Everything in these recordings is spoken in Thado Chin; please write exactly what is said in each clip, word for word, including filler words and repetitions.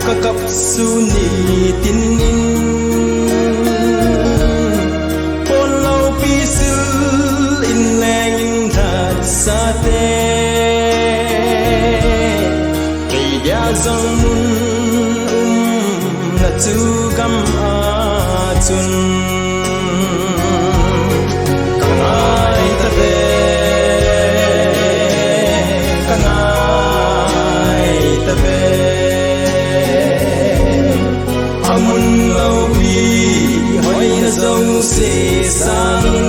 Ka kap sun nitin in, pon loupi sil in leng in that sate, kei dia jong mun umna chu gam a chun ka ngai ta ve, ka ngai ta ve. A mun loupi hoina jouse sangin,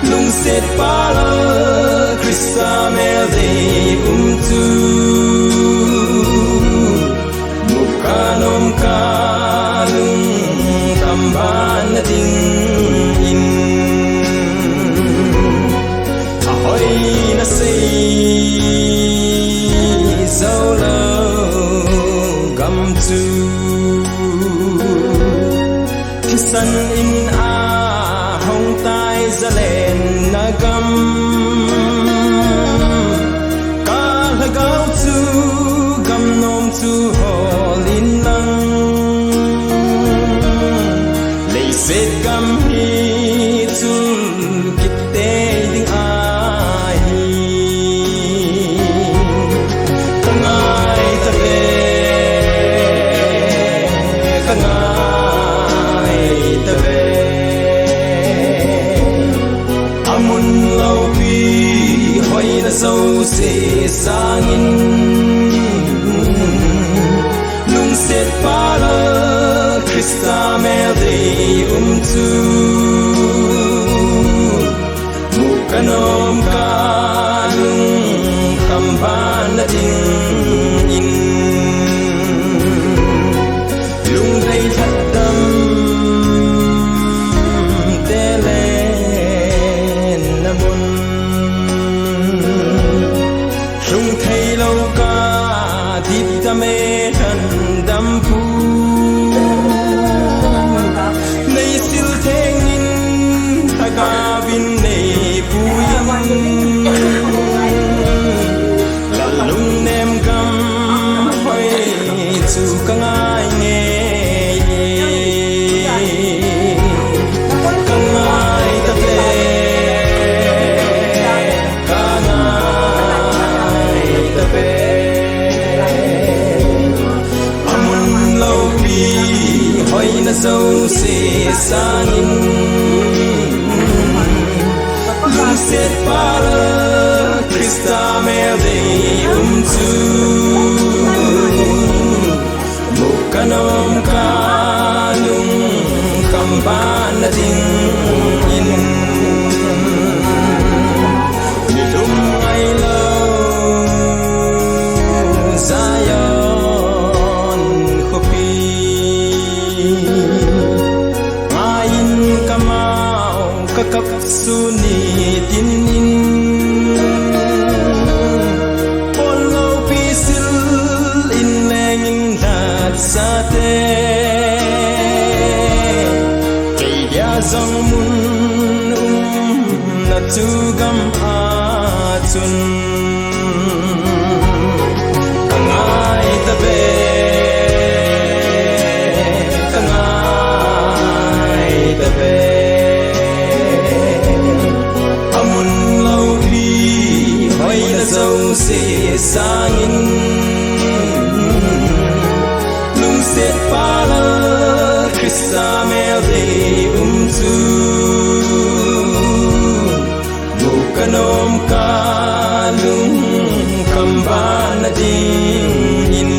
lungset pal a Christa mel dei um chu, mu ka nom ka lungkham ban na ding in, a hoina sei jou lou gam chu, thisan in a hong tai zalenna gam, ka lhagao chu gam nom chu hol in lang, leiset gam hi chul kit tei ding ahi. Ka ngai ta ve, ka ngai ta ve. A mun loupi hoina jouse sangin, lungset pal a Christa mel dei um chu, mu ka nom ka lungkham ban na ding in, lungdei lhadam te lenna mun, lhung thei lou ka dip dam e lhandam pu, nei sil theng in lhagao vin nei pui in, lal lungnem gam hoi chu ka ngai ngei e. Ka ngai ta ve, ka ngai ta ve. A mun loupi hoina jouse sangin, lungset pal a Christa mel dei um chu, mu ka nom ka lungkham ban na ding in, nilum ngai lou Zion khopi, ngai in ka mau ka kap sun nitin in, pon loupi sil in leng in lhat sate, kei dia jong mun umna chu gam a chun, ka ngai ta ve, ka ngai ta ve. A mun loupi hoina jouse sangin, lungset pal a Christa mel dei um chu, mu ka nom ka lungkham ban na ding in.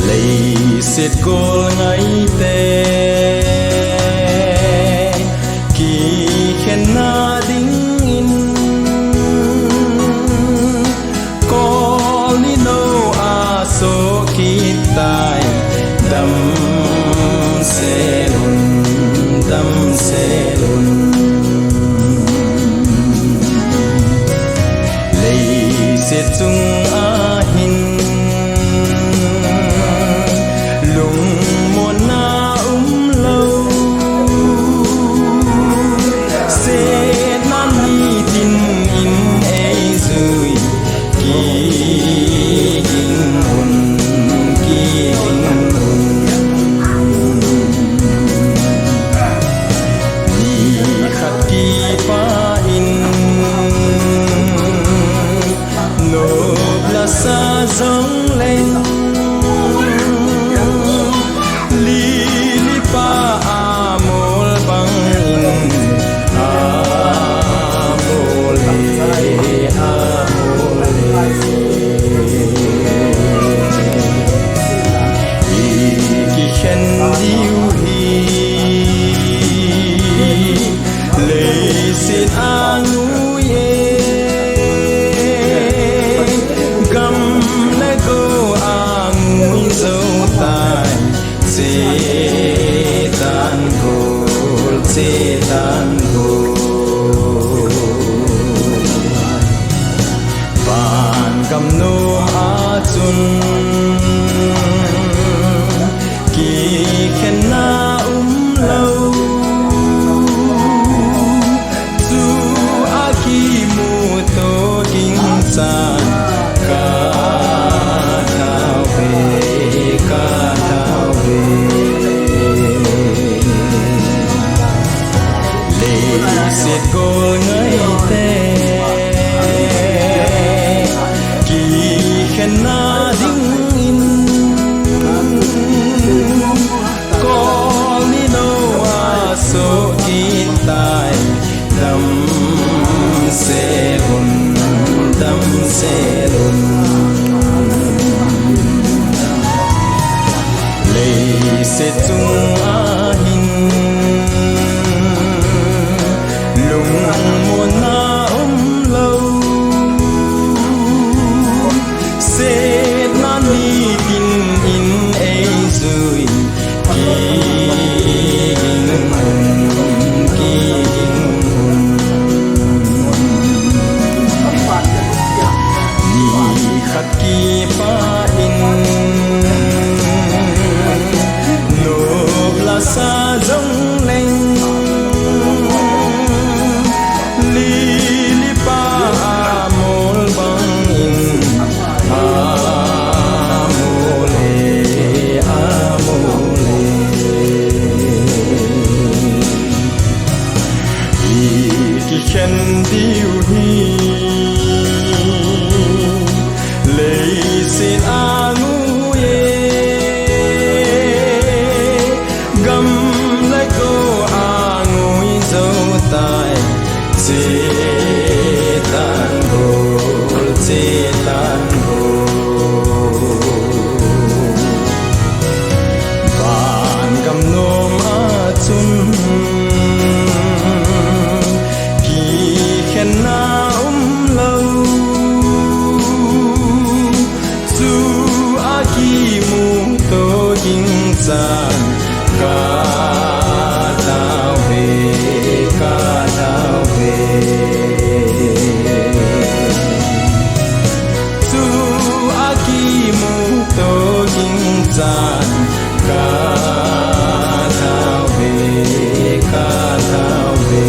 Leiset gol ngaite kikhenna dingin, kol ni lou a soh kit tai, dam Chetan gol, chetan gol. Van gam nom a chun kikhenna umlou. Chu a kimu to ding chan ka thao ve, ka thao ve. Leiset gol ngaite kikhenna dingin Kol ni lou a soh kit tai, damsel un, damsel un. Leiset chung a hin lungmonna umlou. Setna nitin in eijui, kiging un, kiging un. Nikhat kipah in nop la sa jongleng, lili pa a mol bangin, a mol e, a mol e. I kikhen diu hi leiset a ngui e, gam le go a ngui jou tai. Chetan gol, chetan gol. Van gam nom a chun kikhenna umlou. Chu a kimu to ding chan ka thao ve, ka thao ve. Chu a kimu to ding chan ka thao ve, ka thao ve.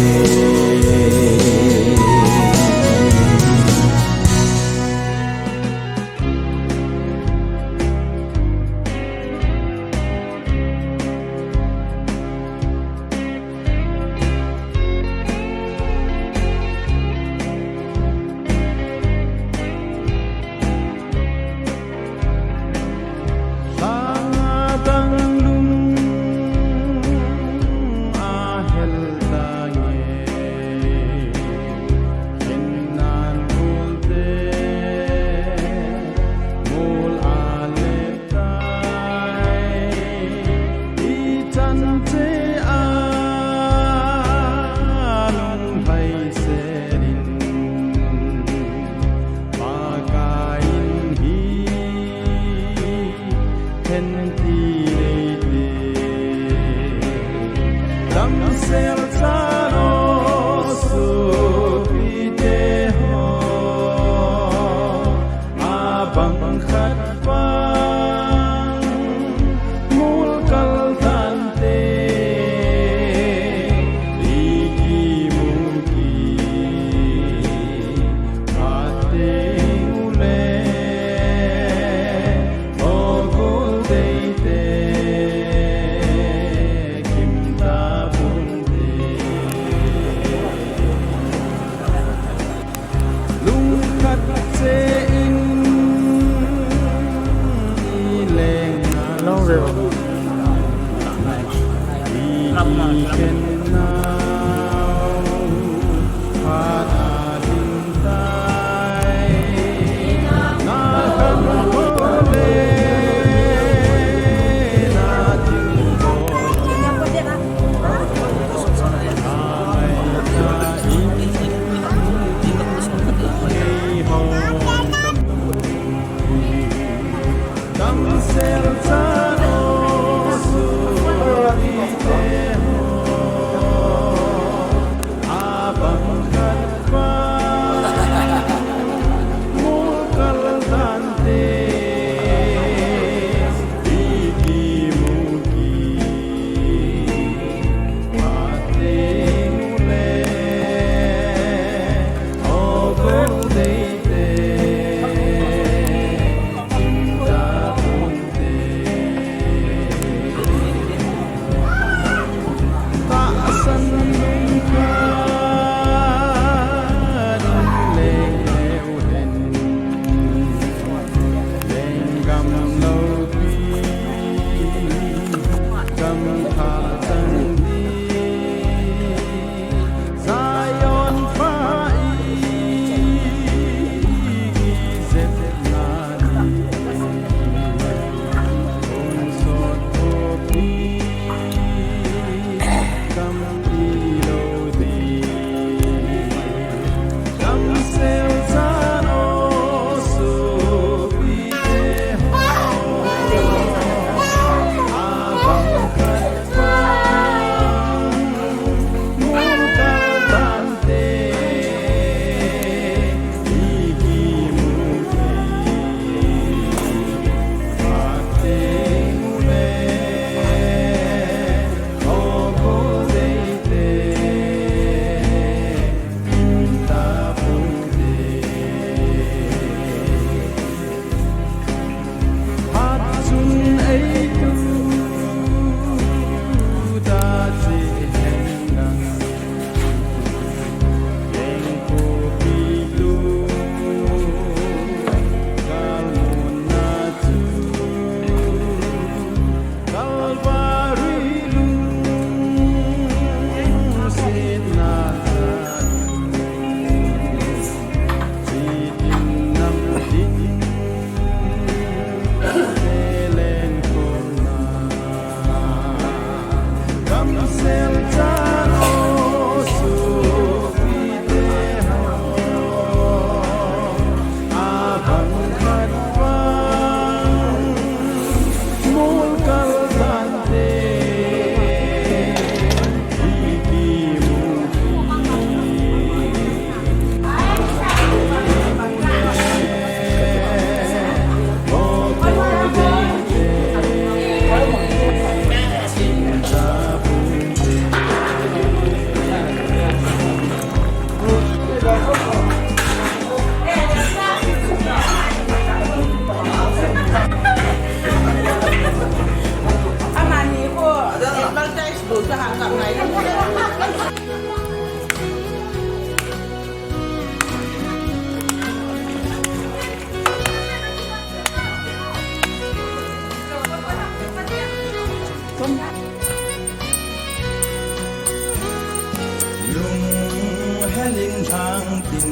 Lunghel in lhang tin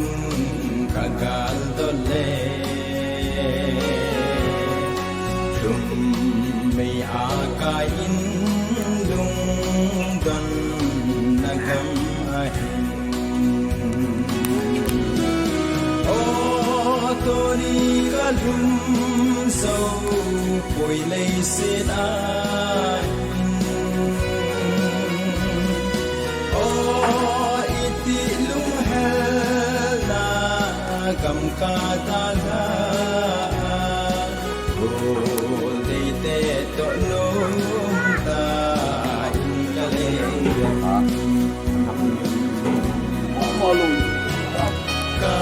ka gal dot le, lhum mei a kai in lungdon na gam ahin. O, tuni ka lhum zo poi leiset a hin. O, iti lunghel na gam ka dalha. Goldeite toh nom ta in ka leng. Ka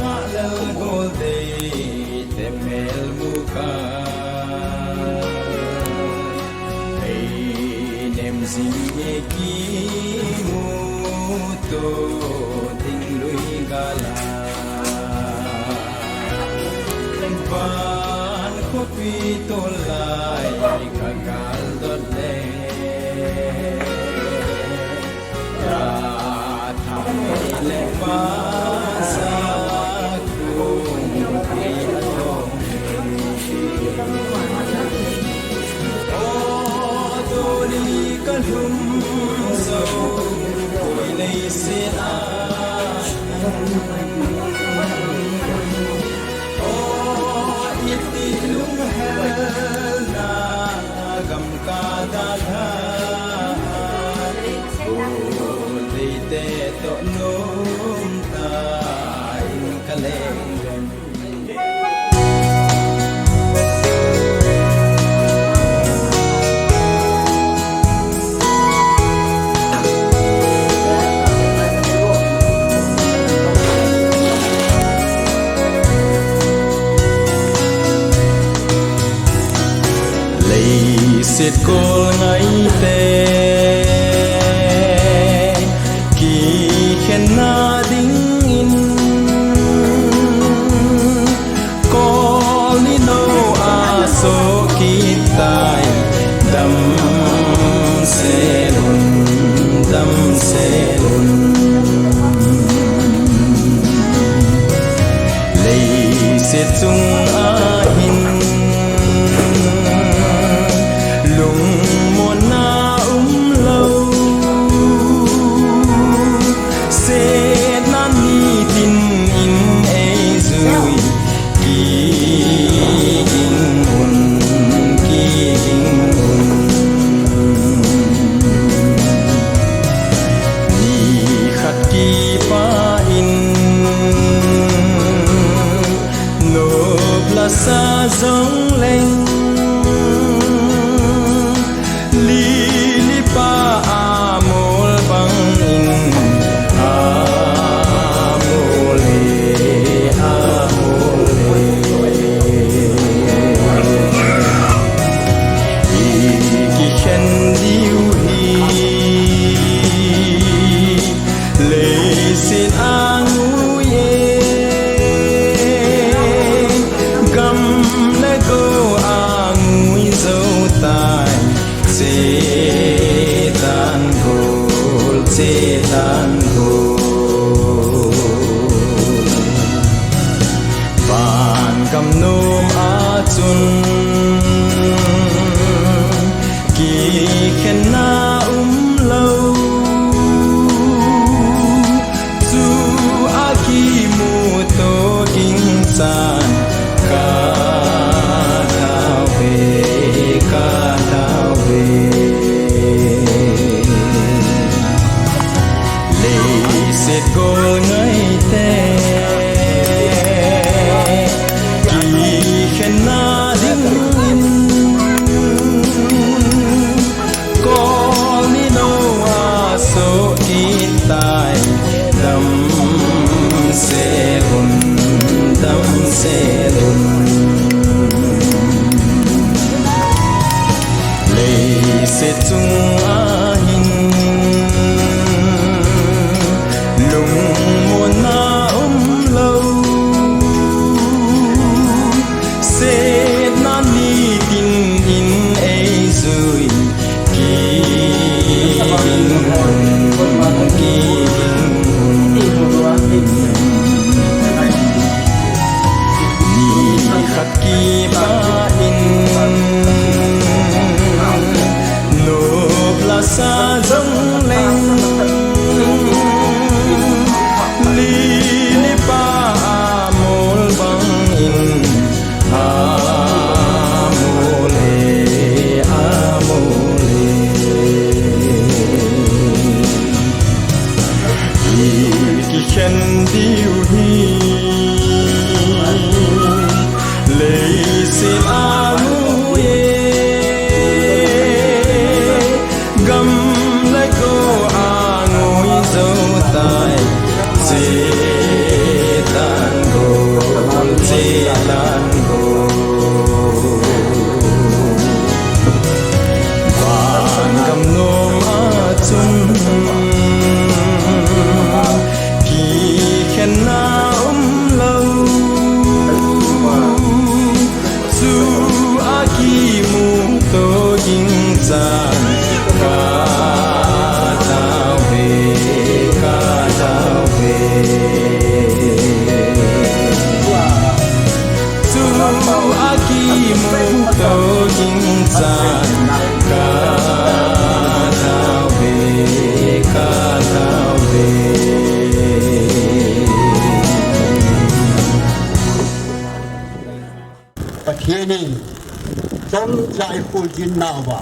ngah lel Goldeite mel mu ka. Hei nem jing e kimuto ding lui gal a. Van khopi tol lai ka gal dot le. Ka thah le va sa kung pi tong. O, tuni ka lhum zo poi leiset a. O, iti lunghel na gam ka dalha. Goldeite toh nom ta in ka leng. Leiset kol ngaite kikhenna dingin, kol ni nou a soh kit tai, damsel un, damsel un. Leiset chung a hin lungmonna umlou, setna nitin in eijui, kiging un, kiging un. Nikhat kipah in nop lasa jongleng, lili pa amol bangin, amol e, amol e. I kikhen diu hi leiset a ngui e, gam le go a ngui jou tai, che tan gol, che tan gol. Van gam nom a chun kikhenna umlou, chu a kimuto ging chan ka thau ve, ka thau ve. Leiset kol ngaite kikhenna dingin, kol ni nou a soh kit tai, damsel un, damsel un. Leiset chung a hin lungmonna umlou, setna nitin in eijui, Chan ka tao ve, ka tao ve. Tu a kimu to ding chan ka tao ve, ka tao ve. Pathen in chomcha i khuljin nauva,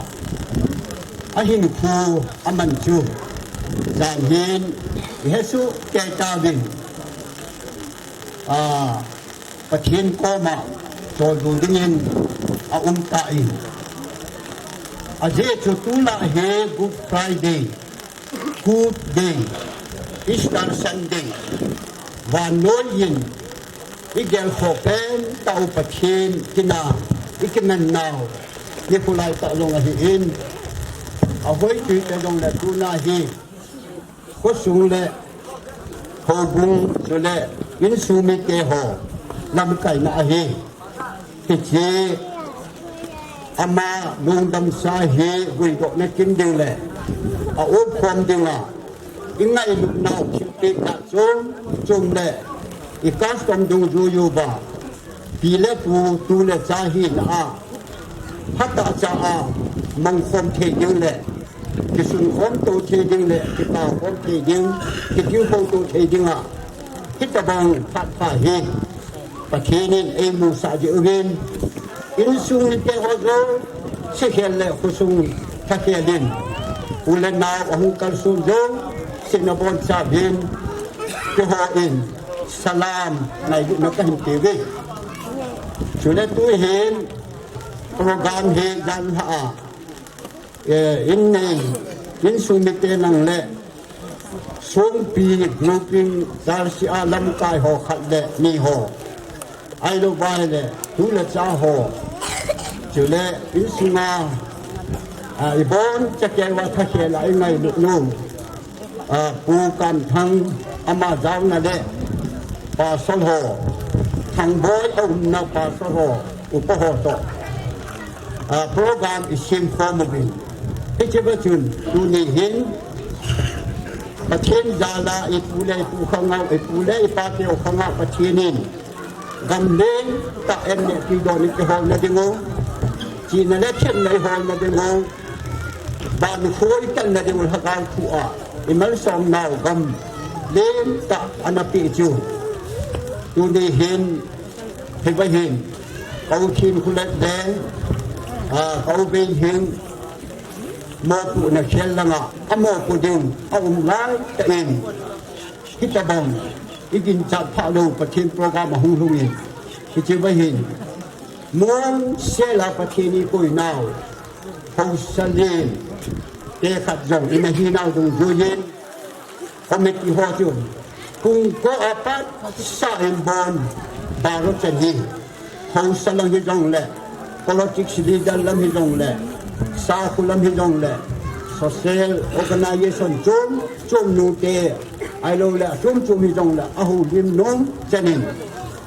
ahinkho aman chu, jan hin i hesoh kei tauvin, a, Pathen koma choldo dingin aum tan. Ajeh chu tulai hi Good Friday, Good Day, Easter Sunday, vannoi in i gelkhoh pentah u Pathen tina i kiman nau nikho lai tah jong ahin, ahoi tui tah jongle tuna hi khosung le houbung chule insung mite ho lamkaina ahi. Hiche ama lungdamsa hi guidohna kim ding le a-opkhom dinga i ngailut nau thilpeh tah chom chom le i custom dungjui uva, pi le pu, tu le cha hina a, phatah cha a mangkhom thei ding le kisunkhom to thei ding le kitaokhom thei ding, kitilkhou to thei dinga hitobang phat pha hi Pathen in eimusah jeh uvin, insung mite ho jouse khel le khosung thakhel in, u le nao ahung kalson jouse nabonchauvin, keiho in salam ngailutna kahin peuve. Chule tuhin program hi janlhah a, eh, in nei, insung mite nang le songpi grouping, church a lamkai ho khat le ni ho, ahilou vai le tu le cha ho, chule insunga, a, ibonchauva thakhel a i ngailut nu, a, Pu Kamthang ama jaona le pastor ho, Thangboi aumna pastor ho, upa ho toh, a, program i semkhom uvin. Hichea chun tuni hin Pathen jal a i pu le i pu khanga, i pu le i pa teu khanga Pathen in gam lentah in neh tui don i kiholna ding u, chihna le thenna i holna ding u, bankho i tanna ding u, lhagao thu a i malsom nau gam lentah ana peh chu, tuni hin, hiva hin, ka u Thinkholet le, a, ka u Veinghing mopohna khel langa amopoh ding aum laitah in, hitobang i ginchat phah lou Pathen program ahung lhung in, hichea hin monsel a Pathen in eikoi nau haosa lente khat jong ina hi nau dungjuiyin, committee ho chu pungko apat sa in bon baro chan hi, haosa lang hijongle, politics leader lam hijongle, sakho lam hijongle, social organization chom chom nute, ahiloule achom chom hijongle, ahoulim nom chan in,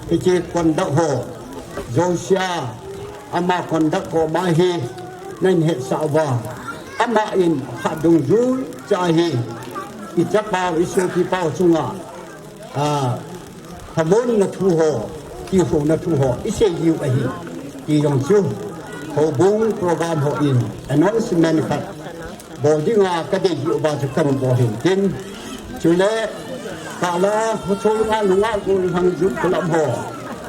hiche conduct ho jousea, ama conduct ho ma hi nahin hetsah uva, ama in phat dungjui cha hi, i chapau, i sopipau chunga, a, thamonna thu ho, tilkhouna thu ho i seijiu ahi, ti jong chu houbung program ho in announcement khat bol dinga kadei jiuva chu kahin bol hin tin, chule kala hochol nga lunga gollhang jut club ho,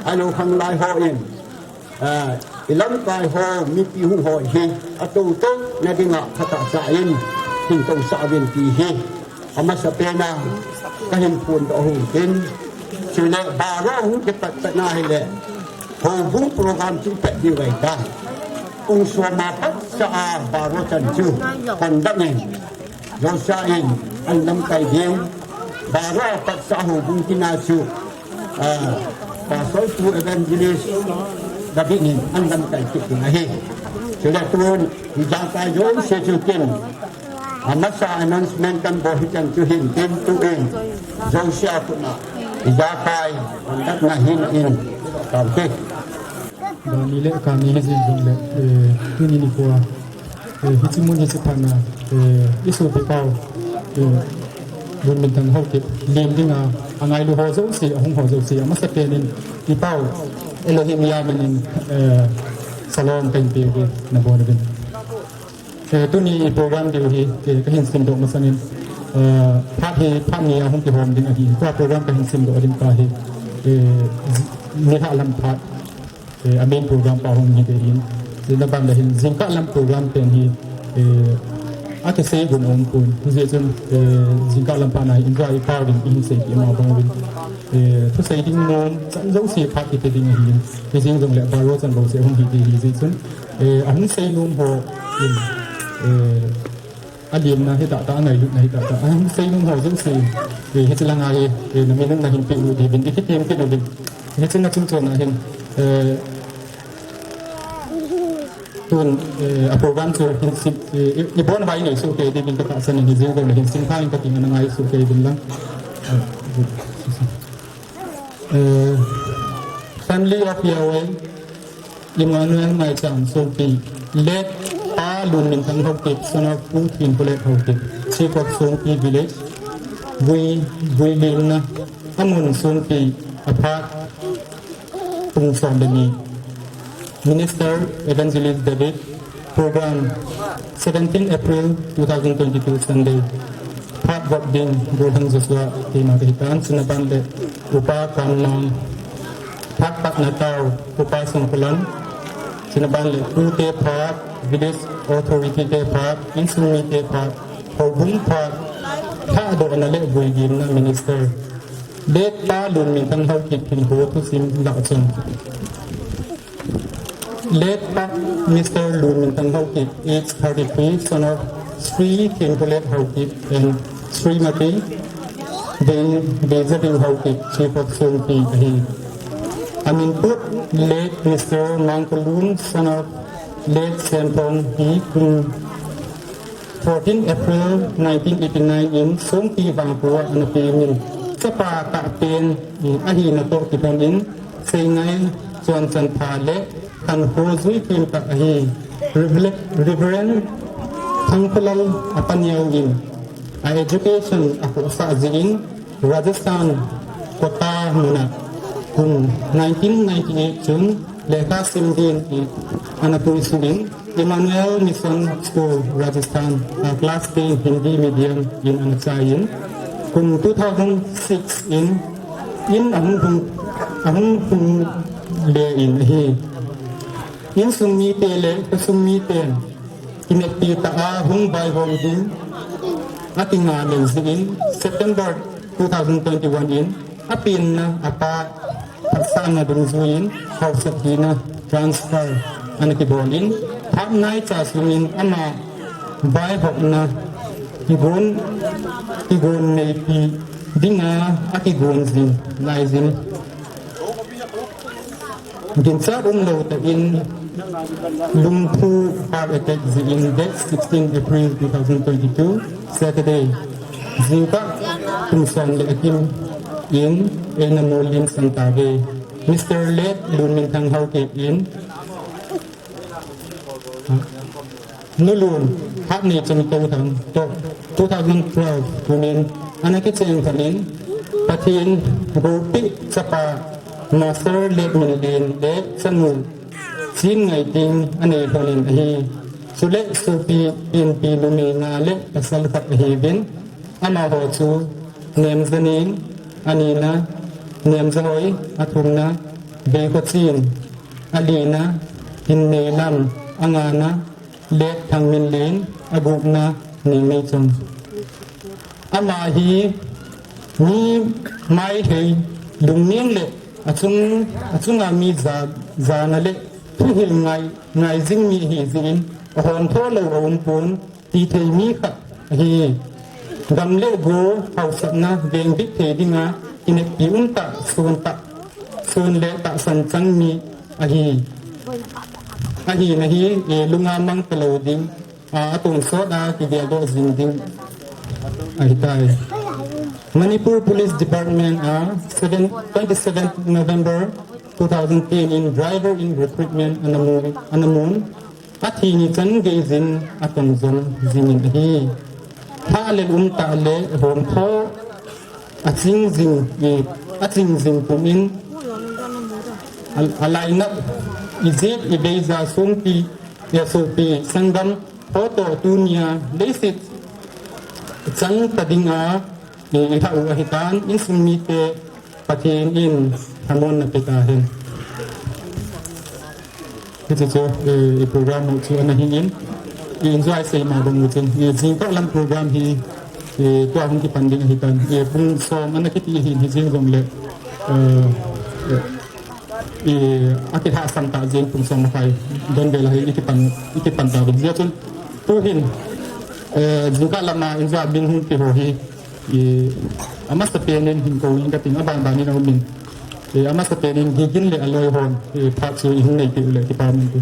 ahilou khanglai ho in, a, i lamkai ho mipi hung ho hi atoutouna dinga phatah cha in hin tousah uvin ti hi amasapen a kahin phondoh u hin tin, chule baro hung kipat chan ahile houbung program chu ipat diu ahitai. Pung som a pat cha a baro chan chu conduct in, jousea in ahin lamkai ding, baro a pat cha houbung tina chu, a, Pastor Pu Evangelist David in ahin lamkai kit ding ahi. Chule tun ijakai jouse chu tin, amasa announcement kahin bol hichan chu hin tin, tun jousea khut a ijakai conduct na hin in, taute. Dani le kani hijing jongle, eh, tuni nikho a Eh, hiche mun hiche phat na, eh, i sopi pau, eh, Lunminthang Haokip, lim dinga, angailu ho jouse, ahung ho jouse, amasapen in, i pau, Elohim Yamin in, eh, Shalom kahin peuve, nabonchauvin. Eh, tuni i program diu hi, eh, kahin simdoh masangin, eh, phat hi, phat ni a hung kihom ding ahi, tua program kahin simdoh ding pa hi, eh, zi-, nilhah lam phat, eh, a main program pa hung hi ding ahin. Chuna ban le hin, jingkah lam program pen hi, eh, akisei gun aumpon. Hijeh chun, eh, jingkah lam phat na hi, in jong i pau ding, in seipeh ma bang uvin. Eh, thusei ding nom, chan jouse phat kiti ding ahin. Hijeng jongle, baro chan bou se hung hi ding ahi jeh chun. Eh, ahung sei nom ho in, eh, alimna hi tahtah, angailutna hi tahtah. Ahung sei nom ho jouse, eh, hiche langa hi, eh, namin nahin peh u diuvin, i kitiem kit uvin. Hiche na chungchon a hin, eh, tun, eh, a program chu hin sim, eh, i, i bon vai nei soh kei diuvin ka tahsan in, hijeng jongle hin simkha in kating, ana ngai soh kei uvin lang. Eh, Family of Yaweng, Emmanuel Maicham Songpi, late Pa Lunminthang Haokip, son of Pu Thinpulet Haokip, chief of Songpi village, Vui, Vuilimna, amun Songpi, aphat, pung som le ni. Minister Evangelist David, program seventeen April two thousand twenty-two Sunday. Phat vop ding, Golhang Joshua, keima kahitan, chuna ban le Upa Kanmang, phat patna tao, Upa Songkulam, chuna ban le Pu te phat, village authority te phat, insung mi te phat, houbung phat, thahdohna le vuilimna minister. Late Pa Lunminthang Haokip hinkho thusim lah chun. Late Pa Mister Lunminthang Haokip, age thirty-three, son of Sri Thinpulet Haokip and Srimati Dei-, Deijading Haokip, Chief of Songpi ahi. Amin put late Mister Mangkolun, son of late Senthong, hi kum fourteen April nineteen eighty-nine in Songpi Vangphu a ana pemin, chapa tahpen, eh, ahina toh kilhonin, seingai, chonchan pha le khankho jui them tah ahi. Revele-, Reverend Thangkholal Apaneo in a education akhohsah jeh in, Rajasthan, Kota muna kum nineteen ninety-eight chun lekha sim din in ana puisuh in, Emmanuel Mission School, Rajasthan, a class ten Hindi medium in ana chai in, kum two thousand six in, in ahung hung, ahung hung le in ahi. Insung mite le khosung miten kineppi tah a hung vaihom ding akinga lou jeh in, September two thousand twenty-one in apenna apa phatsahna dungjuiyin haosa hina transfer ana kibol in, phat naicha sungin ama vaihopna kigon, kigon neipi dinga akigon jin, lai jin. Ginchat umlou tah in lungphu heart attack jeh in, date sixteen April two thousand twenty-two, Saturday, jingkah kum som le akim in eina molin santave. Mister Late Lunminthang Haokip in Nulun, Hatneicham Touthang toh two thousand twelve kumin ana kicheng lhonin, Pathen goupeh chapa Master Letminlen le chanu Chingaiting anei lhonin ahi. Chule sopi penpi numei nga le pasal khat ahiuvin, amaho chu Nemjaning, anina Nemjahoi, athumna Veikhochin, alina Hinneilam, angana Letthangminlen, agupna Ningneicham. Ama hi mi maihei, lungning le achung, achunga mi ja, jana le thuhil ngai, ngai jing mi ahi jeh in, ahontho lou aumpon, tithei mi khat ahi. Gam le go haosatna vengbit thei dinga kineppi umtah, son tah, son le tahsan chang mi ahi. Ahina hi, eh, lunga mang talou ding, a, atonsot a kigeldoh jing ding ahitai. Manipur Police Department a seven, twenty-seventh November two thousand ten in driver in recruitment ana mu, ana mun. Athi ni chan gei jin atong jong jingin ahi. Tha le um ta le hom tho aching jing i aching jing pum in alainat i jit i beija sungpi i sopi sangam photo tunia leisit chang ta dinga i i tha u ahitan insung mite Pathen in hamon na pita hen. Hichu chu, eh, i program u chu ana hin in, i enjoy sei ma dong u chun, i jingkah lam program hi, eh, tua hung kipan ding ahi tan. Eh, pung som ana kiti hin hi jing jong le, eh, eh, eh, a kithah sam ta jing pung som makai don vel hi i kipan, i kipan ta ding. Jia chun, tu hin, eh, jingkah lama enjoy ding hung kiho hi, I, amasa penin hin ko in kating aban banin aumin. I, amasa penin Gigin le aloi hon, i, phat chu i hin nei ti le kipa min ti.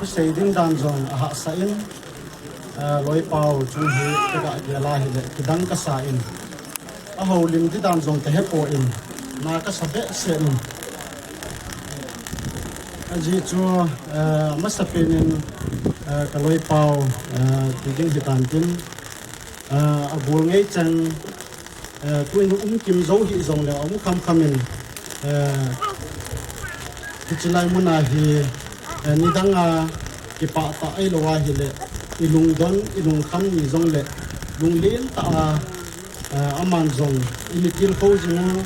Sei ding dan jong ahahsa in, eh, loi pau chung hi ka ga gel a hile, kidang kasa in. Aholim di dan jong kahe poi, na kasa behseh in. Ajeh chu, eh, amasa penin, eh, ka loi pau, eh, ti ding hitan tin, eh, agol ngei chang, eh, tuin um kim jou hih jongle, um kham kham in, eh, hichi lai muna hi, eh, nidang a kipah tah ahilou ahile, i lungdon, i lungkham ni jongle, lunglen tah a, eh, aman jong, i mitil kho jing u,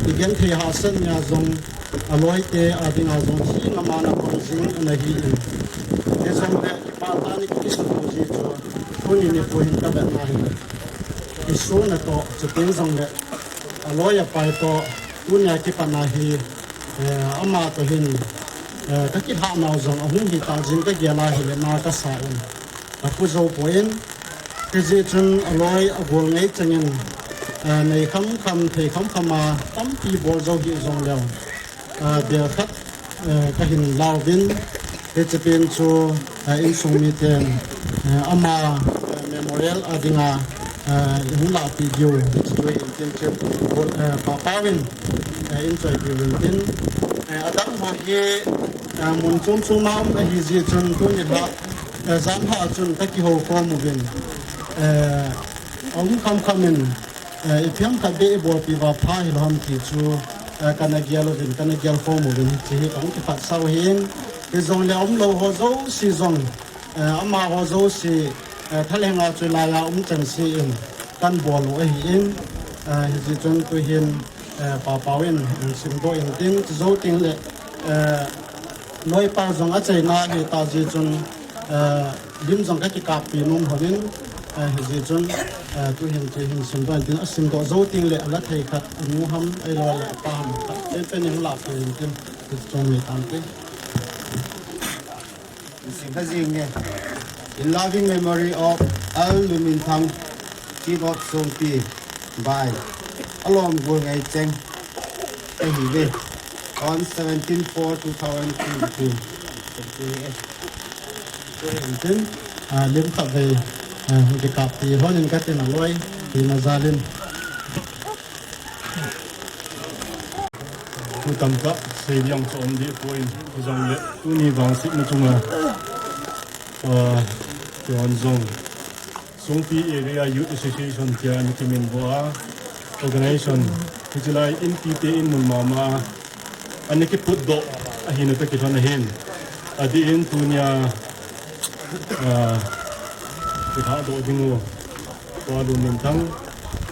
i genthei hahsat nia jong, aloi te a dinga jong, jing aman akon jing ana hi in. Hijongle, kipah tah ni kisuto ji chu, tuni nikho hin ka vet na hi. Isuna toh, chuteng jongle, aloi apai toh, tunia kipat na hi, eh, ama toh hin, eh, ka kilhah nau jong ahung hi ta jin ka gel a hile na kasa in. Ka pu jou poi in, hijeh chun aloi agol ngei changin, eh, nei kham kham, thei kham kham a, tampi bol jou hih jongleu. Ah, bel khat, eh, ka hin lauvin, hiche pen chu, eh, insung miten, eh, ama, eh, memorial a dinga, eh, i hung lahpeh diu, hiche chu hin tin chu, eh, Pa Pau in, eh, in choipeh uvin tin, eh, adang ho hi, eh, mun chom chom a um ahi jeh chun tuni lha, eh, jan lha chun ka kihou khom uvin, eh, aum kham kham in, Eh, ipi ham khat beh ibolpi uva pha hilou ham ti chu, eh, kana gel uvin, kana gel khom uvin, hiche hi kahung kiphatsah u ahin, hijongle aumlou ho jouse jong, eh, amaho jouse, eh, thalheng a chu laiya um chengse in, kan bol u ahin, eh, hijeh chun tuhin, eh, Pa Pau in, eh, simdoh in tin, chujou tengle, eh, Loipa jong achaina ahitah jeh chun, eh, lim jong kakikappi nom lhonin, eh, hijeh chun, eh, tuhin, tuhin simdoh in tin asimdoh jou tengle ala thei khat anu ham, ahilou le apa ham khat, pen pen in lahpeh in tin, hiche chun mi tante. Sing kha jing nge. In loving memory of Al Luminthang, Chief of Songpi, by Alom Golngeicheng. Ahi ve. On seventeen four two thousand twenty-two. Tin, ah, lim khat vei, ah, hung kikappi lhonin katin aloi, tina jalin. Thu tamtah sei ding chu um deh poi, hijongle tuni vangsetna chunga, ah, keiman jong Songpi Area Youth Association tia ana kiminvo a, organization, hiche lai inpi te in mun mama a ana kiputdoh ahina toh kilhon ahin. Adeh in tunia, ah, kilhadoh ding u, Pa Lunminthang,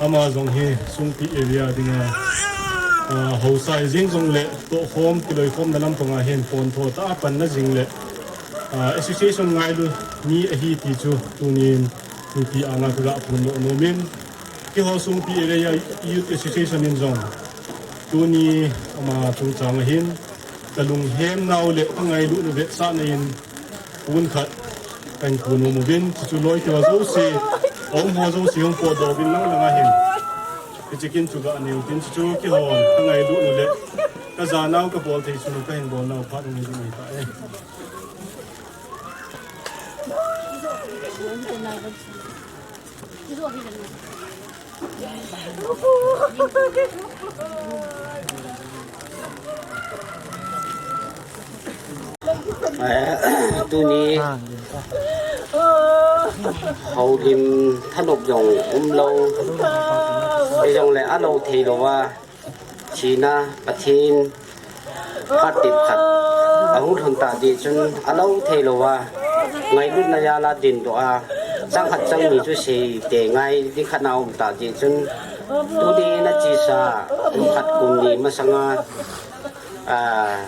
ama jong hi Songpi area dinga, ah, haosa hi jeng jongle tohkhom, kiloikhomna lampanga hin pontho tah a panna jing le, ah, association ngailu mi ahi ti chu tunin mipi anga kaga phondoh nomin, keiho Songpi Area Youth Association in jong tuni ama chungchang ahin kalunghem nau le kangailutna vetsahna in pon khat kahin pon nom uvin, chuchu loi keiho jouse, aum ho jouse hung potdoh uvin lang lang ahin. Hiche kin chu ga neo tin chuchu keiho kangailut u le kajanau kabol thei chu kahin bolnau phat hung hi ding ahitai. Eh, tuni houlim thanop jong umlou, hijongle alou theilou a, thina Pathen phat tep khat ahung lhun tah jeh chun alou theilou a, ngailutna jal a dindoh a, chang khat chang ni chu seite ngai ding khat na um tah jeh chun, tuni nachesa kum khat kum ni masanga, ah,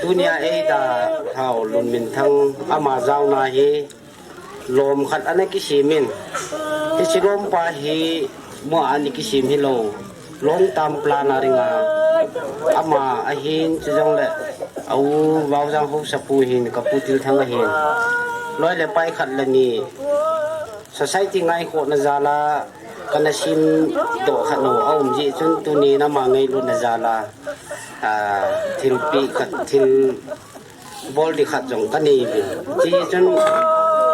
tunia eidalhau Lunminthang ama jaona hi lom khat ana kisem in, hiche lompa hi mo a ana kisem hilou, long term plan a dinga ama ahin, chujongle a u Vaojang haosapu hin, ka pu Tilthang ahin, loi le pai khat le ni society ngaikhohna jal a kana semdoh khat u aum jeh chun, tunin ama ngailutna jal a, ah, thilpeh khat, thil bol ding khat jong kanei uvin. Hichun,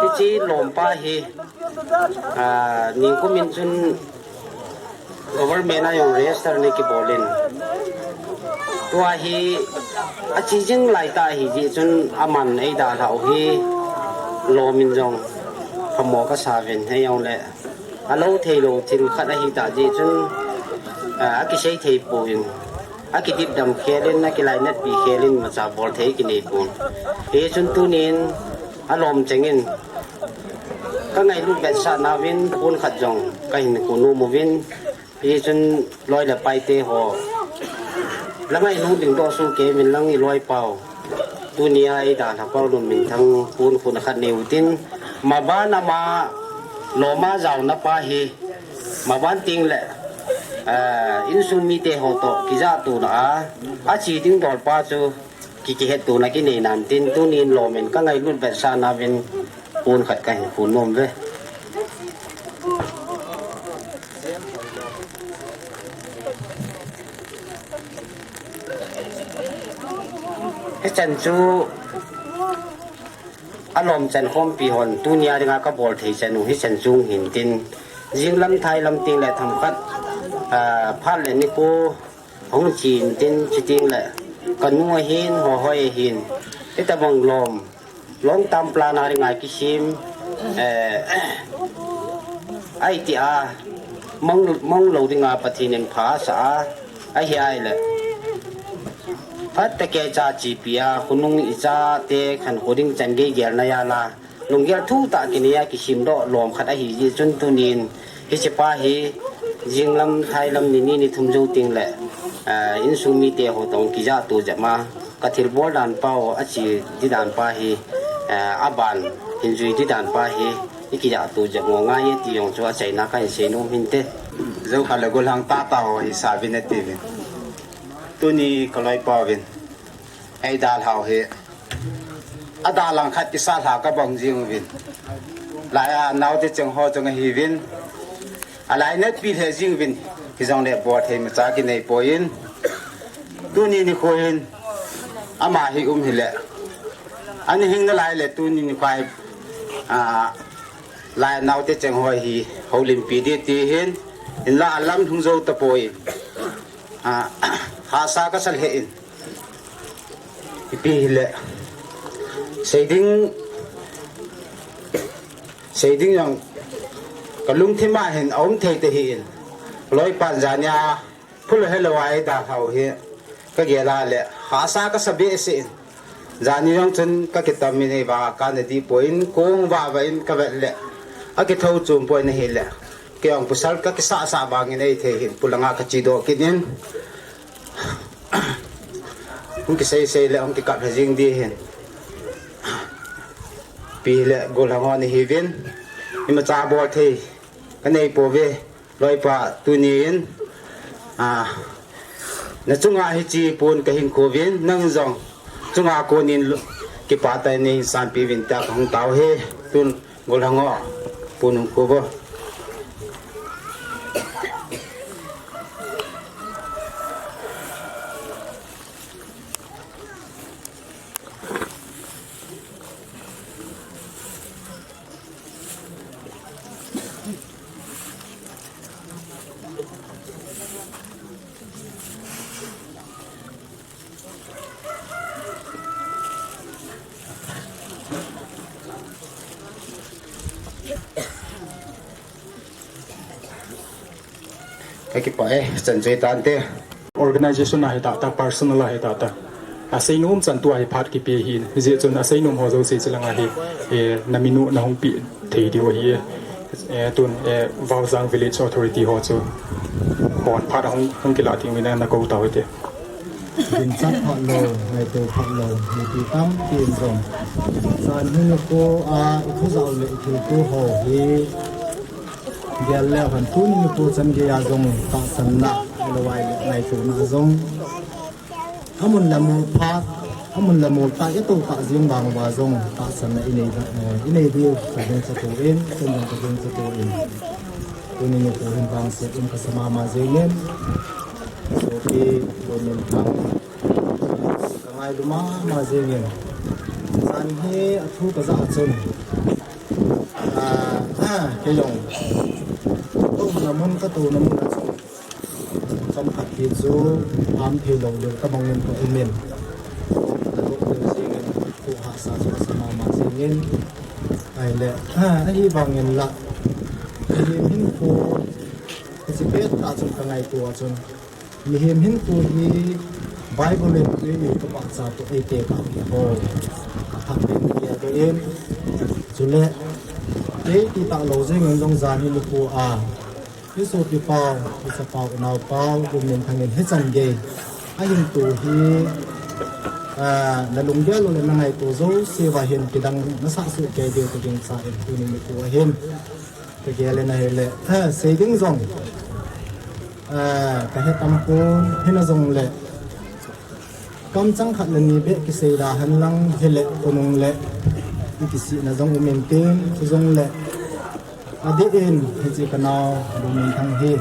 hiche lompa hi, ah, nikum in chun government a jong register ana kibol in, tua hi ache jing laitah ahi jeh chun, aman eidalhau hi lom in jong phamo kasa uvin, hijongle alou theilou thil khat ahitah jeh chun, ah, akisei thei pon, akidipdam khel in, akilainatpi khel in, imacha bol thei kinei pon. Hichun tunin alom chengin kangailut vetsahna uvin pon khat jong kahin khu nom uvin, hichun loi le paite ho, la ngailut ding doh soh kei uvin lang, iloipau, tunia eidalhapau Lunminthang pon khuna khat nei utin, maban ama lom a jaona pa hi, maban tengle, eh, insung mite ho toh kijah tona a, ache ding dolpa chu ki, kihettona kinei nan tin, tunin lom in kangailut vetsahna uvin pon khat kahin khu nom uve. Hichan chu alom chan khompi hon tunia dinga kabol thei chan u hichan chu hung hin tin, jinglam thailam tengle themkhat, ah, phat le nikho hung chen tin, chutengle kanu ahin, Hohoi ahin, hitobang lom long term plan a dinga kisem, eh, ahi tia, mang, mang lou dinga Pathen in pha asah a, ahi ahile phatah a kicha chepi a, khonung ichate khankho ding chan geigelna jal a, lunggel thutah kinei a kisemdoh lom khat ahi jeh chun, tunin hichepa hi jinglam thailam ni ni ni thum jou tengle, ah, insung mite ho toh kijah to jep a, kathilbol dan pau, ache ding dan pa hi, ah, aban hin jui ding dan pa hi, ikijah to jep u ngai e ti jong chu achaina kahin sei nom hinte. Jou khat le gollhang tahtah ho hisah uvin ati uvin. Tuni kaloipauvin eidalhau hi adalhang khat kisah lha kabang jing uvin, laiya naote cheng ho jong ahiuvin, alainatpi lheh jing uvin, hijongle bol thei imacha kinei poi. Tuni nikho hin ama hi um hile, ana hing nalai le tuni nikho hi, ah, laiya naote cheng ho hi houlimpi ding ti hin, hinla alam lhung jou tapoi. Ah, hahsa kasa lheh in, ipi hile, sei ding, sei ding jong kalungthim a hin aum thei tahih in, loipan jania phulou helou a eidalhau hi kagel a le hahsa kasa behseh in, jani jong chun kakitam in, ahivanga kana dih poi, kong vahvah in kavet le akithou chom poi, ahile kei jong pasal kakisahsah vangin eithei hin polanga kachedoh kit in, hung kiseisei le hung kikap lha jing ding hin, ipi hile gollhang ho nahiuvin, imacha bol thei kanei pouve. Loipa, tunin, ah, nachunga hiche pon kahin khu uvin, nang jong chunga konin lu-, kipah tah in neihin sanpeh uvin tia kahung tao e. Tun gollhang ho, pon hung khu uvo. Kakipah e, chan choi tante. Organization a hi tata, personal a hi tata. Aseinom chan tua hi phat kipe hi. Hijeh chun aseinom ho jouse chilanga hi, eh, na min u na hung pe thei diu ahi. Eh, tun, eh, Vaojang Village Authority ho chu hon phat hung, hung kilah ding uvin na kou tau hite. Ginchat phat lou, ngaito phat lou, mipi tampi in jong. Jan hi nipo a, i thujao le i thilto ho hi. Gel le hon tuni nipo chan geiya jong tahsanna, lou ai le ngaitona jong. Amun le mol phat, amun le mol tah, i to tah jing vang uva jong, tahsanna i nei, eh, i nei diu, ka ding sa to in, chen jong ka ding sa to in. Tuni nipo hin vangset um ka sa mama jing in. Sopi, Pu Minthang. Ka ngailu mama jing in. Jan hi a thu ka ja a chun. Ah, ah, kei jong. Ka touna mun, ka touna mun a chun. Chomkhat hi chu, ham thei lou lou, ka mong in ka um in. Ka lou lou jing in, thu hahsa chu ka sa mama jing in. Ahile, ah, ahivang in la. Mihem hinkho, hiche pet tah chun ka ngaito a chun. Mihem hinkho hi Bible in tuni ka pahcha toh eite ka ho. Ka phat in ka gel in. Chule, kei ti tah lou jeng in jong jan hi nipo a. I sopi pau, i chapau, i naopau, Pu Minthang in hichan gei. Ahin tu hi, ah, na lunggel u le na ngaito jouse uva hin kidang na sah soh kei diu ka ding sa in tuni nipo a hin. Ka gel in ahile, ah, sei ding jong. Ah, ka he tam pon, hina jong le. Kamchang khat le ni beh kisei da hen lang hile, khonung le. I kisihna jong um in tin, chu jong le. Adeh in, hiche ka nao, Pu Minthang hi.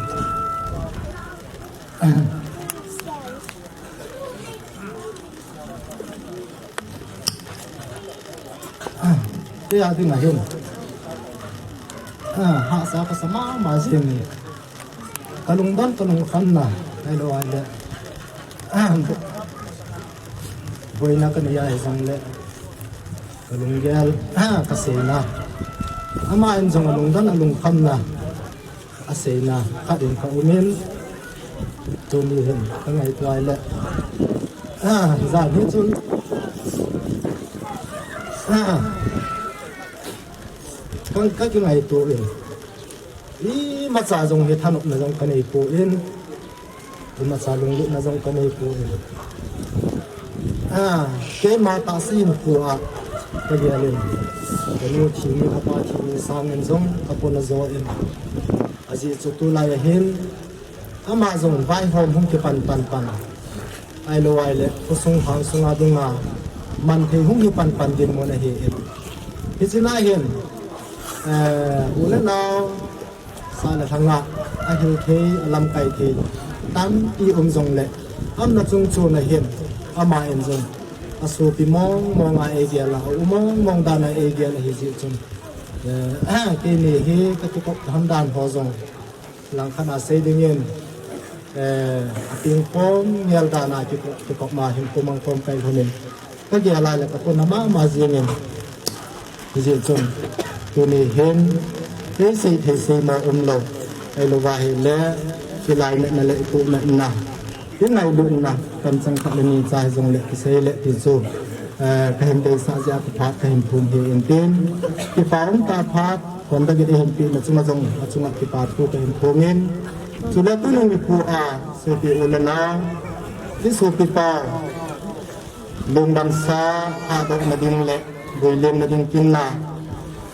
Kei a ding ahin. Ah, hahsa ka sa mama jing e. Ka lungdon, ka lungkhamna. Ahilou ahile. Ah, bo-, boina ka nei a hijong le. Ka lunggel, ah, ka seina. Ama in jong a lungdon, a lungkhamna. A seina khat in ka um in, tuni hin ka ngaito a le. Ah, jan hi chun. Ah. Ka, ka kingaito in. Imacha jong hi thanopna jong ka nei pon. Imacha lunglutna jong ka nei pon. Ah, keima tahsa hinkho a ka gel in. Ka nu thi ni, ka pa thi ni sang in jong ka pona jo in. Ajeh chu tulai a hin, ama jong vaihom hung kipan pan pan. Ahilou ahile, khosung hang sunga dinga, man thei hung hi pan pan dinmun ahi in. Hiche lai hin, eh, u le nao, sa le lhanga, ahil thei, alamkai thei, tampi um jong le, aumna chung chon a hin, ama in jong, a sopi mong mong a eigel a, a u mong mong dan a eigel ahi jeh chun. Eh, keini hi ka kikop ham dan ho jong, langkhat a sei ding in, eh, a ping khom ngel dan a kikop, kikop ma hin kumang khom kai lhon in. Ka gel a le ka pona mama jing in. Hijeh chun, tuni hin, kei sei thei seimo umlou. Ahilou va ahile, kilainatna le ipuhnatna. Kingailutna, kamchang khat le ni cha hijong le, kisei le ti chu. Eh, ka hin deisah jeh a ka phat ka hin thum hi in tin. Kipa um tah phat, Honda git i hin pehna chunga jong, achunga kipa thu ka hin phong in. Chule tuni nikho a, sopi u le nao, i sopi pa, lungdam sa, hadohna ding le, guilhunna ding kin na.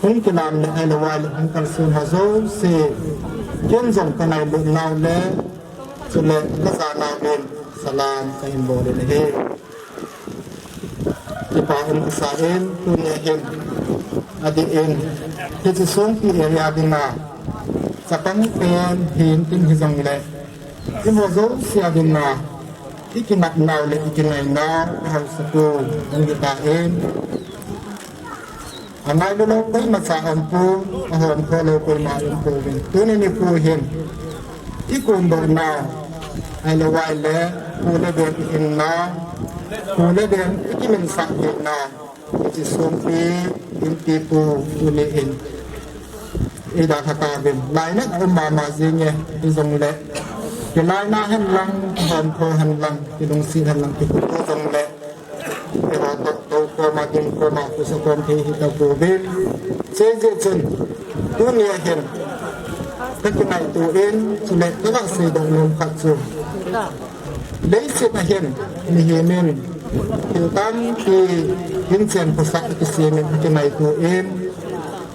Hung kilam le, ahilou le, hung kalson ho jouse, ken jong ka ngailut nau le, chule ka ja nau in, salam ka hin bol in ahi. Kipa um kasa in, tuni hin, adeh in, hiche Songpi area dinga, chapang pen hin tin hijong le, eiho jouse a dinga, i kinepnau le i kingainau, i haosapu, hung hitan, Angailu lou koima cha aumpon, ahom kho lou koima aumpon. Tuni nikho hin, i kondoh nau, ahilou le, pu le ben i hin nau, pu le ben i kiminsah thei nau, hiche Songpi, Inpipu, tuni hin. Ida kha ta vin. Lainat a um mama jing e, hijongle. Kilaina hen lang, kihomtho hen lang, kilungset hen lang, kikhuto jongle. Kiho to, to koma, ding koma, kusa kom thei hita pouvin. Hijeh chun, tunia hin. Ka kingaito in, chule, ka va seidoh nom khat chu. Leiset a hin, mihem in, thil tampi, inchen khosah kisem in, kingaito in.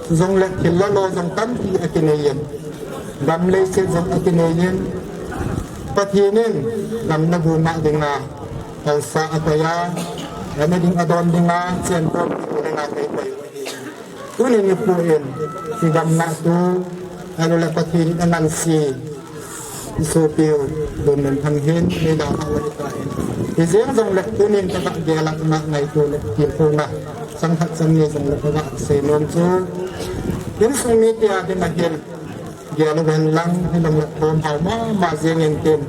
Chujongle thil lalo jong tampi akinei in, gam leiset jong akinei in, Pathen in gam nabuna dinga haosa akoi a, ana ding adon dinga, chen pon dinga kei koi. Tuni nikho in, hiche gam natu, ahilou le Pathen in angansei, isopiu, Lunminthang hin, neida kha uva hitan. Hijeng jongle, tunin ka gel a, ka ngaito le, tilkhouna. Chang khat chang ni jongle ka gasei nom chu. Insung mite a dinga hin, gel uvin lang, hilou le khom hao mama jeng intin.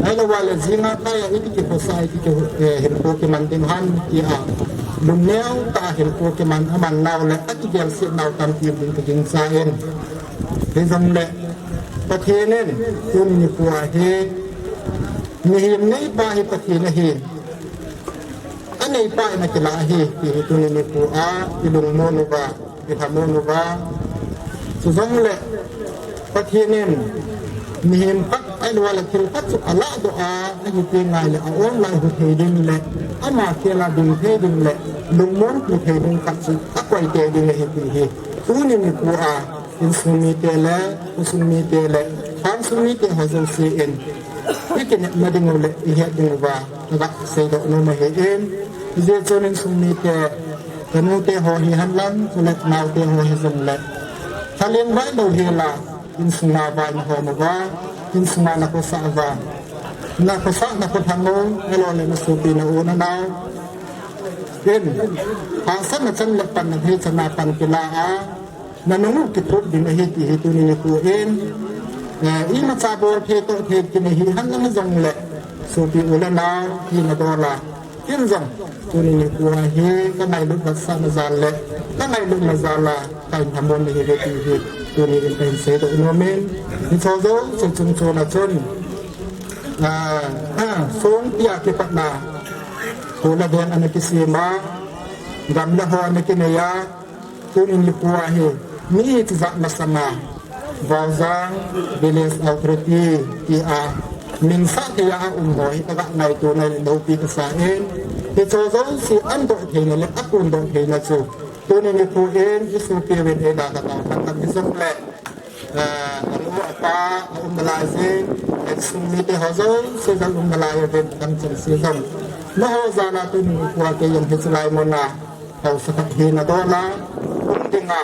Ahilou le jing a kaiya iti kikhosah, iti ki, eh, hinkho kiman ding ham tia. Lungneo tah a hinkho kiman, aman nau le, akigel set nau tampi ding kagingchan. Hijongle, Pathen in, tuni nikho a hi, mihem neipa hi Pathen ahi. Aneipa in akilah ahi, ti hi tuni nikho a, ilungmon uva, ilhamon uva. Chujongle, Pathen in, mihem khat, ahilou le thil khat chu alahdoh a, ahi teng ngai le, a-ong lai hu thei ding le, ama khel a ding thei ding le, lungmon pu thei ding khat chu, akoi tei ding ahi ti hi. Tuni nikho a, insung mite le, khosung mite le, khansung mite ho jouse in, ikinepna ding u le, ihet ding uva. Ka gaseidoh nom ahin, hijeh chun insung mite, kanu te ho hihen lang, chule nao te ho hijongle. Thaleng vai lou hel a, insung a vai nahom uva, insung a nakhosah uva. Nakhosah nakhothem u, ahilou le nasopi na u nanao. In, hahsatna chan le pan nathei chan a pan kila a, nanung u kithup ding ahi ti hi tuni nikho in, eh, imacha bol thei toh thei kinei hihen lang jongle, sopi u le nao, hi nadol a. Ken jong, tuni nikho a hi, ka ngailut vetsahna jal le, ka ngailutna jal a, ka in hamon nahi uve ti hi, tuni in ka hin seidoh nom in, hiche jouse chung chon a chun, ah, ah, song tia kipatna, kho le veng ana kisem a, gam le ho ana kinei a, Tuni nikho a hi, mi tijat masanga, Vaojang Village Authority, tia, min sah thei a um ho hi ka ga ngaito na le loupi kasa in, hiche jouse andoh theina le akondoh theina chu, tuni nikho in, isopi uvin eida katao khat khat hijongle. Ah, anu apa, aum nalai jing, insung mite ho jouse jong um nalai uvin, dam chengse jong. Nangho jal a tuni nikho a kei jong hiche lai mun a, haosa khat hina dol a, um ding a,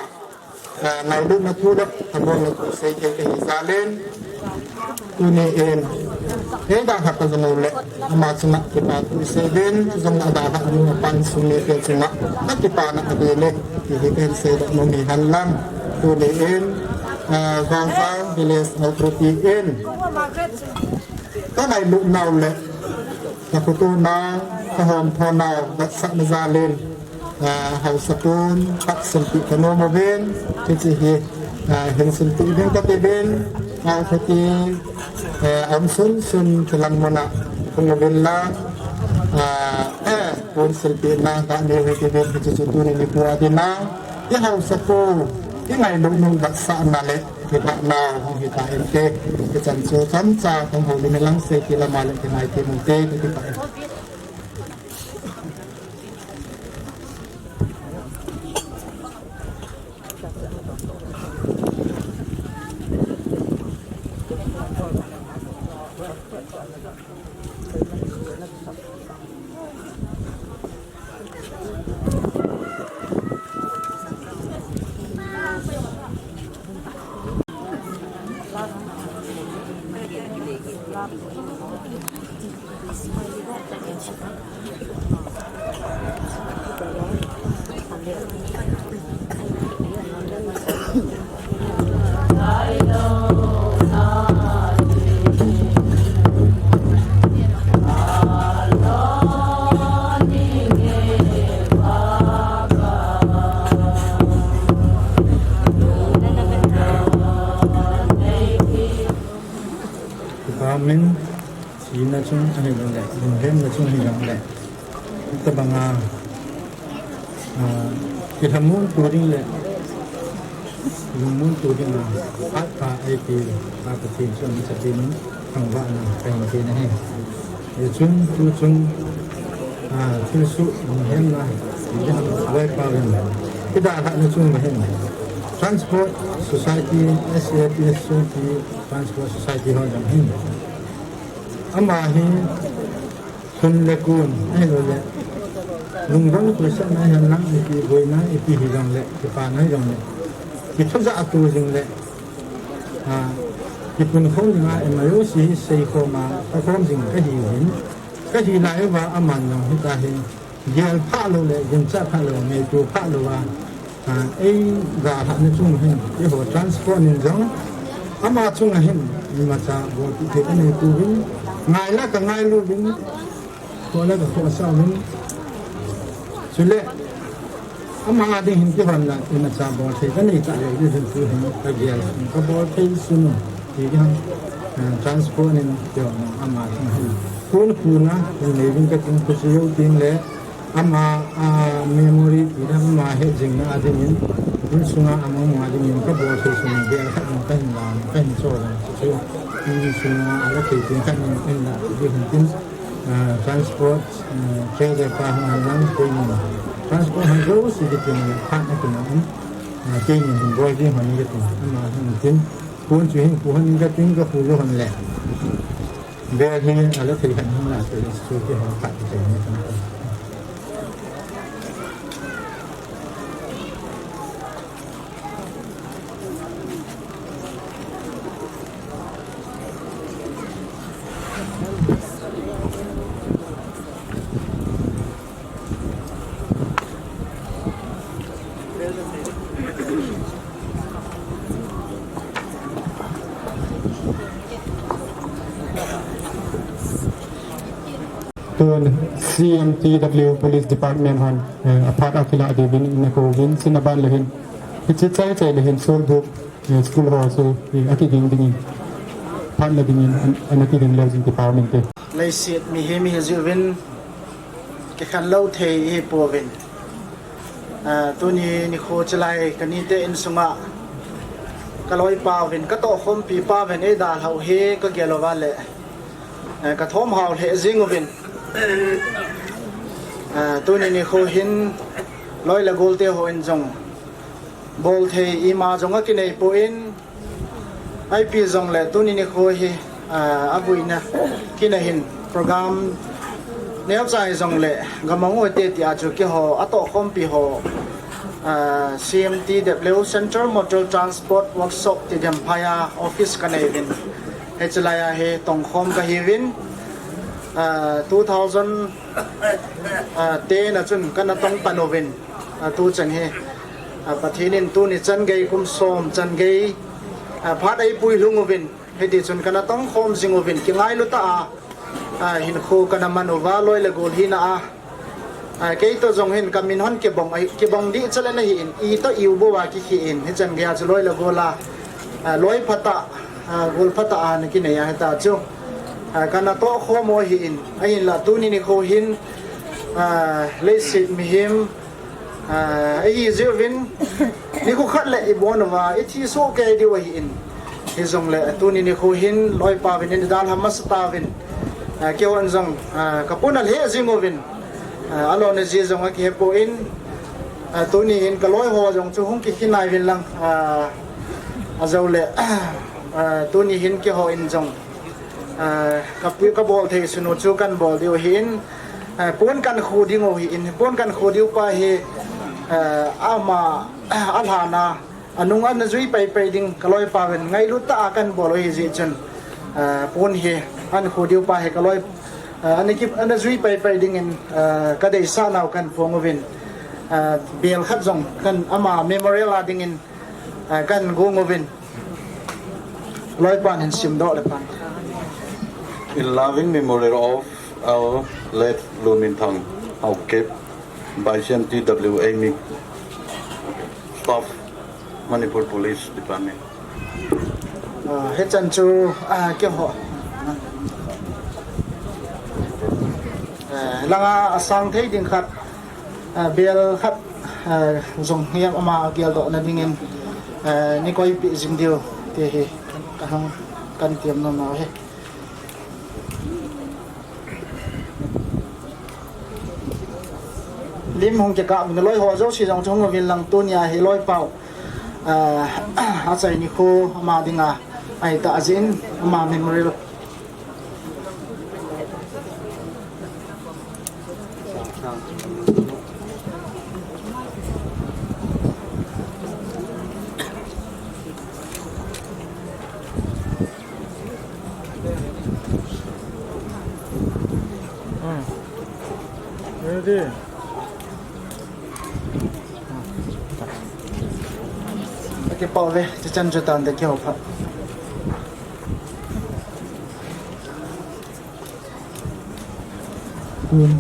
ah, ngailutna thu le, thabolna thu sei thei kahi jal in, tuni in, eida khat ka jong u le, Ama chunga kipa thu isei uvin, jong adalha anu apa insung mite chunga, akipana abel e, ti hi kahin seidoh nom hi henlang, tuni in, ah, Vaojang Village Authority in, ka ngailut nau le, ka khutu nau, ka homtho nau, vetsahna jal in, Ah, haosa pun, pat silpeh kanom uvin, hiche hi, ah, hin silpeh uvin kati uvin, ah, kati, eh, aum sunsun kilang mun a, hung uvin lang, ah, eh, pun silpehna, kanei u hiti uvin, hiche chu tuni nikho a dinga, i haosa pu, i ngailut nung vetsahna le, i phatna, hung hita inte, hichan chu, chomcha, hung houlim inlang sei ti lama le, kinai ti mun te, kati pa. Min, sina chung ahi jongle, lunghemna chung ahi jongle, tabanga, ah, kithamun tu ding le, lungmun tu ding a, phat pha eiti, pa Pathen chu mi sa tin, thangvahna kahin pe ahi. Hichun, tu chung, ah, thilsoh, lunghemna, loipa vin, kidalhahna chung ahin. Transport Society, S A T S chung ti, Transport Society ho jong hin. Ama hi, hun le kun, ahilouleh, lungdong toisahna hihen lang, ipi boina, ipi hijongle, kipana hijongle, kithujah a tu jingle, ah, kipunkhom dinga, M I O C hi seikhom a, akhom jing kahiuvin, kahi lai uva, aman jong hitahi, gel phah lou le, ginchat phah lou, ngaitu phah lou a, ah, eidalhahna chung hin, eiho transport in jong, ama chunga hin, imacha bolpeh thei kanei pouvin, ngaila kangailuvin, khola kakhohsah uvin. Chule, ama ding hin kihonna, imacha bol thei kanei talou ding hin tu hin, kagel, kabol thei sunu, ti ding, ah, transport in, kihonna, ama chunga hin. Kun kuna, hin neivin kating, khuche jou tengle, ama, ah, memory ti ding, ama hetjingna a dingin, insunga ama mu a dingin kabol thei sung bel khat jong kahin la, kahin cho jong chu, insunga ala thei tin kahin la ding hin tin, ah, transport, ah, driver pa hung lang tin, transport hung jouse tin phat na kin in, ah, tin hin bol ding hon ni tin, ama hin tin, kun chu hin ku hon ni tin, ka ku jo hon le. Bel hi ala thei khat hung la, chu, chu kihou khat thei ni. Tun C M T W Police Department hon, eh, aphat akilah diuvin, ina kouvin, chuna ban le hin, hiche chai chai le hin, Solbuk, eh, school ho chu, eh, akiging dingin, phatna dingin, an, ana kiging leu jing ti pau min te. Leiset mihem ihi jiuvin, kikhen lou thei ihi pouvin. Ah, tuni nikho chilai kanite insunga kaloipa uvin, katohkhompi pa uvin eidalhah u hi kagel uva le, eh, kathom hao lheh jing uvin. Ah, tuni nikho hin loi le golte hon jong bol thei ima jong akinei pon, ipi jongle tuni nikho hi, ah, abuina kina hin program neocha hijongle gamang u hite tia chu keiho atohkhompi ho, ah, C M T W Central Motor Transport Workshop Tidiam phaia office kanei uvin. Hiche laia hi tongkhom kahiuvin, ah, two thousand, ah, ten a chun kana tong pan uvin. Ah, tuchan hi, ah, Pathen in tuni chan gei kum som chan gei, ah, phat eipui lhung uvin, hiti chun kana tongkhom jing uvin, kingailu tah a, ah, hinkho kana man uva, loi le gol hina a, ah, keitoh jong hin kamin hon kibong, ah, kibong dih chale na hin, itoh iu bou a kikhen, hichan gei a chu loi le gol a, ah, loi phatah, ah, gol phatah a na kinei a hita chu, ah, kana tohkhom u ahin, ahinla tuni nikho hin, ah, leiset mihem, ah, ihi jiuvin, nikho khat le ibon uva, ithi soh kei diu ahin. Hijongle, tuni nikho hin, loipa uvin eidalhah masa tauvin. Ah, keihon jong, ah, kapuna lheh jing uvin. Ah, alona ji jong akihe pon. Ah, tuni hin kaloi ho jong chu hung kikhin nai uvin lang. Ah, ajole, ah, tuni hin keihon jong, ah, kapu kabol thei sunu chu kanbol diu ahin. Ah, pon kankhu dingu ahin, pon kankhu diu pa hi, ah, ama, ah, alhana, anung ana jui paipai ding kaloipa uvin ngailut tah a kanbol u ahi jeh chun, ah, pon hi ankhu diu pa hi kaloi, ah, ana ki, ana jui paipai dingin, ah, kadeisah nau kanphong uvin, ah, bel khat jong kan ama memorial a dingin, ah, kangong uvin. Loipan hin simdoh le pan. In loving memory of our late Luminthang Haokip by C M T W A MIC staff, Manipur Police Department. Ah, hichan chu, ah, keiho. Langa asang thei ding khat, ah, bel khat, ah, jong hiam ama geldoh na dingin, ah, nei koipeh jing diu ti hi ka hung kan tiam nom nau hi. Lim hung kikah mi loi ho jouse jong chu hung uvin lang tunia hi loi pau, ah, achai nikho ama dinga ahi ta jeh in ama memorial. Hmm. Ready. Kipah uve, chuchan chu tante kihou phat. Tun,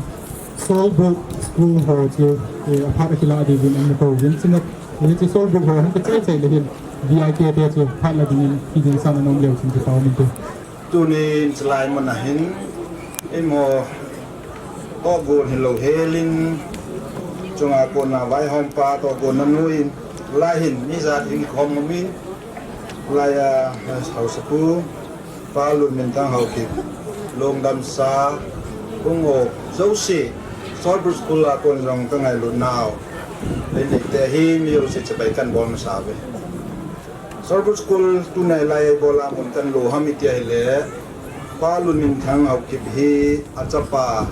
Sawlbuk School ho chu, eh, aphat akilah diuvin ana kouvin, chuna, eh, chu Sawlbuk ho hung kichai chai le hin, V I K te chu phat la dingin, hiding san ana um leu chun kipa um inte. Tunin chulai mun a hin, eiho tohgon hilou helin, chunga kona vaihompa tohgon na nuin, lai hin, mi jat hin khom umin, lai a, hausapu, Pa Lunminthang Haokip, lungdamsa, hung o, jouse, Sawlbuk School a kon jong ka ngailut nau. Lei lei te hi mi jouse chibai kan bol masa uve. Sawlbuk School tunai lai bol a mun kan lo ham iti ahile, Pa Lunminthang Haokip hi achapa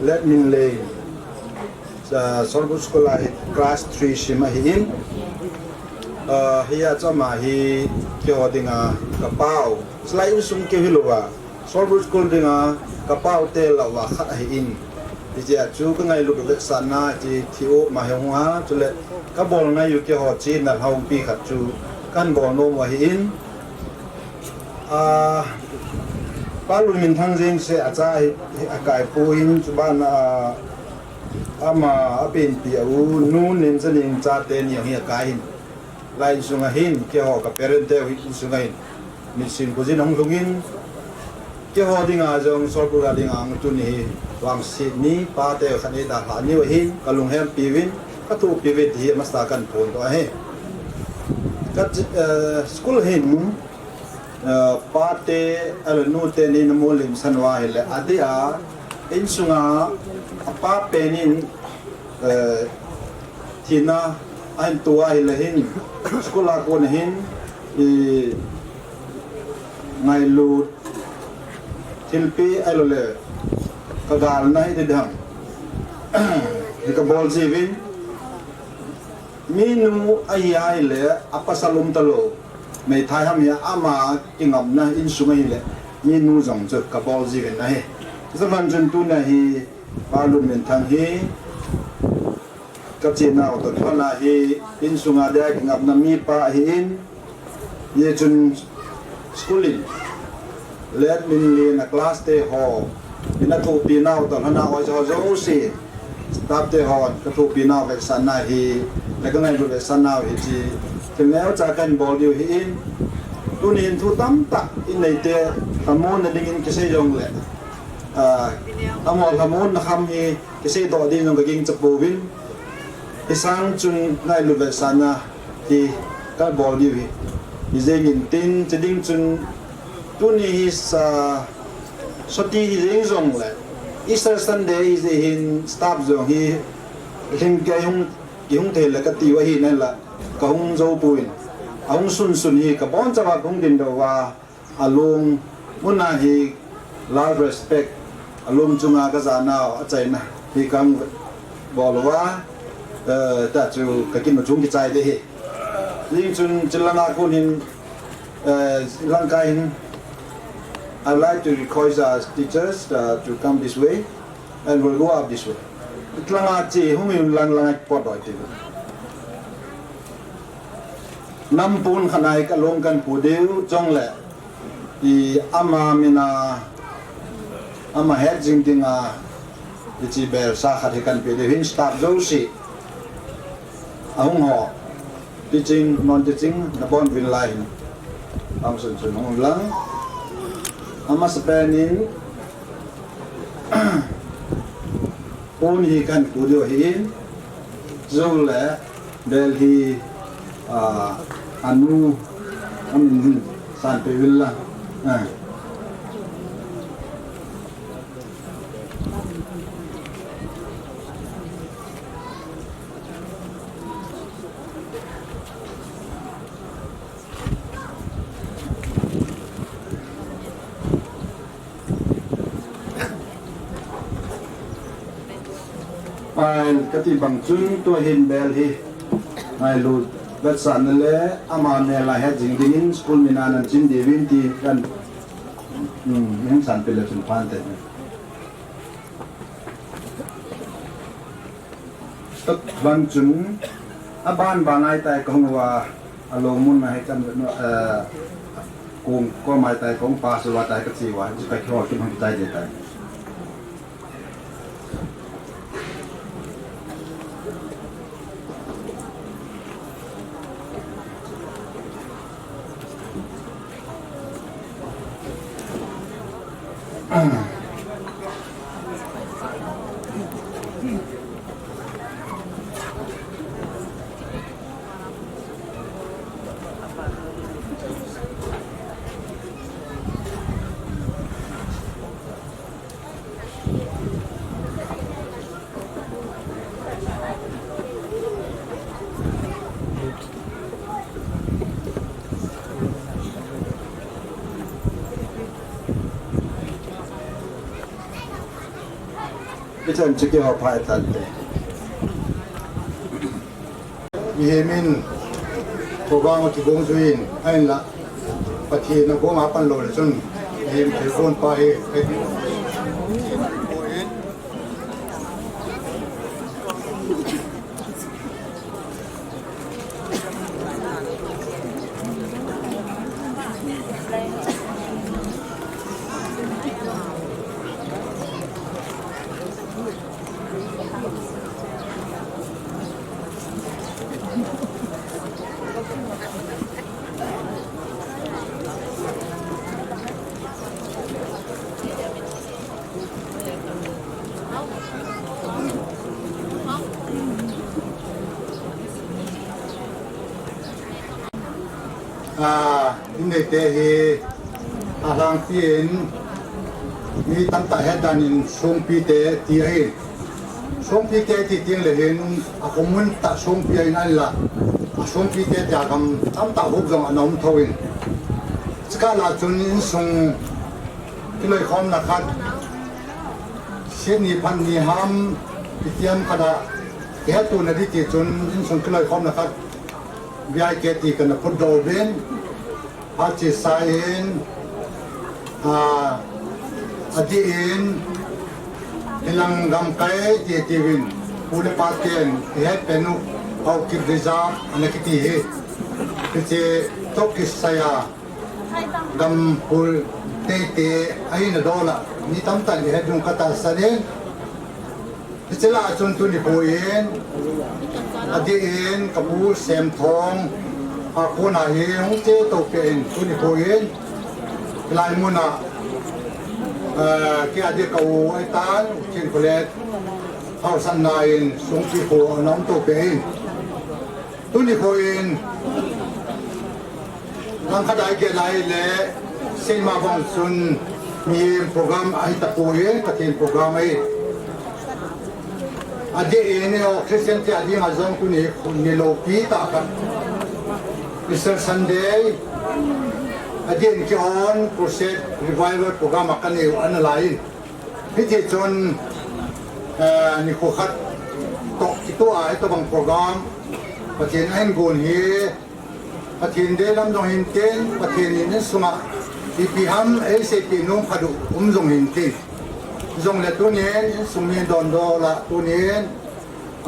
Letminlei, ah, Sawlbuk School a hi class three sim ahin. Ah, hia chu ama hi keiho dinga ka pau. Chulai insung keu hilouva, Sawlbuk School dinga ka pau te lah uva khat ahin. Hichea chu ka ngailut u vetsahna chu thi u ma he hung ha, chule ka bol ngai u keiho chihna lhompi khat chu kan bol nom u ahin. Ah, Pa Lunminthang jeng se acha hi, hi akai poi, chuban a, ama apenpi a u, Nu Nemchaning chate ni hi akai hin. Lai insung a hin, keiho ka parent te insung a hin, mitsin khojin ahung lhungin, keiho dinga jong, Sawlbuk a dinga hung tuni hi, vangset ni, pate khat nei dalhah niu ahin, ka lunghempi uvin, ka thohpi uve ti hi, amasa kan phondoh ahi. Ka chi-, eh, school hin, eh, pate, ahilou le nute ni na mu lim san uva ahile, adeh a, insunga, apa penin, eh, thina ahin to ahile hin, school a kon hin, i, ngailut, thilpeh ahilou le, ka galna hi ti ding ham, hi ka bol jiuvin, minu ahi ahile, apasal um talou, meithai ham hia ama kingapna insung ahile, minu jong chu ka bol jiuvin ahi. Chuban chun tuna hi, Pa Lunminthang hi, ka chenau toh kilhon a hi, insunga dia kingapna mipa ahin, hijeh chun school in, Letminlei in a class te ho, in athohpi nau toh kilhon a oi jo jouse, staff te hon, ka thohpi nau vetsahna hi, le ka ngailut vetsahna hi chu, thil neocha kahin bol diu ahin, tuni hin thu tamtah, in neite, lhamonna dingin kisei jongle, ah, amaho lhamonna kham hi, kiseidoh ding jong ka gingcha pouvin, hisang chun ngailut vetsahna hi ka bol diu ahi. Hijengin tin, chiding chun tuni hi sa, soti hijeng jongle, Easter Sunday hijeh hin staff jong hi, lhingkei hung, kihung thei le ka tiu ahi nahin la, ka hung jou poi, ahung sunsun hi ka bonchauva ka hung dingdoh uva, alung, muna hi love respect, alung chunga ka janau, achaina hi ka hung bol uva, eh, ta chu ka kin chung kichai ding ahi. Hijeh chun, chulanga kon hin, eh, langkai hin, I'd like to request our teachers, uh, to come this way. And we'll go up this way. Langa che hung in lang lang pot doi ti. Nampun khanai ka long kan pu deu jongle. I ama mina ama het jing dinga i chi bel sa khat hi kan pe deu hin staff jouse. Ahung ho. Teaching, non-teaching, na bon vin lai hin. Ang sun sun hung lang. Amasapen in, Pon hi kan ku diu ahi in, Zul le Bel hi, a, anu, amin hin san pe vil la. A. Pai, kati bang chun tua hin Bel hi ngailut vetsahna le ama mel a het jing dingin school min a nan chin diuvin ti kan, um, min san pe le chun phan te. Tua bang chun aban bang ai tai ka hung uva, alou mun a hi kan, eh, kong ko mai tai kong pa su va tai ka chi uva, ji ka kho ki hung tai de tai. Ichan chiki ho phai tan te. Mihem in program a kigong juin, ahinla Pathen a gong a pan lou le chun, mihem thilgon pa hi, A, in neite hi, alhangpi in, mi tamtah het dan in Songpi te ti ahi. Songpi te ti teng le hin, akhom mun tah Songpi ahin ahinla, aSongpi te tia gam tamtah huop jong ana um thou in. Chukah lah chun insung kiloikhomna khat, Sydney phat ni ham, itiham khat a, kihetto na ding ti chun insung kiloikhomna khat, V I K ti kana phutdoh uvin, phat chesa in, a, adeh in, hilang gamkai ti tiuvin, pu le pa ten ihet pen u, Haokip Reserve ana kiti hi. Hiche toh kisai a, gam pu teitei a ahina dol a, mi tamtah in ihet diu katahsan in, hiche lah a chun tuni nikho in, adeh in, kapu Semthong a kona hi hung chetou peh in, tuni nikho in, hilai mun a, eh, kei adeh ka u ahitan, Chinkholet, haosanna in, Songpi kho ana umtou peh in. Tuni nikho in, langkhat a igel a ahile, seima bang chun, mihem program ahitapoi, Pathen program ahi. Adeh in, eiho Christian te adinga jong tuni nikho hi loupi tah khat, Easter Sunday, adeh in kihon Crusade Revival program a kanei u analai in. Hiti chun, eh, nikho khat toh kitoh a hitobang program Pathen ahin gon hi, Pathen deilam jong hintin, Pathen in insunga ipi ham eiseipeh nom khat u um jong hintin. Jongle tunin insung mi dondol a tunin,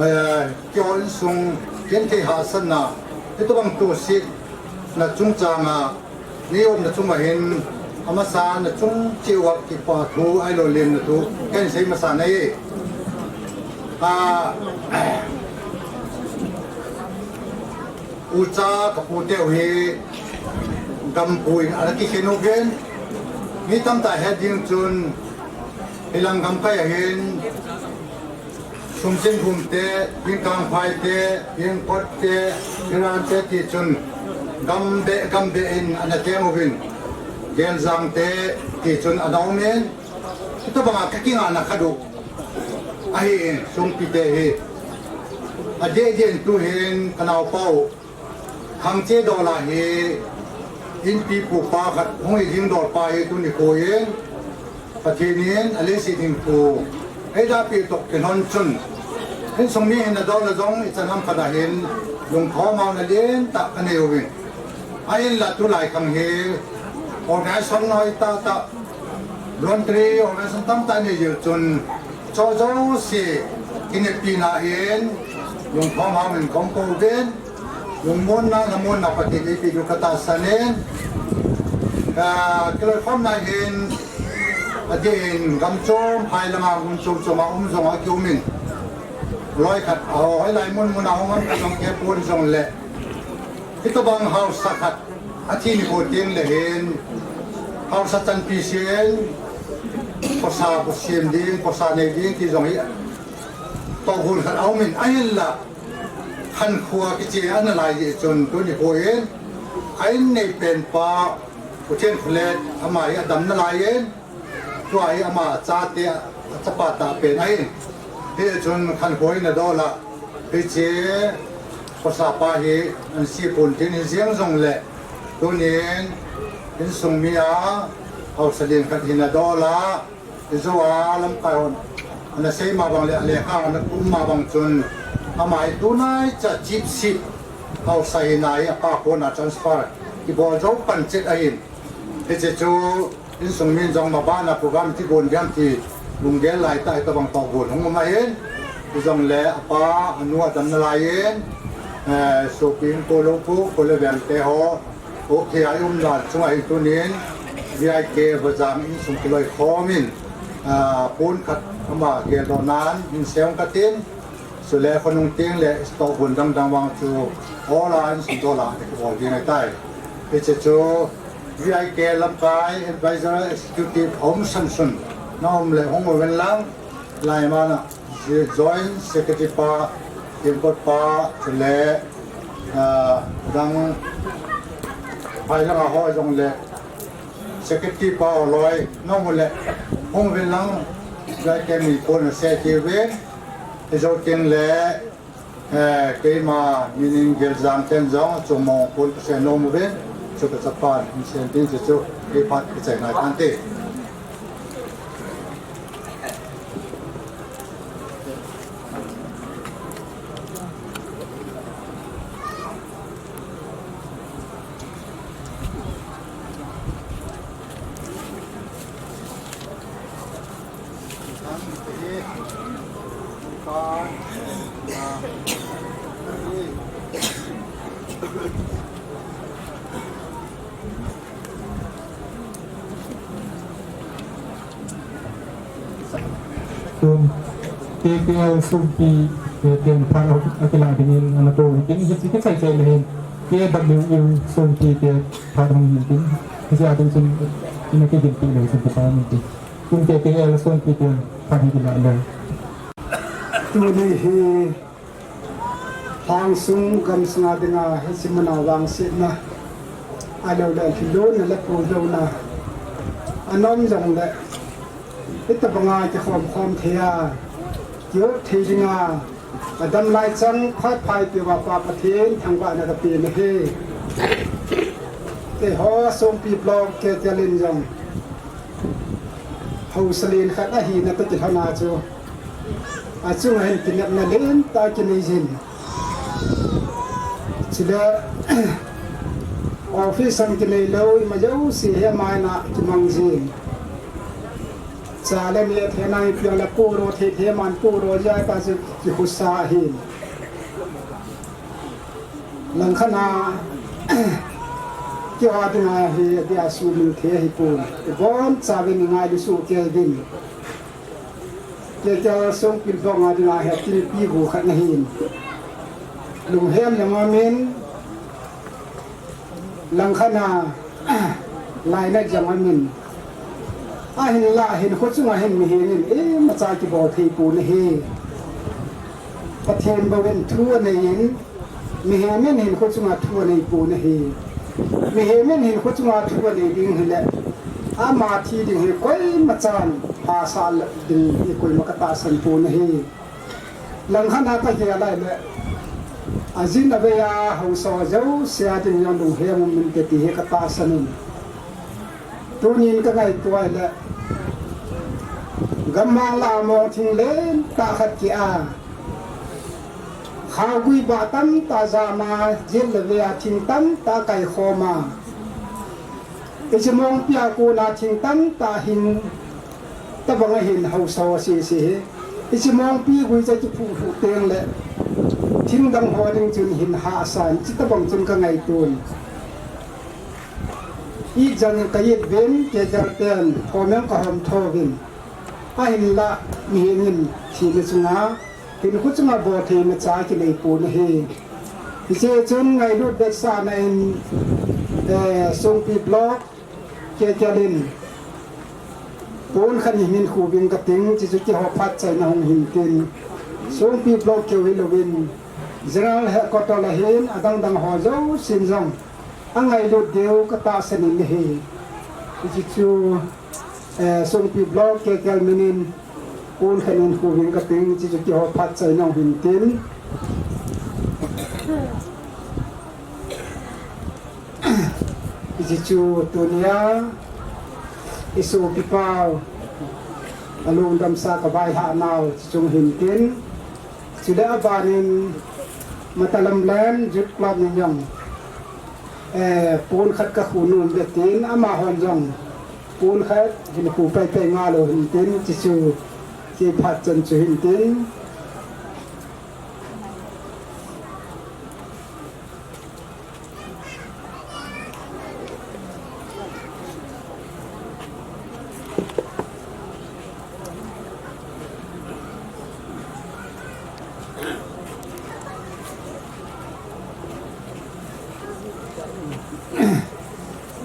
eh, keiho insung genthei hahsatna, hitobang tohsetna chungchang a, nei umna chunga hin, amasa na chung cheh uva kipa thu ahilou lemna thu kahin sei masa nahi. A, ucha kapu teu hi gampu in ana kikhen uvin, mi tamtah het ding chun, hilang gamkai a hin, Sumsinghum te, Pingkangphai te, Pingkot te, Hiran te ti chun gam beh, gam beh in ana teng uvin, Geljang te ti chun ana um in, hitobanga ka kingahna khat u ahi in, Songpi te hi. Adeh deh in tuhin ka naopa u Khangche dol a hi inpi pupa khat hung hi ding dol pa hi tuni kho in Pathen in aleiset hinkho eidalhah toh kilhon chun, insung mi hina dol a jong ichan ham khat a hin lungthom a na lentah ka nei uvin. Ahinla tulai khang hi organization hoi tahtah, voluntary organization tamtah nei jeh chun, chu jouse kinepina in lungthom a min kong ko uvin. Lungmonna, lungmonna Pathen in eipeh diu katahsan in, ah, kiloikhomna hin, adeh in gam chom, phai langa mun chom chom a um jong akium in, loi khat, ah, hoilai mun mun a hung um khat jong kipon jongle, hitobang haosa khat athi nikho teng le hin, haosa chanpi sen, khosa bu sem ding, khosa nei ding ti jong hi tohgon khat aum in, ahinla khankho a kiche ana lai jeh chun tuni kho in a in nei pen pa Pu Thenkholet ama hi adam nalai in, tua hi ama chate, achapa tah pen ahin. Hichun khankho hi na dol a, hiche khosa pa hi ana sipun tin hi jeng jongle, tunin insung mi a haosa lien khat hi na dol a, Ijo a lamkai hon ana sei ma bang le, alekha ana kum ma bang chun, ama hi tunaicha chief sip haosa hina hi apa kona transfer kibol jou pan chet ahin. Hiche chu insung min jong ma bana program ti gon diam ti lunggel lai tah hitobang tohgon hung um ahin. Hijongle apa anu adam nalai in, eh, sopi in ko lou pu, ko le veng te ho, Okay, a um dan chunga hi tunin V I K Vajang insung kiloikhom in, ah, pon khat ama geldoh nan in seiyong katin, chule khonung teng le stock gun dang dang vang chu all a insung dol a kibol ding ahitai. Hiche chu V I K lamkai advisor executive Hom Sansun na um le hung uvin lang, laimana Joint Secretary pa, Import pa, chule, ah, dang phai langa ho jongle Secretary pa oloi, nom ule, hung uvin lang, jai kemi pon se ti uvin, ijou tin le, eh, keima minin Geljang ten jong, chumong pon se nom uvin, chu ka chapan, in sen tin chu chu, kei phat kichai nai tante. Tun, K K L Songpi te ten phat a, akilah dingin ana kou in tin, hiche kichai chai le hin, K W U Songpi te phat hung hin tin, hiche a ding chun, ina kiginpi le chun kipa min tin. Tun K K L Songpi ten phat hi kilah le. Tuni hi, Lhangsung gamsunga dinga hiche muna vangsetna, ahilouleh lhilunna le puilouna anom jongle, hitobanga kikhom khom thei a, kiu thei dinga, adam lai chang phat phai peuva Pa Pathen thangvahna kape nahi. Keiho Songpi Block K K L in jong haosa lien khat ahina toh kilhona chu, achunga hin kinepna lentah kinei jin. Chule, office a kinei lou, ima jouse hi amaina kimang jin. Cha le neh thei nai piang le puro thei thei man puro jai ta chu kikhusa ahin. Langkhat a, keiho dinga hi, adeh a sumil thei ahipon. Ibonchauvin ingailu soh kei uvin. Kei Songpi Block a dinga hi, atinpi gu khat nahin. Lunghem jong aumin, langkhat a, lainat jong aumin. Ahinlah, hinkho chunga hin mihem in, imacha kibol thei pon ahi. Pathen bou in thu anei in, mihem in hinkho chunga thu anei pon ahi. Mihem in hinkho chunga thu anei ding hile, ama thi ding hi koima chan hahsa ding hi koima katahsan pon ahi. Langkhat a kagel a ahile, ajin avei a haosa jouse a ding jong lunghem um inte ti hi katahsan in. Tunin kangaito a ahile, gammang lah a mong thing lentah khat kia, khaogui bah tamtah jama, jin le vei a thing tamtah kaikhom a, hiche mongpi a kona thing tamtah hin, tobang a hin haosa sese hi, hiche mongpi gui chu kiphuh lhuh teng le, thing dang ho ding chun hin hahsa in, chuti tobang chun kangaiton. Ijat in ka-it uvin, kei jal ten, hom jong kahom tho uvin. Ahinlah, mihem in thina chunga, hinkho chunga bolthei imacha kinei pon ahi. Hiche chun ngailut vetsahna in, eh, Songpi Block, K K L in, pon khat hin khu ving kating, chuchu keiho phat chaina hung hintin. Songpi Block keu hilouvin, General Headquarter a hin, adang dang ho jousen jong, angailut diu katahsan in ahi. Hichu, eh, Songpi Block K K L min in, pon khat hin khu ving kating, chuchu keiho phat chaina hung hintin. Hichu tunia, isopipau, alungdamsa kavailhah nau, chuchu hintin. Chule abanin Matalam Land Youth Club in jong, eh, pon khat kakhu nom uve tin, amahon jong pon khat hin khu paipai ngal u hintin, chuchu kei phat chan chu hintin.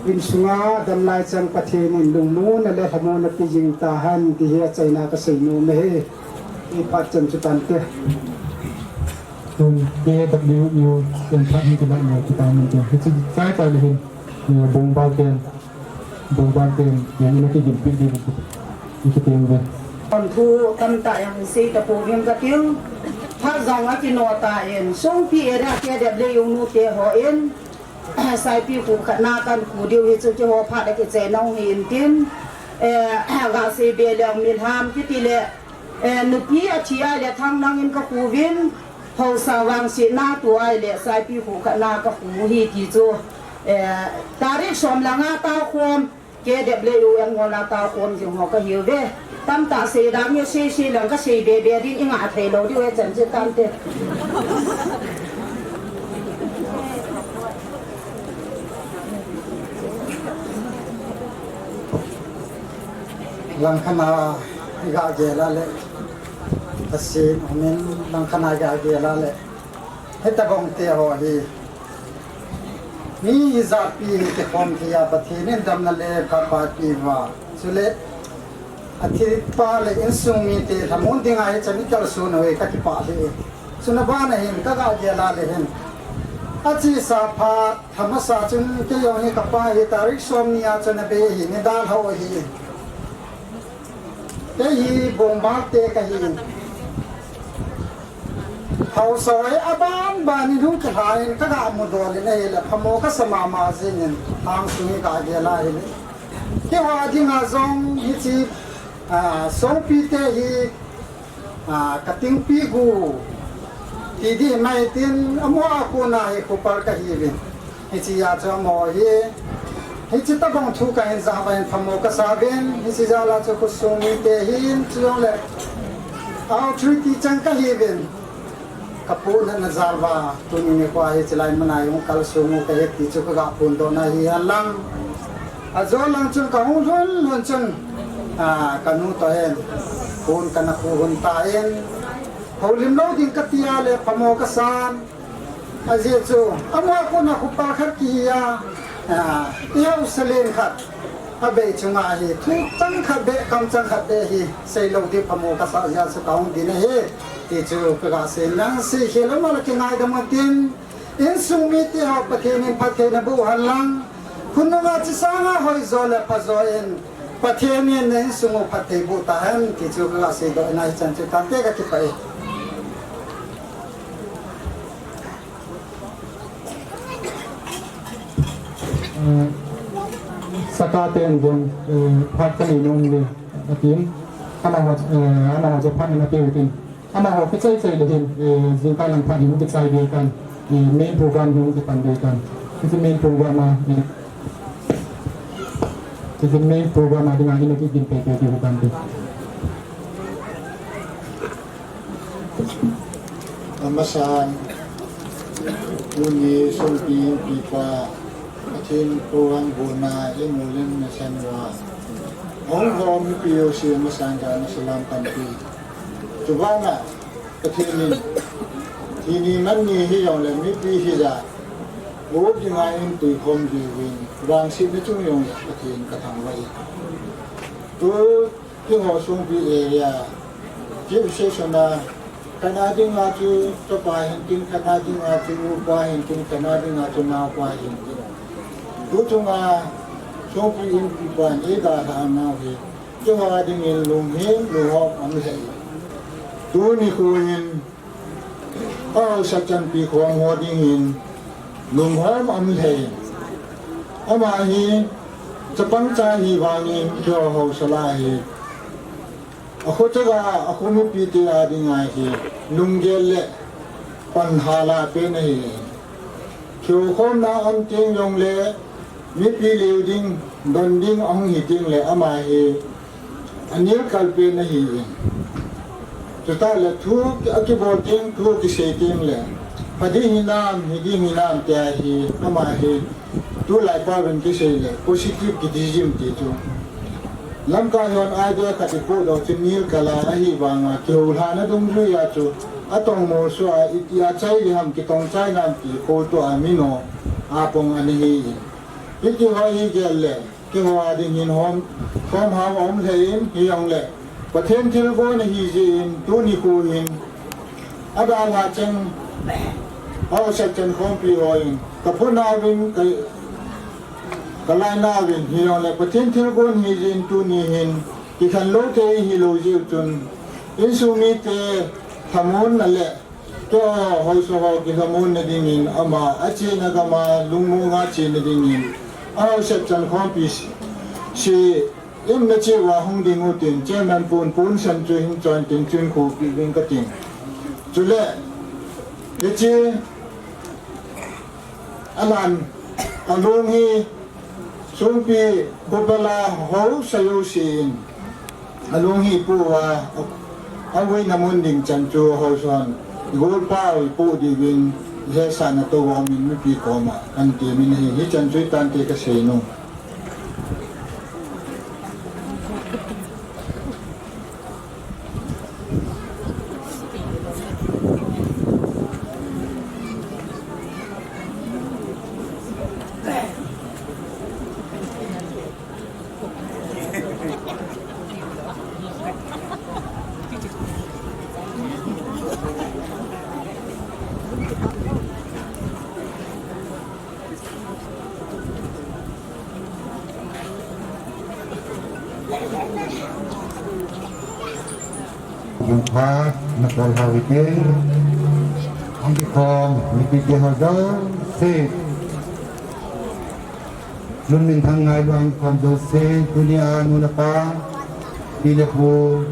Insunga damlai chang Pathen in lungmonna le lhamonna pejing tahen ti hi achaina kasei nom e. Kei phat chan chu tante. Tun K W U ten phat hi kilah mo kipa mun ten. Hichu chai chai le hin, eh, Bongbal ten, Bongbal ten, eh, ina kiginpi ding hi kiti uve. Kon thu tamtah jong sei tapouvin kating. Phat jong akino tan, Songpi area K W U nute hon, Saipi khu khatna kahin khu diu hichu keiho phat a kichaina hung hintin, eh, gasei be leng milham kiti le, eh, nupi athi a le thangnang in kakhu uvin, haosa vangsetna tua le Saipi khu khatna kakhu u hi ti chu, eh, tarik som le nga taokhom, K W U N ngol a taokhom jing ho kahiuve. Tamtah sei dang hi sei sei leng kasei be be ding inga thei lou diu e chan che tante. Langkhat a iga gel a le, asin umin langkhat a iga gel a le. Hitabang te ho hi. Mi ijat pi hi kikhom thei a Pathen in damna le phatpa eipe uva. Chule, athipa le insung mite lhamon dinga hichan ikalson u hi kakipah e. Chuna bana hin kaga gel a le hin, achesa phat lhamasa chun kei jong hi kapa hi tarik som ni a chun abei hi, nidalhah u hi. Kei hi Bongbal te kahi. Haosa hi aban ban in hung kilhan in kaga mudol in ahile phamo kasa mama jing in, angsung hi kagel a hile. Keiho dinga jong hiche, ah, Songpi te hi, ah, katingpi gu ti ding mai tin, amaho a kona hi khupal kahiuvin. Hiche a chu amaho hi, hiche tabang thu kahin jah uva hin phamo kasa uvin, hiche jal a chu khosung mite hin, chujongle authority chang kahiuvin, kapohnatna jal uva, tuni nikho a hiche lai mun a hung kalsong u kahi ti chu kaga phondohna hihen lang. Ajo lang chun kahung lhun lhun chun, a, kanu toh hin, phone kana khu lhun tan, houlim lou ding kati a le phamo kasan. Ajeh chu, amaho a kona khupal khat kihi a, a, ihaosa len khat abei chunga hi, thu chang khat beh, kam chang khat beh hi, seilou ding phamo kasa jeh a chu kahung ding ahi. Ti chu kaga sei lang, sei khel lou ma la kingaidam utin, insung mite ho Pathen in phatthei naboh hen lang, khonunga chesanga hoijo le phajo in Pathen in na insung u phatthei boh tahen, ti chu kaga seidoh in ahichan chu tante kakipah e. Eh, saka ten jong, eh, phat kanei nom e, atin. Amaho, eh, amaho jong phat in apeh utin. Amaho kichai chai le hin, eh, jingkah lang phat in kichai ding tan, eh, main program jong kipan ding tan. Hiche main program a, eh, hiche main program a dinga ina kigin peh peh ding tan te. Amasan, tuni sumpi inpi pa, Pathen program bohna, imu lin na san wa. Hung hom mipi jouse amasan ga na salam kanpe. Chubana, Pathen in, tuni man ni hijongle mipi hijat, o dinga eituikhom jiuvin, vangsetna chung jongle Pathen kathangvah e. Tu Keiho Songpi area, chief session a, khat a dinga chu chapa hintin, khat a dinga chu upa hintin, khat a dinga chu naopa hintin. Tu chunga Songpi inpi pan eidalhah nau hi, keiho a dingin lunghel, lunghom aum lheh e. Tuni nikho hin, Ahaosa chanpi khom ho dingin lunghom aum lheh e. Ama hi chapang cha ahi vangin keiho haosa lah hi, akho chaga, akho mipite a dinga hi lunggel le panhal a pen ahi. Kihoukhomna aum teng jongle, mipi leu ding, don ding ahung hi tengle ama hi anelkal pen ahi in. Chutah le thu akibol teng, thu akisei tengle, pha ding hinam, hi ding hinam tia hi, ama hi tulai paovin kisei le positive criticism ti chu. Lamkai hon idea khat ipohdoh chu nelkal a ahi vanga, kihoulhahna dungjuia chu atongmol soh a, itia chai ding ham, kitong chai nam ti kholtoh a min o a pang ana hi in. Hitiho hi gel le, keiho a dingin hom, khomhao aum lheh in, hijongle Pathen thilgon ahi jeh in, tuni nikho hin, adalhah cheng, ahaosa chankhompi hon, kaphutnauvin, ka, kalhainauvin, hijongle Pathen thilgon ahi jeh in, tuni hin, kikhen lou thei hilou jeh chun, insung mite lhamonna le, keiho haosa ho kilhamonna dingin ama achena gam a lungmonga chena dingin, ahaosa chankhompi se, imna cheh uva hung ding utin, Chairman Pu Punsan chu hin chon tin chun khopi ding katin. Chule, hiche, alan, along hi, Songpi khopel a haosa jousen, along hi ipoh uva, avuina mun ding chan chu haosa hon golpao ipoh diuvin, ihetsahna touva umin mipi koma kahin temin ahi, hichan chu hitante kasei nom. Jingkah nabol hou hitin, hung kikhom mipite ho jouse, lungminthang ngailua hung kikhom jouse, tunia nu le pa, pi le pu,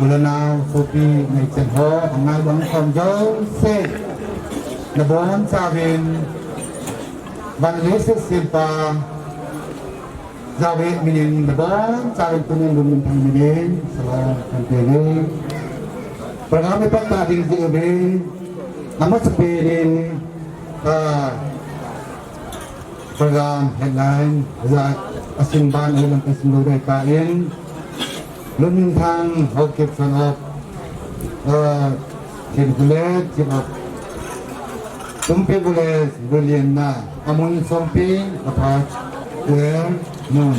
u le nao, sopi, neichan ho, ngailua hung kikhom jouse, nabonchauvin, van le leiset sempa, Jahve minin nabonchauvin tunin lungminthang minin salam kahin peuve. Program ipan ta ding jeh uvin, amasapen in, ah, program headline, ja, asim ban ahilang kasim lou ding ahitan, Lungminthang Haokip son of, uh, Chinpule, Chin of Tumpi Village, Vilianna, amun Songpi, aphat, Kuel, Nun.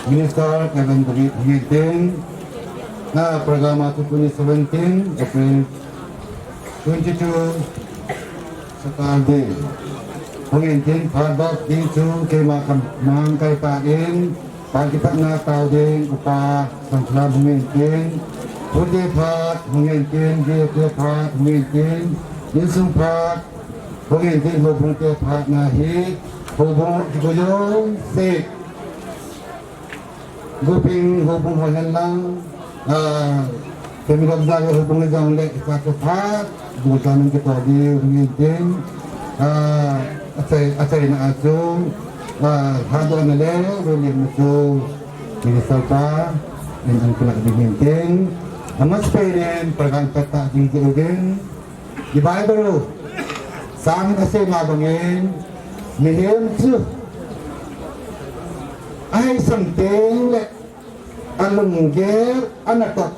Minister Kevin David Hingentin, na program atu twenty seventeen, April Twenty-two Saturday. Hung in tin phat bep ding chu keima kamang kai ta in, phat kipatna tao ding Upa Sangkhulam hung in tin, pute phat hung in tin, gate phat hung in tin, insung phat hung in tin, houbung te phat na hi, houbung kiko jong se. Goping houbung ho hen lang, ah, Family of Zion houbung le jong le, ipa chu phat, bu cha nang kito di, hung in tin, ah, achai, achaina a chu, ah, Lhadohna le Veilimna chu, Minister pa, in an kila ding in tin, amasapen in, program pat ta ding ti uvin, I Bible u, Psalm in asei ma bangin, mihem chu, ahei sang teng le, alunggel, anatok,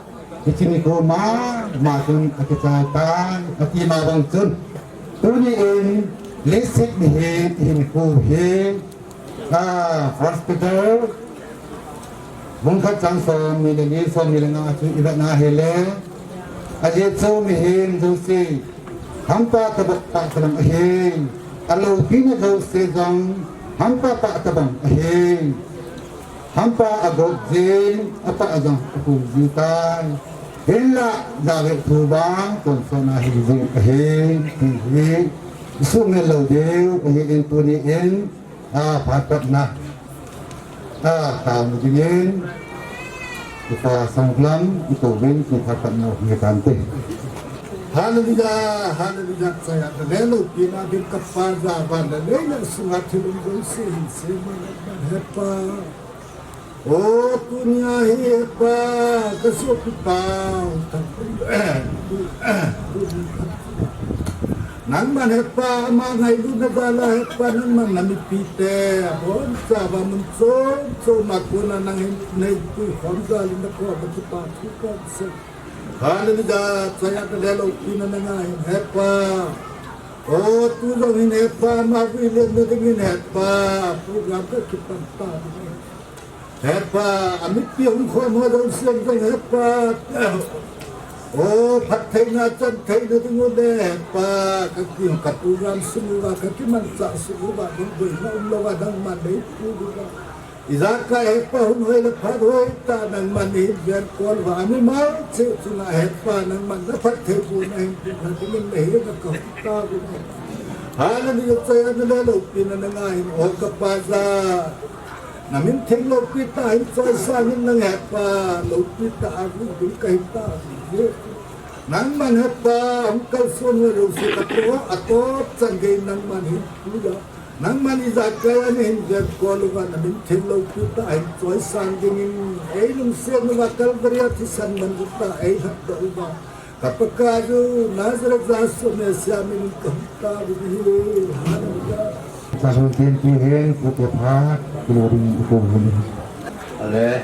hiche nikho ma, ma chun akichai tai, ati ma bang chun, tuni in, leiset mihem, hinkho hi, Ah, First Peter, bung khat chang som ni le li, som ni le nga chu i vet na hile. Ajeh chu mihem jouse, hampa tobang tah tobang ahi. Aloupina jouse jong, hampa tah tobang ahi. Hampa agop jing, atah jong apu ji tai. Hinlah, David thu bang, tonsot na hi jing ahi, ti hi. Isumil lou diu, ahi in tuni in, Ah, phat patna. Ah, tao dingin. Upa Sangkhulam, ito uvin, ki phat patna u nge tante. Hallelujah, hallelujah, chaya, na le loupina ding kapa ja, van le lei le sunga thilum jouse hin sema le ban hepa. O, tunia hi hepa, kasopi pau, nangman hepa, ama ngailutna jal a hepa, nangman namipite, abonchauva mun chom chom a kona nang hin neipui khom jal in nakoma kipa thu kasei. Hallelujah, chaya, na le loupina nanga hin hepa. O, tu jong hin hepa, ama vuilemna dingin hepa, program kakipan ta ding. Hepa, amipi hung khom ho jouse jong hepa. O, phattheina, chantheina ding u le hepa. Kaki, ka program sung uva, kakimanchah sung uva, ding boina umlouva, nangman neipu diuva. Ijakai hepa, hun hoi le phat hoi tah nangman nahin venkol uva, amimal cheh chunga hepa, nangman naphattheibohna hin pehna dingin nahenga kahung tao uve. Hallelujah, chaya, na le loupina nanga hin, o kapa ja. Namin theng loupi tah hin choisang in nang hepa, loupi tah a hung ding kahi tauve. Nangman hepa, hung kalson ho jouse katoh, atoh chan gei nangman hin puiya. Nangman ijakai a nahin venkol uva, namin theng loupi tah hin choisang dingin, eilungset uva Calvary a thisan manjuh tah a eilhatdoh uva. Ka Pakaiyu, Nazareth Jesu Messiah min in kahung tao uve. Hallelujah. Sahun tin ti hin, pute phat, glory i ko huni. Ale,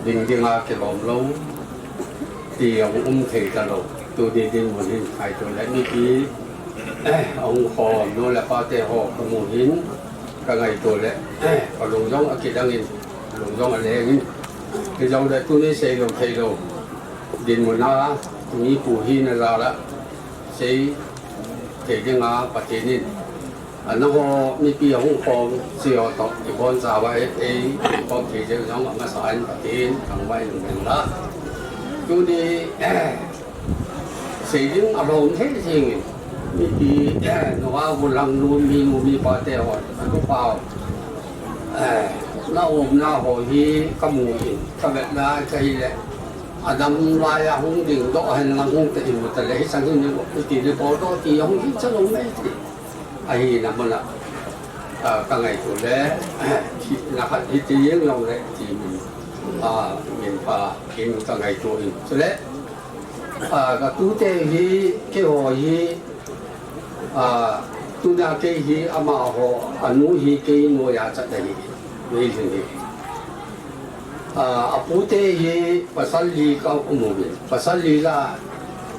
ding dinga kilom lou, ti ahung um thei talou, tuni dinmun hin, ngaito le mipi, eh, ahung khom nu le pa te ho kamu hin, kangaito le, eh, kalung jong akidang in, lung jong aleng in. Hijongle tuni seilou theilou dinmun a, mipu hina jal a, sei thei dinga Pathen in, a nangho mipi ahung khom, sei ho toh, ibonchauva, ei, ei, khom thei jeng jong amasa in Pathen, thangvah in um hen lang. Tuni, sei ding alhom thei jeng in, mipi, nungah gollhang nu, minu, mipa te hon, anu pau, na umna ho hi kamu in, kavetna a kahile, adam laiya hung dingdoh hen lang hung ta imu ta le, hichang hin ni, iti ni, podoh ti, hung hi chalou mai ti. Ahina muna, ah, kangaito le, thina khat hiti jeng jongle, ti min, ah, min pha, in kangaito in. Chule, ah, katute hi, keiho hi, ah, tuna kei hi, amaho, anu hi kei noiya chat ahi, Veilhing hi. Ah, apute hi pasal li kaum uvin, pasal li lah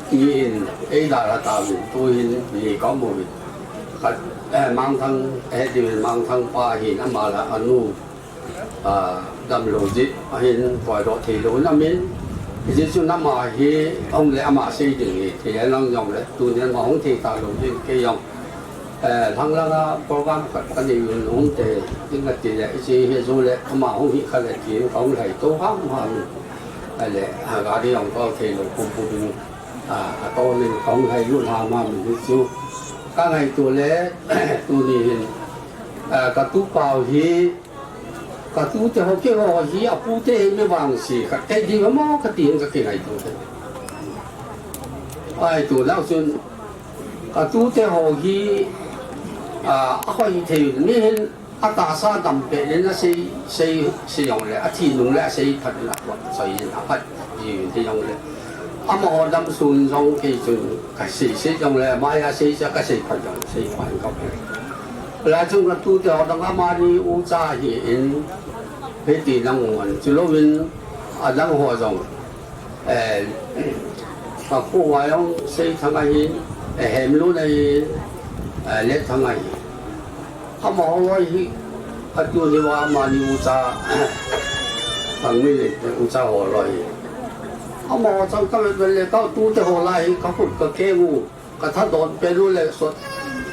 ni in eidalha tauvin, tuhin ni kaum uvin. Khat, eh, Mangthang, eh, dimin Mangthang pa hin ama lah anu, ah, damlou jeh ahin koidoh theilou in amin. Hiche chu nama hi hung le ama sei ding hi thei lang jong le, tunin ama hung thei talou ding kei jong. Eh, lhang langa program khat kanei un hung te ding kati le, hiche hi jong le ama hung hi kha le tin kahung lhai to ham ham. Ahile, a, gari jong kal thei lou pum pum in, a, atol in kahung lhai lut ham ham in chu. Kangaito le, tuni hin, a, katupa u hi, Katute ho keiho hi apute hi mi vangse khat kei ding mo kati in kakingaito te. Ahi tu nau chun katute ho hi, a, ahoi thei mi hin atahsa dam pet in asei, sei, sei jong le, athi nung le asei phat in aphat, soi in aphat, ji in ti jong le. Amaho dam sun jong kei chun kasei, sei jong le, maya sei cha kasei phat jong, sei phat in kape. Lai chung katute ho dang amani ucha hi in, hiti nang un, chulouvin adang ho jong, eh, kakhu a jong Seithang ahin, eh, Hemlun ahin, eh, Letthang ahin. Amaho loi hi, atuni uva amani ucha, Thangminlen te ucha ho loi hi. Amaho chang kavet vet le katute ho lai hi, kakhut kakeng u. Kathadon pet u le sot.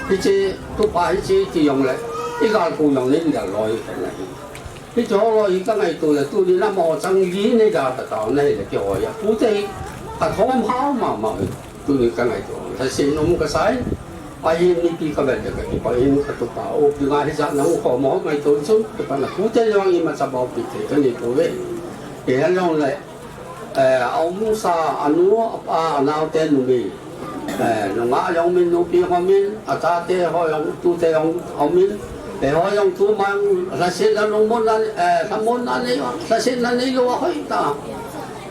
Hiche, tupa hiche ti jong le. Igal kou jong le idal loi khat na hi. Hiche ho loi hi kangaito le tuni nama ho chang li nei da ta tao na hi le keiho a. Pute hi kathom hao mama hi. Tuni kangaito. Lhasetna um kasai. Ahin mipi kavet le kakipah in katupa. O, pi nga hi jat na hung khom ho ngaito chun. Kipah na pute jong imacha baopi thei kanei pouve. Kei jong le. Eh, aumsa, anu, apa, anaote numei. Eh, nungah jong umin, nupi jong umin, achate ho jong, tute jong umin. Eiho jong tuman, lhasetna lungmonna, eh, lhamonna nei, lhasetna neilou a hoitah.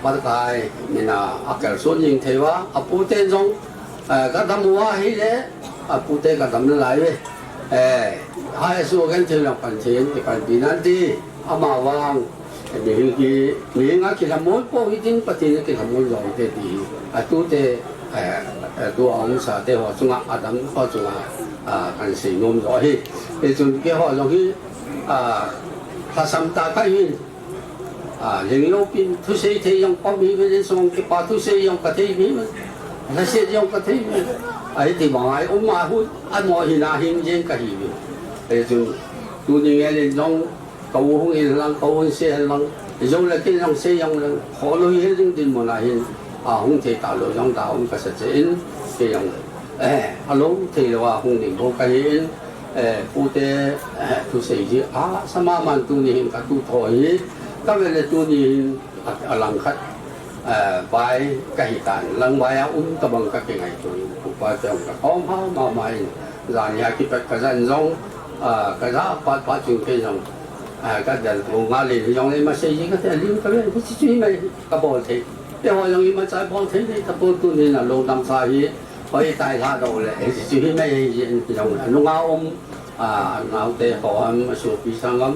Pakai, mina, akalson jing thei uva, apute jong, eh, kadam uva ahile, apute kadam nalai uve. Eh, haisu genthei lang panthei in, kipanpi nante, amavang. Mihing hi, mihing a kilhamon po hitin Pathen a kilhamon jong te ti hi. Atute, eh, eh, tua aumsa te ho chunga, adam ho chunga, ah, kahin seinom jo ahi. Hichun keiho jong hi, ah, lhasam tah kahin, ah, lhinglou pin thusei thei jong pom hiuvin, insung kipa thusei jong kathei hiuvin, lhaset jong kathei hiuvin. Ahiti bang a um a hu, amo hina hing jeng kahiuvin. Hichun tuni ngei len jong Ka u hung in lang, ka u hung sei in lang, ijong le kin jong sei jong le, kholou hi ding dinmun a hin, a hung thei talou jong da um kasa che in, kei jong le. Eh, alou thei lou a hung ding bou kahi in, eh, pute, eh, thusei hi, a, sama man tuni hin katu tho hi, kavet le tuni hin, a, alangkhat, eh, vai kahi tan, lang vai a um tabang kakingaito in, upa te jong kakhom hao mama in, jan hi a kipat kajan jong, ah, kaja pat pat chun kei jong, ah, kadel tou nga le, jong le masei ji kate, lim kave, hiche chu hi mai kabol thei. Eiho jong imacha bol thei nei tapou, tuni na lou damsa hi, hoi tai lha dou le, hiche chu hi mai hi jin, jong nunga um, ah, naote ho ham, asopi sang ham,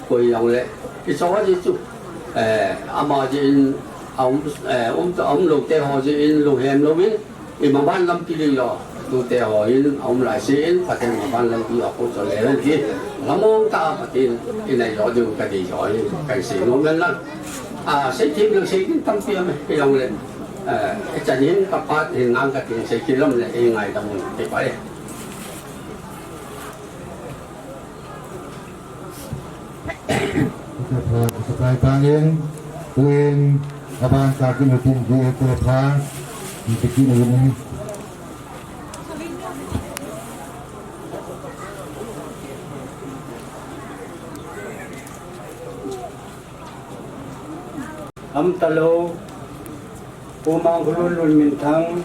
koi jong le, hiche ho ji chu, eh, ama jin, aum, eh, um, aum lou te ho jin, lunghem louvin, Imaban lampi ding lou, tute ho in, aum lai se in, Pathen maban lampi a ko cho le ven ti. Lamong ta Pathen, inai jo ding kadei jo in, kahin sei nom len lang. A, sei thim lang sei thim tampi am, kei jong le. Eh, ichan hin kapat hin ngang katin sei thim lam le, ingaidam un, kipah e. Sakai tangin, tuin, aban kakin utin, di ete pha, di kin utin. Am talou, Pu Mangkhulun Lunminthang,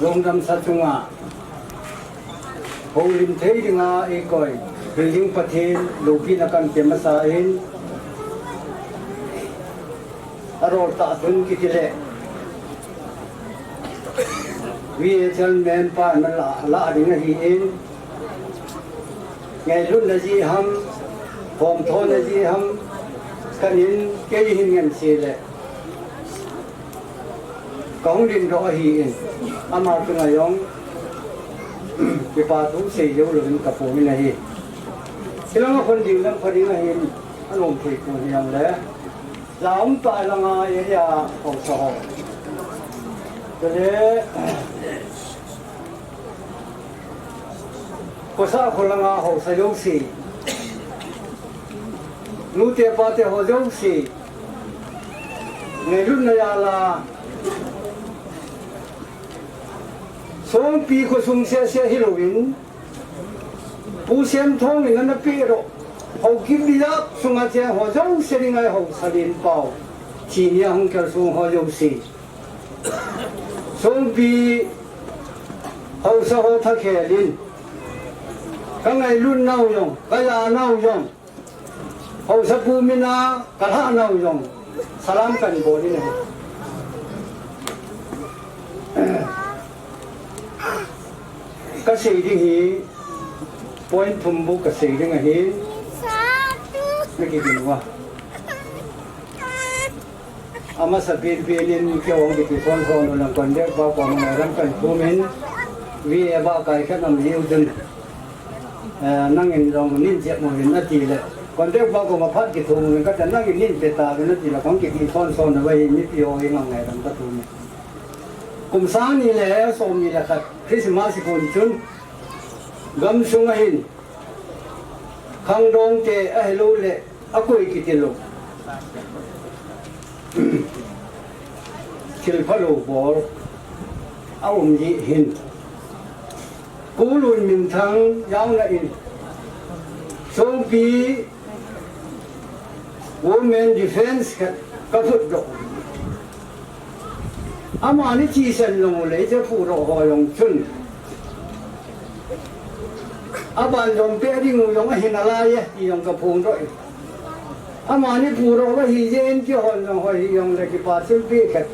lungdamsa chunga, houlim thei dinga eikoi, hil ding Pathen, loupina kahin pe masa in, arol tah thun kiti le, V H L member na la, la ding ahi in, Ngailutna jeh ham, khomthona jeh ham, kanin kei hin ngen se le. Kahung lim doh ahi in, ama chunga jong, kipa thu sei lou louvin kapu min ahi. Hilanga khon ding lam kho ding ahi in, anom thei pu hi jong le. Jaum ta langa area haosa ho. Tele. Kosa kholanga haosa jouse. Nute pate ho jouse. Ngailutna jal a. Songpi khosung sese hilouvin. Pu Semthong in ana peh doh. Haokip bijak sunga cheng ho jouse dinga haosa lenpau. Chinia hung kal sung ho jouse. Songpi haosa ho thakhel in. Ka ngailut nau jong, ka ja nau jong. Haosapu mina ka lhah nau jong. Salam kan bol in ahi. Ka sei ding hi, point thum bou ka sei ding ahi. Na kigin uva. Amasa pen pen in kei hung kiti son son u lang contact ba ko ma ram kan thum in. Vi e ba kai khat nam liu dun. Eh, nangin jong nin jep mo hin ati le. Contact ba ko ma phat kithum in ka ta nangin nin pe ta uvin ati le kong kiti son son na ba hi mipi ho hi ngai ram ka thum in. Kum sang ni le som ni le khat Christmas kon chun gamsung a hin khangdong te ahilou le akoi kiti lou. Thil phalou bol a um ji hin. Pu Lunminthang jaona in Songpi Women Defense ka, ka phut doh. Amani thisan lou le, hiche phudoh ho jong chun. Aban jong pe ding u jong ahi nalai e, ti jong ka phongdoh e. Amani phudoh va hijeh in kihon jong ho hi jong le kipa thilpeh khat.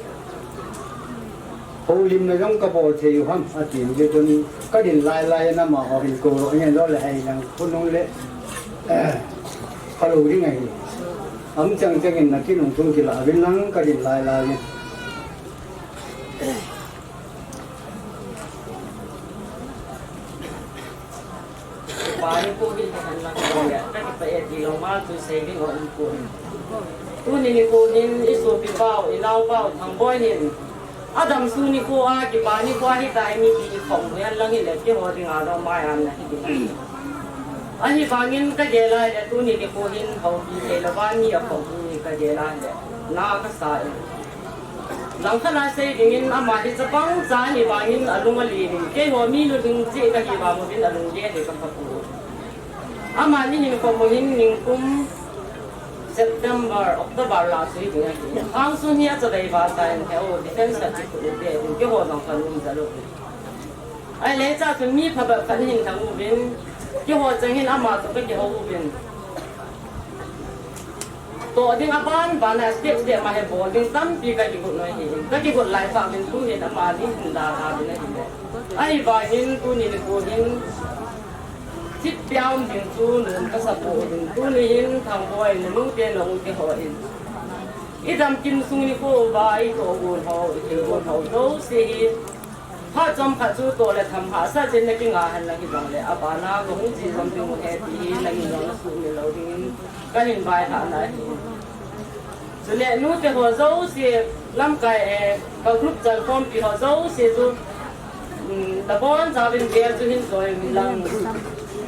Houlimna jong ka bol thei u ham, ati in, hichun ka din lai lai in amaho hin koudoh ngen lou le hei lang khonung le, eh, phalou ding ahi. Am chang chang in na kinung chung kila uvin lang ka din lai lai in. Pani ko hin han lang ko ya, ka kipa e ti lou ma tu sei ding o in ko. Tuni nikho hin i sopi pau, i nao pau, Thangboi hin. Adam sung nikho a, kipa nikho a hita i mipi i khom u hen lang hile, keiho dinga lou mai am na hi ding. Ahivangin ka gel a hile, tuni nikho hin houpi thei lou va mi a khom u hi ka gel a hile. Na ka sa e. Langkhat a sei dingin ama hi chapang cha hi vangin alung alen in, keiho mi nu ding cheh kahi vang uvin alung gel hi ka pha poi. Amani hin khom u hin ningkum September, October la sui ding ahi. Khang sung hi achavei va sa in he o, defense a chi khu u te, keiho jong ka lum ja lou. Ahile cha chun mi phabep khat hin thang uvin, keiho chang hin ama toh ka kihou uvin. Toh ding aban ban a step step ma hi bol ding tampi ka kigot noi hi. Ka kigot lai tah uvin tu hin amani hin dalha uvin ahi le. Ahivangin tuni nikho hin thipbeh a um ding chu nom ka sa poi hin. Tuni hin Thangboi, nanu te nau te ho in. I dam kim sung nikho uva i tohgon ho, i thilgon ho jouse hi. Phat chomkhat chu toh le tham hahsat chin na kinga hen lang hijongle, abana kahung chi jom ding u ahi ti hi nangin jong na sumil lou dingin kahin vaihahna ahi. Chule nute ho jouse, lamkai, eh, ka group chan khompi ho jouse chu, um, nabonchauvin vel chu hin choi uvin lang.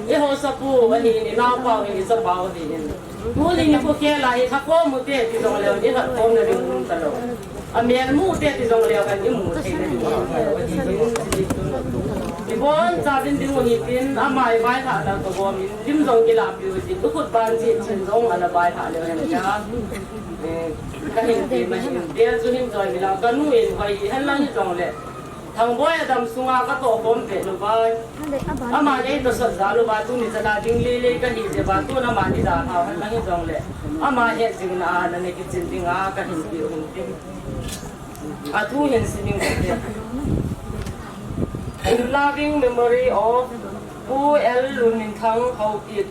I haosapu ahin, i naopa ahin, i chapa ahin. Tuni nikho khel a hi lhakhom u te ti jongleu, i lhakhomna ding um talou. Amel mu te ti jongleu kan i mu thei le. Ibonchauvin ding u hitin, ama i vaihahna kagom in, lim jong kilahpeh u hitin, i khut ban jeh chin jong ana vaihah leu hen tia. Eh, kahin ti ma hin, vel chu hin choi uvin lang, kanu in hoi hen lang hijongle. Thangboi adam sunga katoh khom pet uva. Ama nei tosot jal uva, tuni chan a ding lele kahi jeh uva, tun amani dalhau hen lang hijongle. Ama hetjingna a nana kichin dinga kahin ti u hin tin. Athu hin siming u te. In loving memory of Pu L Lunminthang Haokip,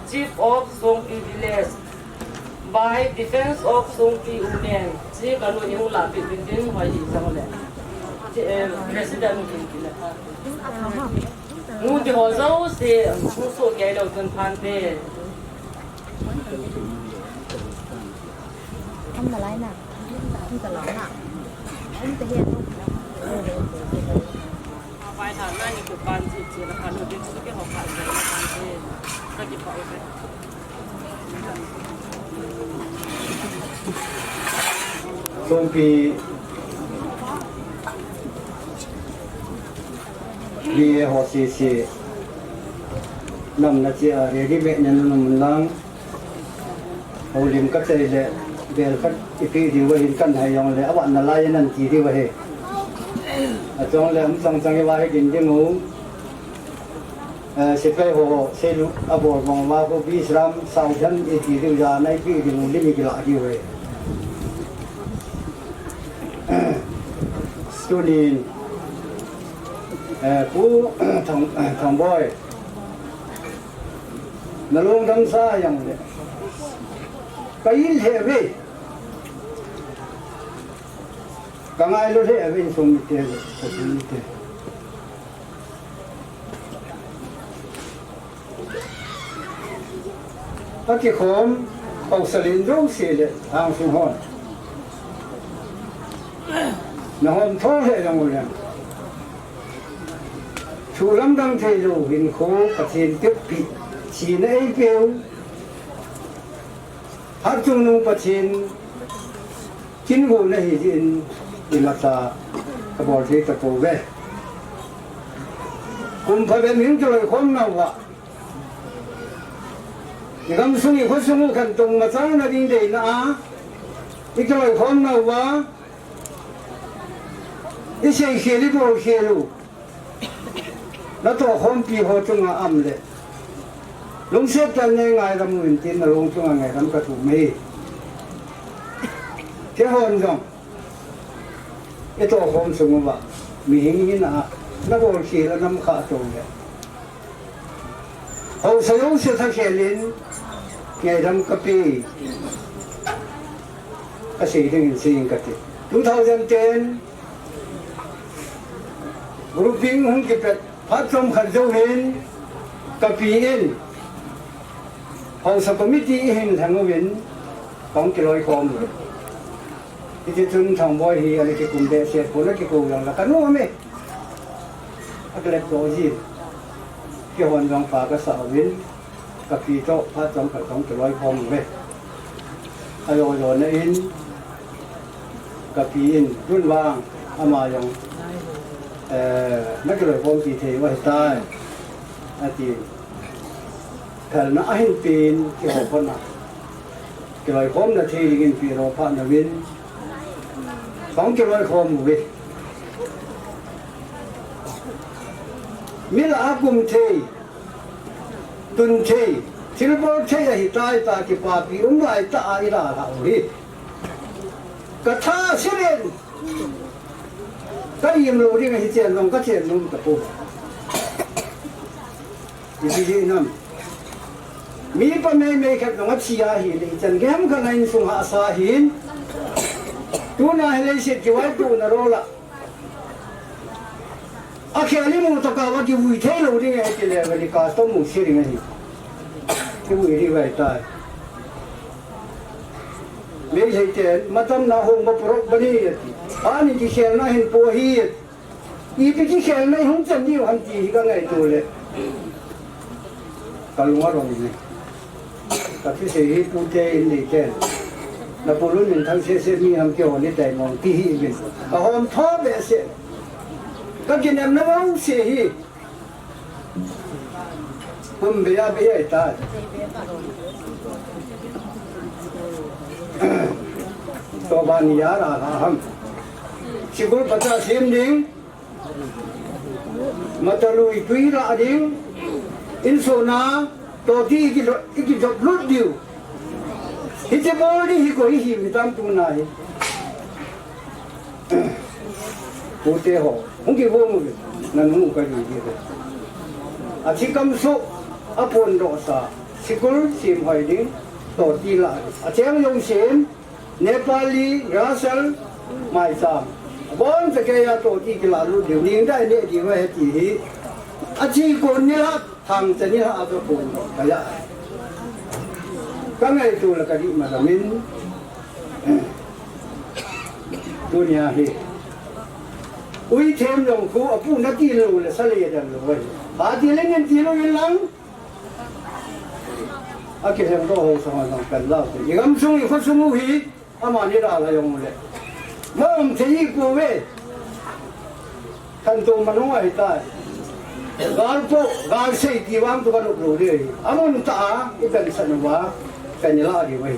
Chief of Songpi Village, by Defense of Songpi Women, chi kanu in hung lahpeh uvin tin hoi hijongle. Chi, eh, President in kile pha. Nute ho jouse, hung soh kei lou chun phante. Songpi B A ho sese namna chea ready beh nen num lang. Houlim ka chei le bel khat ipi diu ahin kan hai jong le avat nalai nan ti diu ahi. Achong le um chang chang i va hi din ding u. Eh, sepai ho, seilu abol bang uva ko Bisram Southern iti diu ja nai pi ding u lim i kila diu ahi. Tunin, eh, Pu Thang, Thangboi. Na lungdam sa jong le. Ka in he ve. Ka ngailu he ve insung mite le, ka sung mite. Akikhom, pausal in jouse le, angsung hon. Na hom tho he jong u le. Thu lamdang thei lou hinkho Pathen tepi, china eipeu. Hatchungnung Pathen kin guna hi jin imacha kabol thei tapouve. Kum phabep hin kiloikhom nauva. I gamsung i khosung u khantouna machang na ding deina a. I kiloikhom nauva. I seikhel i bolkhel u. Na tohkhompi ho chunga am le. Lungset tah in nei ngaidam uvin tin na long chunga ngaidam ka thum e. Keihon jong. I tohkhom sung uva. Mihem hina a. Na bolkhel a nam kha to le. Haosa jouse thakhel in. Ngaidam ka pe. Ka sei ding in sei in ka ti. Two thousand ten. Grouping hung kipet phat chomkhat jou hin ka pi in haosa committee i hin lheng uvin kong kiloikhom uve. Hiti chun Thangboi hi ana kikum behseh pon, ana kikou jong la ka nom e. A kilet to jin. Keihon jong pha ka sa uvin. Ka pi toh phat chomkhat kong kiloikhom uve. Ajo jo na in ka pi in tun vang ama jong, eh, na kiloikhompi thei u ahitai. Ati. Phalna ahin pen kihou phat na. Kiloikhomna thei dingin pi ro phat na uvin. Kong kiloikhom uve. Mi lah a kum thei. Tun thei, thilbol thei ahitai ta kipapi um lai ta a i la lha u hi. Ka tha silen. Ka im lou ding ahi chen jong ka chen nom tapou. Ipi hi nam. Mi pa meimei khat jong athi ahile ichan gei ham khat a insung hahsa ahin. Tuna hi leiset kivaituhna rol a. Akhel imu tokah uva kivui thei lou ding ahi tile, veli custom mu se ding ahi. Kivui ding ahitai. Meitei ten, matam na hung ma purok bani ati. Ani kikhelna hin po hi ati. Ipi kikhelna i hung chan diu ham ti hi ka ngaito le. Ka lung a rong in. Ka thusei hi pute in nei ten. Na pu Lunminthang sese mi ham keiho ni tai mong ti hi in. Ka hom tho behseh. Ka kinem na mong se hi. Kum bei a bei a ta. To ban ya ra ha ham. Sikul pacha sem ding. Matalu i tui lah ding, insung a toti i ki lo, i kijop lut diu. Hiche bol ding hi koi hi mi tam tu nai. Pute ho, hung kivui mu, na nu ka di di. Athi kam su, aphondoh sa, sikul sem hoi ding, toti lah. Acheng jong sem, Nepali, Russell, Maicham. Abon chakei a toti kila lut diu, ning dai ne diu ahi ti hi. Athi kon nilhah, thangcha nilhah a kon ka ya. Ka ngaito le ka di ma da min. Tunia hi. Ui them jong khu, apu nati lou le, sa le dan lou ahi. Ati le ngen ti lou in lang. Akilhem doh ho sang jong kan lau te. I gam sung i kho sung u hi, amani la la jong le. Ma um thei hi ko ve. Kan to manu ahi tai. Gal po, gal sei ti vang to kan up lou le. Amun ta a, i kan san va, kan la di ve.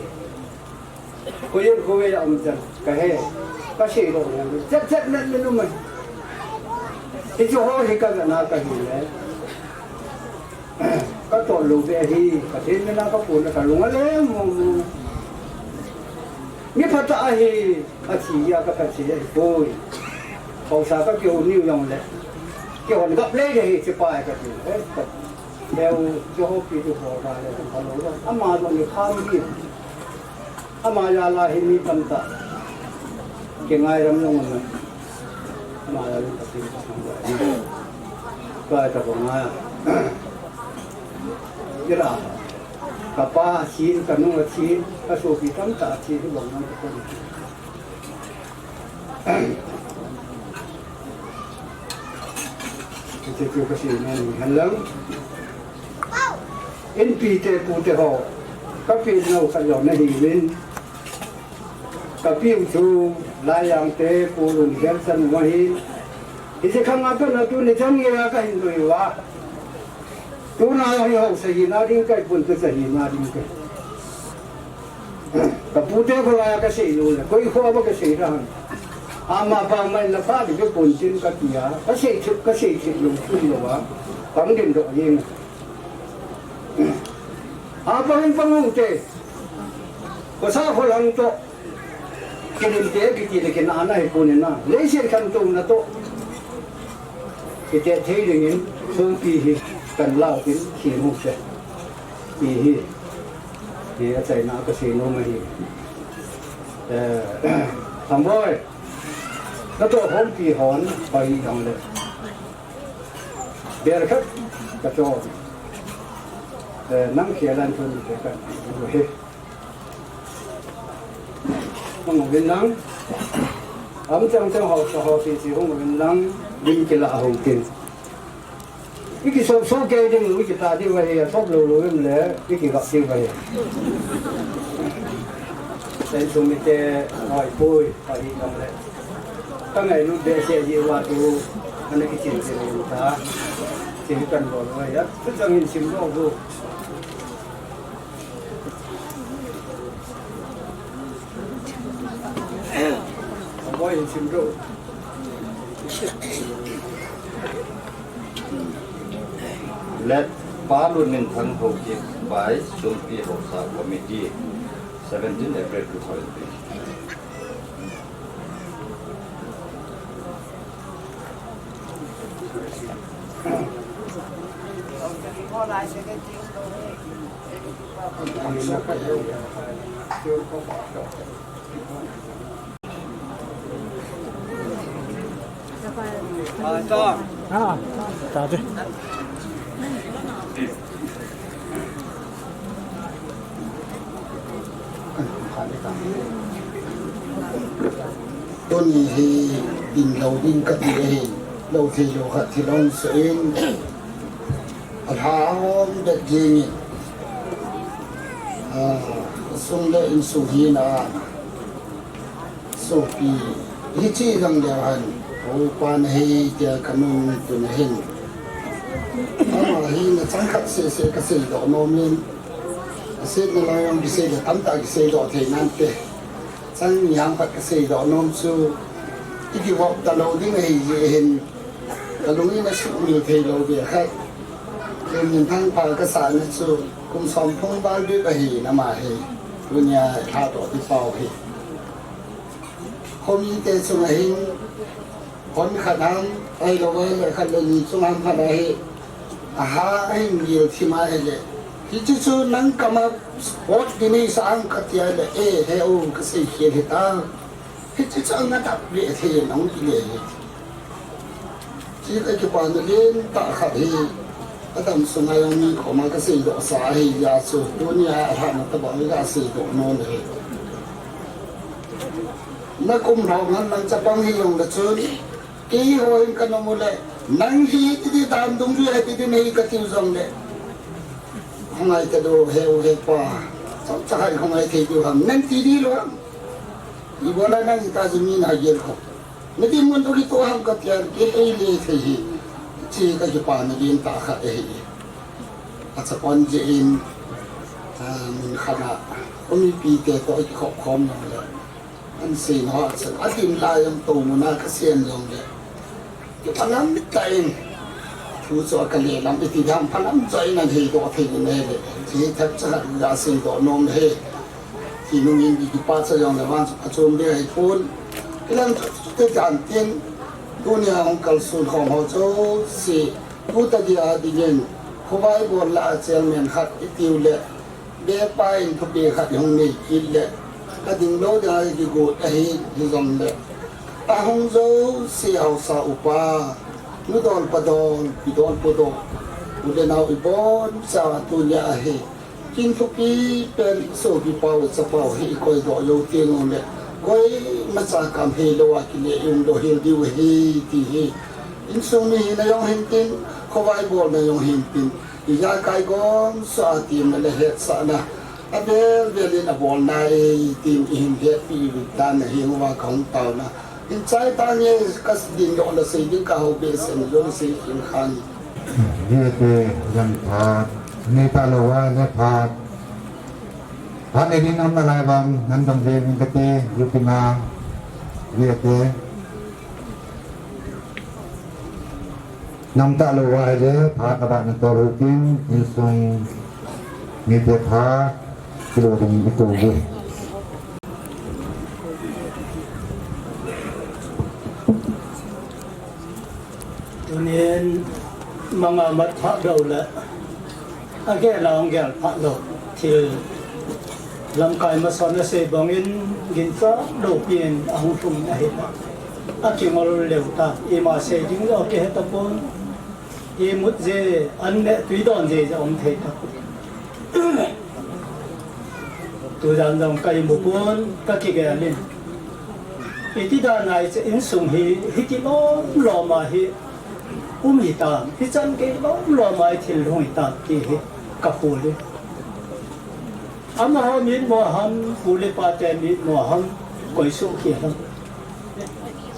Ko yen ko ve a um chan, ka he, ka sei lo na, chat chat na na nu mai. Hichu ho hi ka na ka hi le. Ka to lo ve hi, ka thei na ka pu na ka lung a le mo mo. Mi pha ta a hi, a chi ya ka pha chi ya hi poi. Ko sa ka kio niu yong le. Kio hon gap le de hi chi pa ka ti. Eh, ka. Leo, Jehovah pi tu ho ra le, ka lo. Ama lo ni kham hi. Ama ya la hi mi tamtah. Kingai ram jong um. Ama ya lu ka tin ka sang. Ka ta ko nga. Ira. Ka pa chin, ka nu chin, ka sopi tamtah chin, bang nang ko. Hiche chu ka sei nom u hen lang. Inpi te pu te ho, ka pi nau khat jong na hiuvin. Ka pi u chu Laijang te Pu Lungel chanu ahi. Hiche khang a ka na tuni chan geiya ka hin lui uva. Tuna hi hausa hina ding kahi pon, tusa hina ding kahi. Ka pute kholai a ka sei lou le, koi kho a ba ka sei da ham. Ama pa mai la pa di ka pon tin ka tia, ka sei thip, ka sei thip lou thim lou a, pang din doh jeng. A pang pang u te, ko sa kho lang to, kilim te kiti le kin ana hi pon na, le sei kan to na to. Kite thei dingin, sumpi hi kan lau tin, khi mu se. Hi hi. Hi a chaina ka sei nom ahi. Eh, Thamboi. Natoh khompi hon, pai dang le. Bel khat ka cho. Eh, nang khel an thun te kan. Hi. Hung uvin lang. Am chang chang ho, ho si si hung uvin lang. Din kila hung tin. I kisop sop kei ding, i kita ding va hi, a sop lou lou em le, i kigap ding va hi. Insung mite, hoi pui, hoi hi kam le. Ka ngailut behseh ji uva tu, ana kichin chin u ta. Chin kan bol uva hi a, tu chang in sim lou u. Hoi in sim lou. Let Pa Lunminthang Haokip by Sumpi Haosa Committee, seventeen April two thousand twenty. Ah, ta te. Tuni hi din lou ding kati ahi, lou thei lou khat thi lou so in. Alha hom bet jingin, ah, sung le insung hina, sopi, hiche lang leu hen, upa nahi tia kanung tun ahin. Ama hi nachang khat sese kasei doh nom in, asetna lai jong kisei le tamtah kisei doh thei nante. Chang ni ham khat kasei doh nom chu, i kivop talou ding ahi jeh hin, ka lung in asuhmil thei lou beh khat. Lunminthang pha kasah na chu kum som phung val bep ahi nama hi. Tunia lha toh ti pau hi. Khomite chunga hin hon khat ham, ahilou le khat le ni chunga ham khat ahi. Aha ahin gil thim ahile. Hiche chu nang kama pot dinei sa ang katia le, eh, he o kasei khel hita. Hiche chu anga tah ve thei in ahung kile hi. Hiche ka kipana lentah khat hi. Adam sunga jong mi koma kasei doh sa ahi jeh chu. Tunia alhahna tobang hi kasei doh nom ahi. Na kum lhom nang chapang hi jong le chun, keiho hin ka nom u le, nang hi ti ti dan dungjui ahi ti ti nahi ka tiu jong le, hung ngai ta do he u he pa, chomcha hai hung ngai thei diu ham, nang ti di lou ham. Ibola nang ita jimi na gel ko. Na dinmun toh kitoh ham ka ti a, kei ei le thei hi. Hiche ka kipana ding tah khat ahi. Achapang jeh in, ah, mun khat a, khomipi te toh kikhop khom nang le. An sei na ho a chun, adin lai jong tou mun a ka sen jong le. Kipah lam tah in. Thu chu ka le lam iti dam pha lam chu in an hei doh thei in ahi le. Hiche thak cha khat ga sei doh nom le. Ti nung in kipa cha jong le vang chu ka chom de ahi pon. Kilam chu te jan tin. Tunia hung kal sun khom ho chu si. Tu ta dia dingin. Khovai bol la a chairman khat i tiu le. Bepa in thupi khat hung nei kit le, ka ding lou ding a kigot ahi, hijong le. Ahung jouse haosa upa, nu dol pa dol, pi dol pu dol. U le nau ibon cha tunia ahi. Kin thupi pen sopi pau, chapau hi i koi doh lou teng u le. Koima cha kam hei lou a kile i um doh hel diu ahi ti hi. Insung mi hina jong hin tin, khovai bolna jong hin tin. Ijakai gomsa a temna le hetsahna, avel vel in abolna e, tin ihin hetpi uvin tan ahi uva kahung taona. Hin chai tange ka ding doh na sei ding ka hou behseh in jong sei in khan. Jete jam pha, nei ta lou va, nei pha. Pha nei ding am na lai vang, nan dong ve min kate, yupi na. Jete. Nam ta lou va ahile, pha kaba na tol u tin, insung mite pha, kilo ding i to uve. Tunin, manga mat pha dou le. Agel a hung gel phat lou, thil lamkai masa na sei bangin ginchat lou pi in ahung lhung in ahi. Akingol leu ta, ima sei ding jong kihe tapon, imut je, an le tui don je jong um thei tapon. Tujan jong ka imu pon, ka kigel in. Iti dan a hiche insung hi, hiti lom lom a hi, um hitam, hichan gei lom lom a hi thil hung hitam ti hi ka pu le. Amaho mitmo ham, pu le pa te mitmo ham, koi soh kei ham.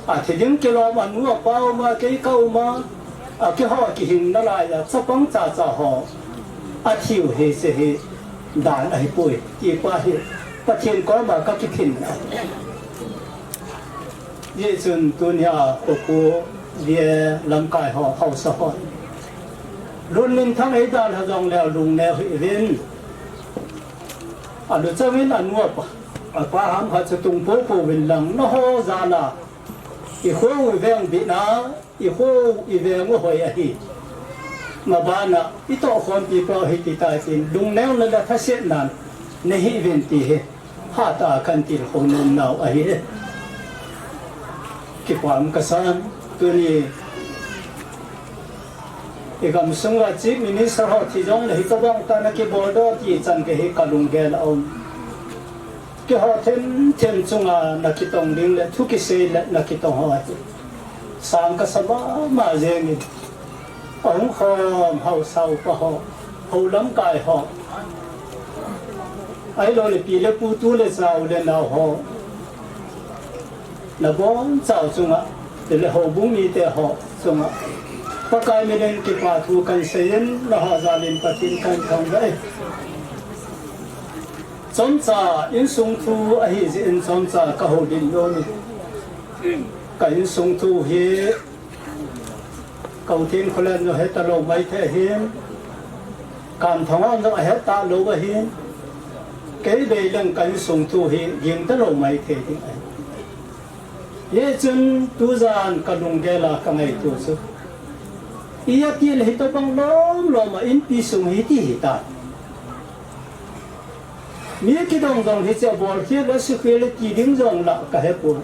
Athi ding kilom a nu apa um a, kei ka um a, akiho kihing nalai a, chapang cha cha ho. Athi u hiche hi, dan ahi poi, ti pa hi, Pathen koma ka kiphin a. Hijeh chun tunia, Kopu, Vie, lamkai ho, haosa ho. Lungminthang ei dalha jong leu lungneo hih uvin. Aluchang in anu apa, apa ham khat chu tung popo uvin lang, naho jal a. I kho u veng bit na, i kho u i veng u hoi ahi. Maban a, i tohkhompi pa hi ti tai tin, lungneo na le thasetnan, na hih uvin ti hi. Hatah a kan tilkhou nom nau ahi. Kipah um kasan, tuni i gamsung a Chief Minister ho thi jong le hitobang tah na kibol doh ti chan gei hi ka lunggel a um. Keiho them them chunga na kitong ding le thu kisei le na kitong ho ahi. Sang kasa mama jeng in. Ahung khom haosa upa ho, hou lamkai ho. Ahilou le pi le pu, tu le cha, u le nao ho. Na bonchau chunga, ti le houbung mite ho chunga. Pakai min in kipa thu kan sei in, naho jal in Pathen kan thangvah e. Chomcha insung thu ahi jeh in chomcha ka houlim nom e. Ka insung thu hi Ka u Thingkholen jong heta lou maithei ahin, Kamthang hon jong ahet talou ahin, kei bei leng ka insung thu hi ging talou maithei ding ahi. Hichun tujan ka lunggel a ka ngaito chu, ijat tile hitobang lom lom a inpi sung hi hiti hitai. Mi kidong dong hiche abolkhel le sukhel le ti ding jong la ka hepon.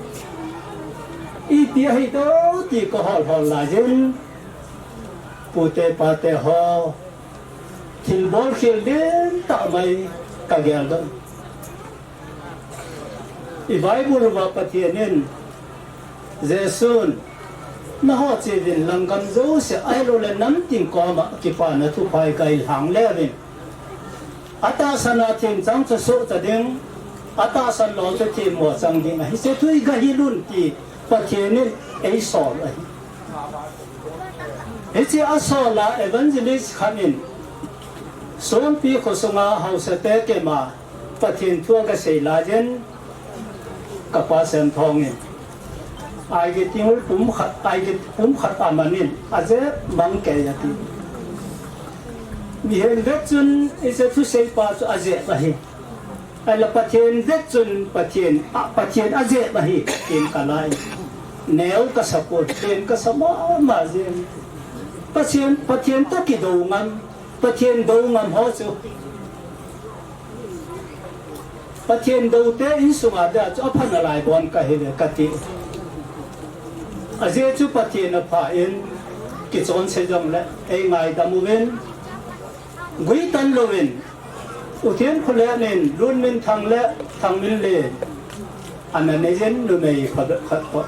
Ipi ahi do ti ka hol hol laiyin, pute pate ho, thilbol khel den tah mai ka geldoh. I Bible uva Pathen in, Jesun, naho chevin langgam jouse ahilouleh namtin koma kipana thupha hi gailhang leuvin, atahsan a themchang chu sohcha ding, atahsan lou chu themmo chang ding ahi. Hiche thu hi gahil un ti Pathen in eisol ahi. Hiche asol a evangelist khat in Songpi khosunga haosate kema Pathen thu agasei laiyin, kapa Semthong in, aigit tingul pum khat, aigit pum khat amanin, ajep mang kei ati. Mihem vet chun hiche thuseipa chu ajep ahi. Ahile Pathen vet chun Pathen, a, Pathen ajep ahi, tin kalai. Neo kasa pon, pen kasa mama jeng. Pathen, Pathen toh kidou ngam, Pathen dou ngam ho chu. Pathen doute insunga dia chu apha nalai bon kahiuve kati. Ajeh chu Pathen apha in kichonse jongle, eingaidam uvin. Guitan louvin, U Themkholen in Lunminthang le Thangminlen ana neiyin numei phabep khat toh.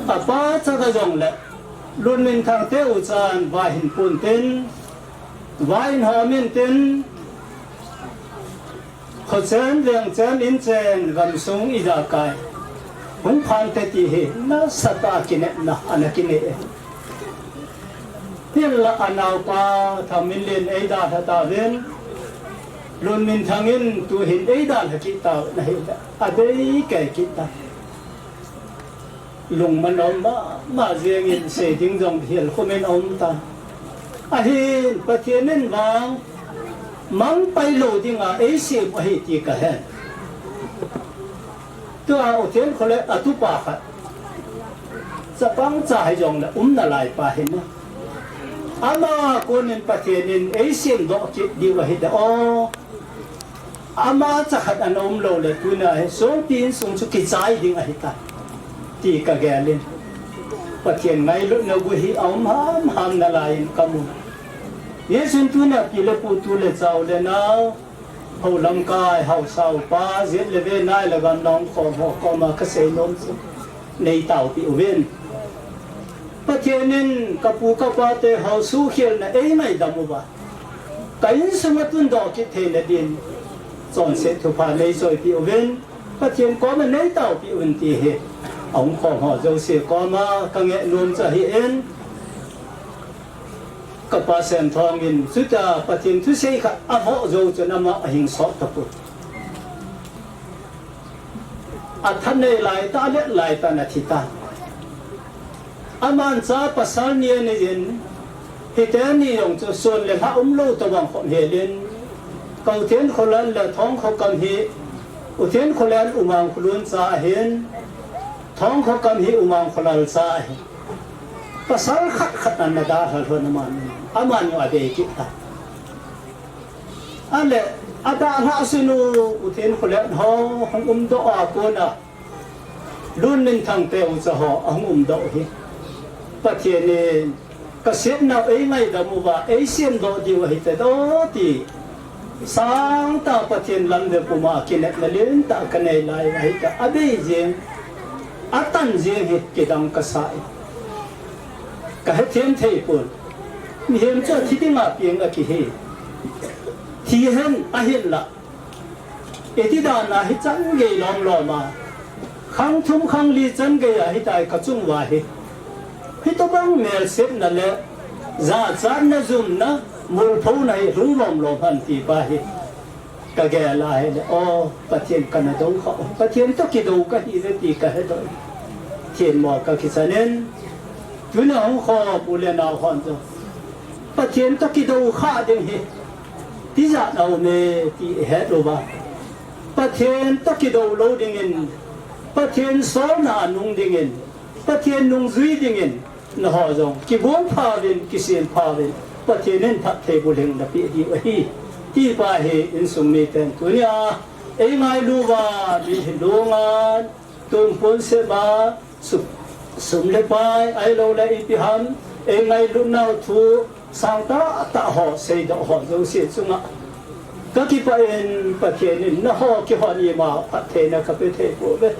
Apa chaga jongle, Lunminthang te uchan vaihin pon tin, vaihin homin tin, khochen, vengchen, inchen, gamsung ijakai hung phante ti hi nasatah a kinepna ana kinei e. Hinla anaopa Thangminlen eidalha tauvin, Lunminthang in tuhin eidalha kit tauvin ahile, adei kei kit ta. Lungmon aum mama jengin sei ding jong hilkhumin aum ta. Ahin Pathen in vang mangpai lou dinga eisem ahi ti kahen. Tua U Themkholen atupa khat, chapang cha hijongle um nalai pa hin, ama konin Pathen in eisem doh kit diu ahi de o. Ama chakhat ana um loule tunia hi Songpi insung chu kichai ding ahitai ti kagelin, Pathen ngailutna gu hi aum hamham nalaiyin kamu. Hijeh chun tunia pi le pu, tu le cha, u le nao, hou lamkai, haosa upa, jet le ven, nai le gam, nao khom ho koma kasei nom chu, neitaopi uvin. Pathen in kapu kapate ho suhkhelna eingaidam uva, ka insunga tundoh kit theina din chonset thupha neichoipi uvin, Pathen koma neitaopi uvin ti hi ahung khom ho jouse koma kangeh nom chu ahin, kapa Semthong in chutia Pathen thusei khat avoh jou chun ama ahing sot tapoi. Athanei laitah, alet laitah in athi tan. Aman cha pasal ni aneiyin, hiteni jong chu sun le lha umlou tobang khop helin, ka U Thenkholal le Thongkhokam hi, U Thenkholal Umangkholun cha ahin, Thongkhokam hi Umangkholal cha ahi. Pasal khat khat ana dalha lhon amani, amani adei kit tan. Ahile, adalhah sun u, U Thenkholal ho hung umdoh a kona, Lunminthang te ucha ho ahung umdoh hi, Pathen in kasepnau eingaidam uva eisemdoh diu ahitah ti, sangtah Pathen lam ve puma kinepna lentah kanei lai ahitah, abei jeng, atan jeng hi kidang kasa e. Kahethem theipon. Mihem chu athi dinga peng akihi. Thi hen ahinla, iti dan a hichan gei lomlom a, khang thum khang li chan gei a hitia kachung uva hi, hitobang melsepna le jachatna, jumna, mulphouna hi lhung lomlom ham ti pa hi kagel a ahile, o, Pathen kana dou kha, Pathen toh kidou kahiuve ti kahedoh. Themmo kakichan in, tunia hung khom u le nao hon jong, Pathen toh kidou kha ding hi tijat aume ti ihet uva, Pathen toh kidou lou dingin, Pathen solna a nung dingin, Pathen nungjui dingin, naho jong kigong phauvin, kisem phauvin, Pathen in phatthei bulhing napeh diu ahi, ti pa hi insung miten tunia eingailu uva, mitlhi lunga, tumpun sema, sum, sum le pai, ahilouleh ipi ham, eingailutnau thu, sangtah tah ho, seidoh ho jouse chunga Kakipah in Pathen in nangho kihon ima phattheina kapeh thei pouve.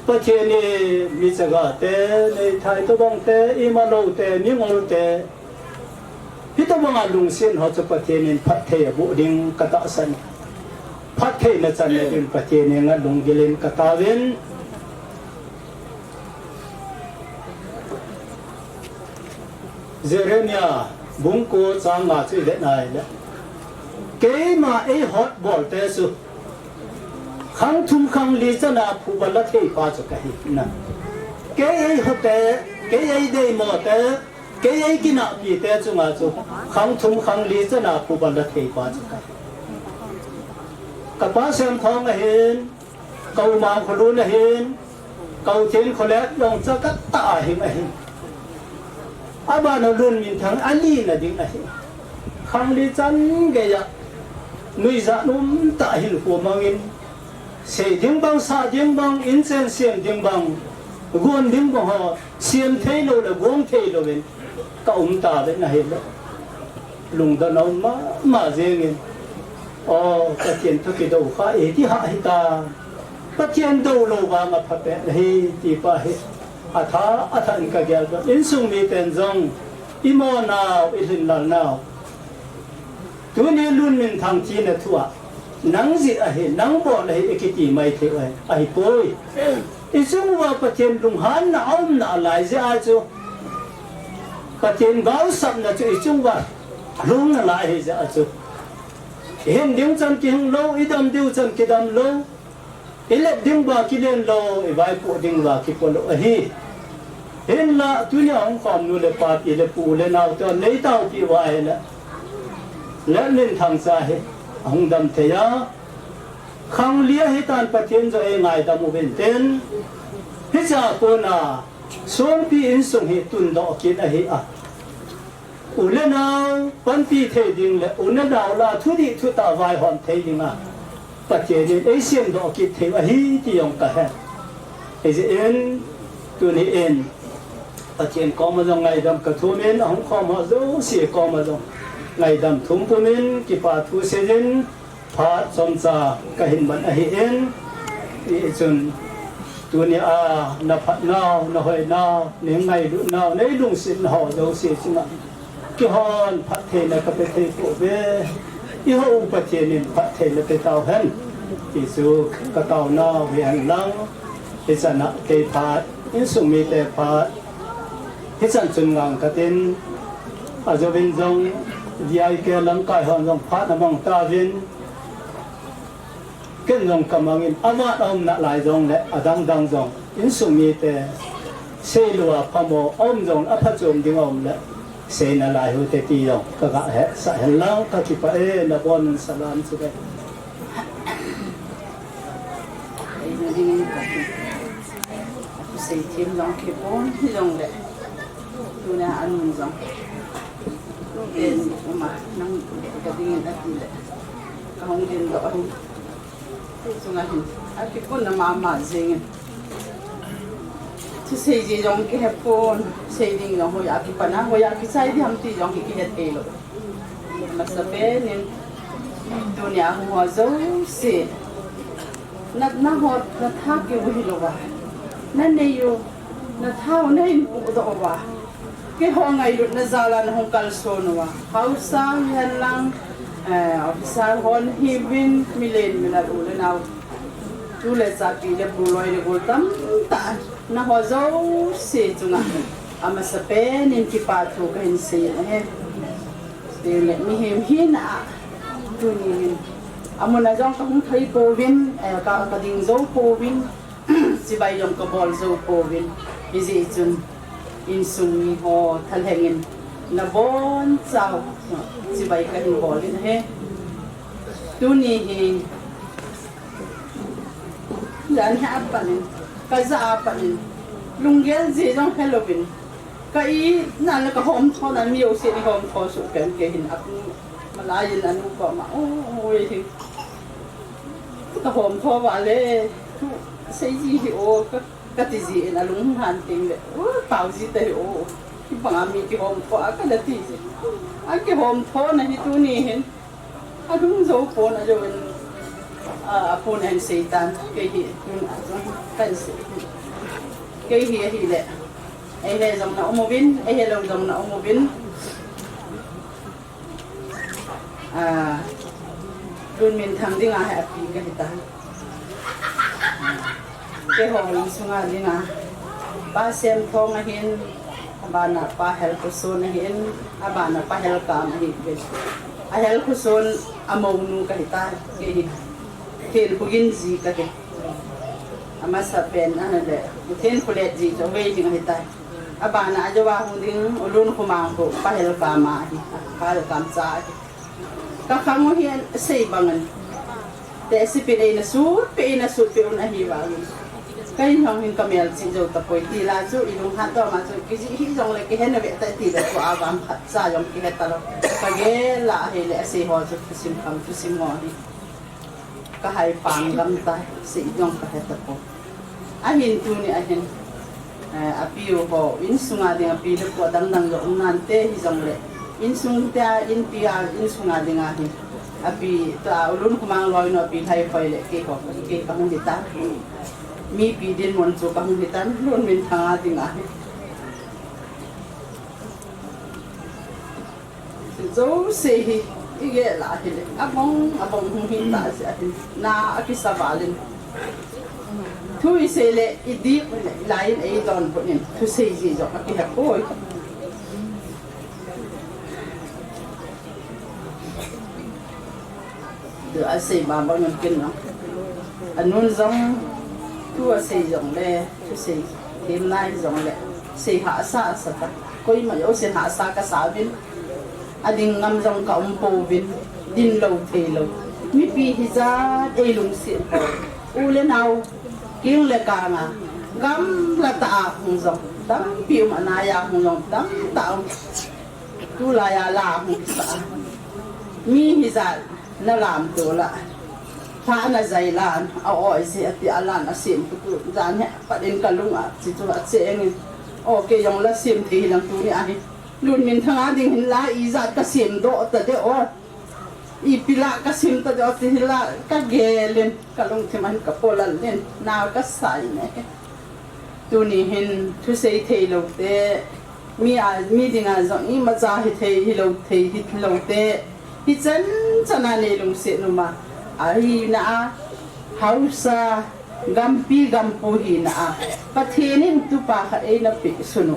Pathen in mi chaga te, neithai tobang te, ima lou te, mingol te, hitobanga lungset ho chu Pathen in phatthei aboh ding katahsan. Phattheina channa ding Pathen henga lunggil in kataovin. Jeremiah bung ko chang nga chu ivet nai le, keima eihotbol te chu khang thum khang li chana phuba la thei pa chu kahi na. Kei eiho te, kei eideimo te, kei eikinahpi te chunga chu khang thum khang li chana phuba la thei pa chu kahi. Kapa Semkhong ahin, ka u Mangkholun ahin, ka u Thenkholet jong chu katah a hing ahi. Abana Lunminthang alina ding ahi. Khang li chan geiya nuijat umtah hinkho mangin, sei ding bang, sah ding bang, inchen sem ding bang, gon ding bang ho sem thei lou le gong thei louvin kaum tauve ahile, lungdon aum mama jengin, o, Pathen thu kidou kha e ti hah hita. Pathen dou lou vang apha pen ahi ti pa hi atha atha in kagel doh. Insung miten jong, imonau, ilhinlal nau, tuni Lunminthang thina thua nang jeh ahi, nang bol ahi ikiti maithei u ahi, ahipoi. Ichung uva Pathen lunghanna aumna alai jeh a chu, Pathen gaosapna chu ichung uva alhung nalai ahi jeh a chu, ihin ding chan kihing lou, idam diu chan kidam lou, ilet ding uva kilen lou, ivaipoh ding uva kipo lou ahi. Hinla tunia hung khom nu le pa, pi le pu le nao te neitaopi uva ahile, Lunminthang cha hi ahung dam thei a, khang li ahitan Pathen jong eingaidam uvin tin, hichea kona Songpi insung hi tundoh kit ahi a, u le nao panpi thei ding le u le nao lah a thudih thutah vaihom thei dinga Pathen in eisemdoh kit thei u ahi ti jong kahe. Hijeh in tuni in Pathen koma jong ngaidam kathum in, ahung khom ho jouse koma jong ngaidam thum pumin kipa thu seiyin, phat chomcha kahin man ahin, hichun tunia naphatnau, nahoinau, neingailut nau, neilungset nau jouse chunga kihon phattheina kapethei pouve. Eiho u Pathen in phattheina petauhen ti chu kataonau hihen lang, hichana kei phat, insung mite phat, hichan chun ngang katin, ajouvin jong V I K lamkai hon jong phat namang tauvin, ken jong kamangin, avat aum nalai jongle adangdang jong insung mite seilou a phamo aum jongle aphachom ding aum le, sei nalai hite ti jong kaga hetsah hen lang, kakipah e, nabonun salam chule. Seithem jong kipon hijongle, tuna anun jong, nang kadingin atile, kahung dindoh ahi. Chunga hin akiponna mama jengin, thu seiji jong kihepon, sei ding jong hoiya kipana, hoiya kichai ding ham ti jong kihe theilou. Masapen in tunia hung ho jouse, na, naho, natha keu hilouva, nanei u, nathau nahin pudoh uva, keiho ngailutna jal a nahung kalson uva, haosa hihen lang, officer hon hiuvin, milen milal, u le nao, tu le cha, pi le pu, loi le gol tamtah, naho jouse chunga amasapen in kipa thu kahin sei ahi. Tile mihem hina a, tuni hin amuna jong kahung thei pouvin, ka, kading jou pouvin, chibai jong kabol jou pouvin, hijeh chun insung miho thalhengin nabonchau chibai kahin bol in ahi. Tuni hi jan hi apat in, kajah apat in, lunggel ji jong helouvin, ka itna le kahomthona, mi jouse in ihomtho soh pen, kei hin apu malai in anu koma, o, oi hi, kahomtho uva le, thu seiji hi o, ka, katiji in alung han tengle, o, taoji tahi o, hibanga mi kihomtho a kana tiji. Akihomthona hi tuni hin Adung jou pon, ajouvin, a, apon ahin seitan, kei hi, tun a, tun, kahin sei. Kei hi, ahile. Eihe jong na um uvin, eihe lou jong na um uvin. A, Lunminthang dinga hi api kahi tai. Keiho insunga dinga Pa Semthong ahin, abana Pa Helkhoson ahin, abana Pa Helkam ahin. Ahel Khoson amounu kahi tai, kei hi. Thenkhogin ji kahi. Amasa pen ahile, Thenkhole ji chu vei ding ahi tai. Abana ajouva hung ding, u Lunkhomang khu, Pa Helkam ahi, Pa Helkam cha ahi. Kakhang u hi asei bangin. Tehse pin eina sutpeh, eina sutpeh un ahi vangin. Kei jong hin kamelchih jou tapoi, tila chu ilunghan toma chu kijih hih jongle kihe nave tai tile tua vang khatcha jong kihe talou. Kagel a ahile asei ho chu thusim kham, thusim ho hi. Kahai pang gam tai, sei jong kahe tapoi. Ahin tuni ahin, eh, apiu ho, insunga ding api le pu adang dang jong um nante hijongle. Insung tia, inpi a, insunga dinga hin. Api, tua, u Lunkhomang loinu api Lhaikhoi le, keiho, kei kahung hitan. Mipi dinmun chu kahung hitan, Lunminthang a dinga hin. Jouse hi, igel a hile, abang, abang hung hita jeh ahin, na akisa valin. Thu isei le, idip le, ilaiyin eidonbut in, thusei ji jong akihe poi. Tua asei bang bang in kin no. Anun jong, thu asei jongle, thusei, themna hijongle, sei hahsa asa ta. Koima jousen hahsa kasa uvin. Ading ngam jong kaum pouvin, din lou thei lou. Mipi hijat eilungset poi. U le nao, keng le kanga, gamla tah a hung jong tampi um, anaiya hung jong tamtah um. Tulaiya la hung sa. Mi hijat nalamto la. Tha najai lan, a-oi ji ati a lan asemtu jan hi, pat in kalunga, chi chu achengin. O, kei jong la sem thei hilang tuni ahi. Lunminthang a ding hin la ijat kasemdoh tadeh o. Ipi la kasem tadeh o ti hila kagelin, kalungthim ahin kapolal in, na kasai ne. Tuni hin thusei thei lou te, mi a, mi dinga jong imacha hithei, hilou thei, hilou te, hichan chana neilungset numa, ahina a, haosa, gampi gampu hina a, Pathen in tupa khat eina peh sunu.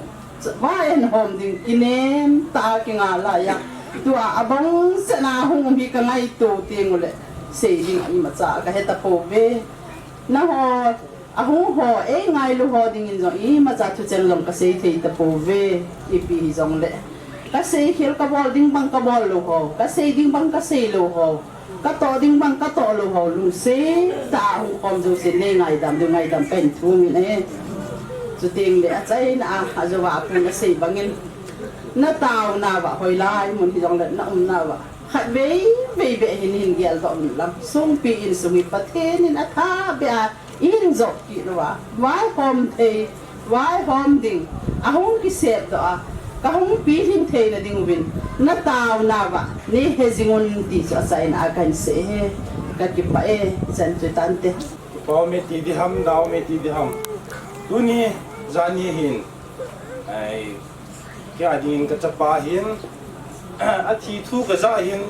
Vai eihom ding kinem tah a kinga laiya. Tua abang sena hung um hi kangaito tengule. Sei ding imacha kahe tapouve. Naho, ahung ho, eingailu ho dingin jong imacha thucheng jong kasei thei tapouve. Ipi hijongle. Kasei khel kabol ding bang kabol lou ho. Kasei ding bang kasei lou ho. Katoh ding bang katoh lou ho, lungset tah a hung khom jouse nei ngaidam diu ngaidam kahin thum in ahi. Chuteng le achaina a, ajouva apun asei bangin, nataona uva hoilai mun hijongle naumna uva khatvei vei beh hin, hin geldoh un lang. Songpi insung hi Pathen in athah beh a Ihin jop kit louva, vaihom thei, vaihom ding, ahung kisepdoh a, kahung pilhin theina ding uvin, nataona uva, neihe jing un ti chu achaina a kahin sei e, kakipah e, chan chu tante. Kipah ume ti diham, da ume ti diham. Tuni, jani hin, ai, Kei a dingin kachapa hin, athi thu kajah hin,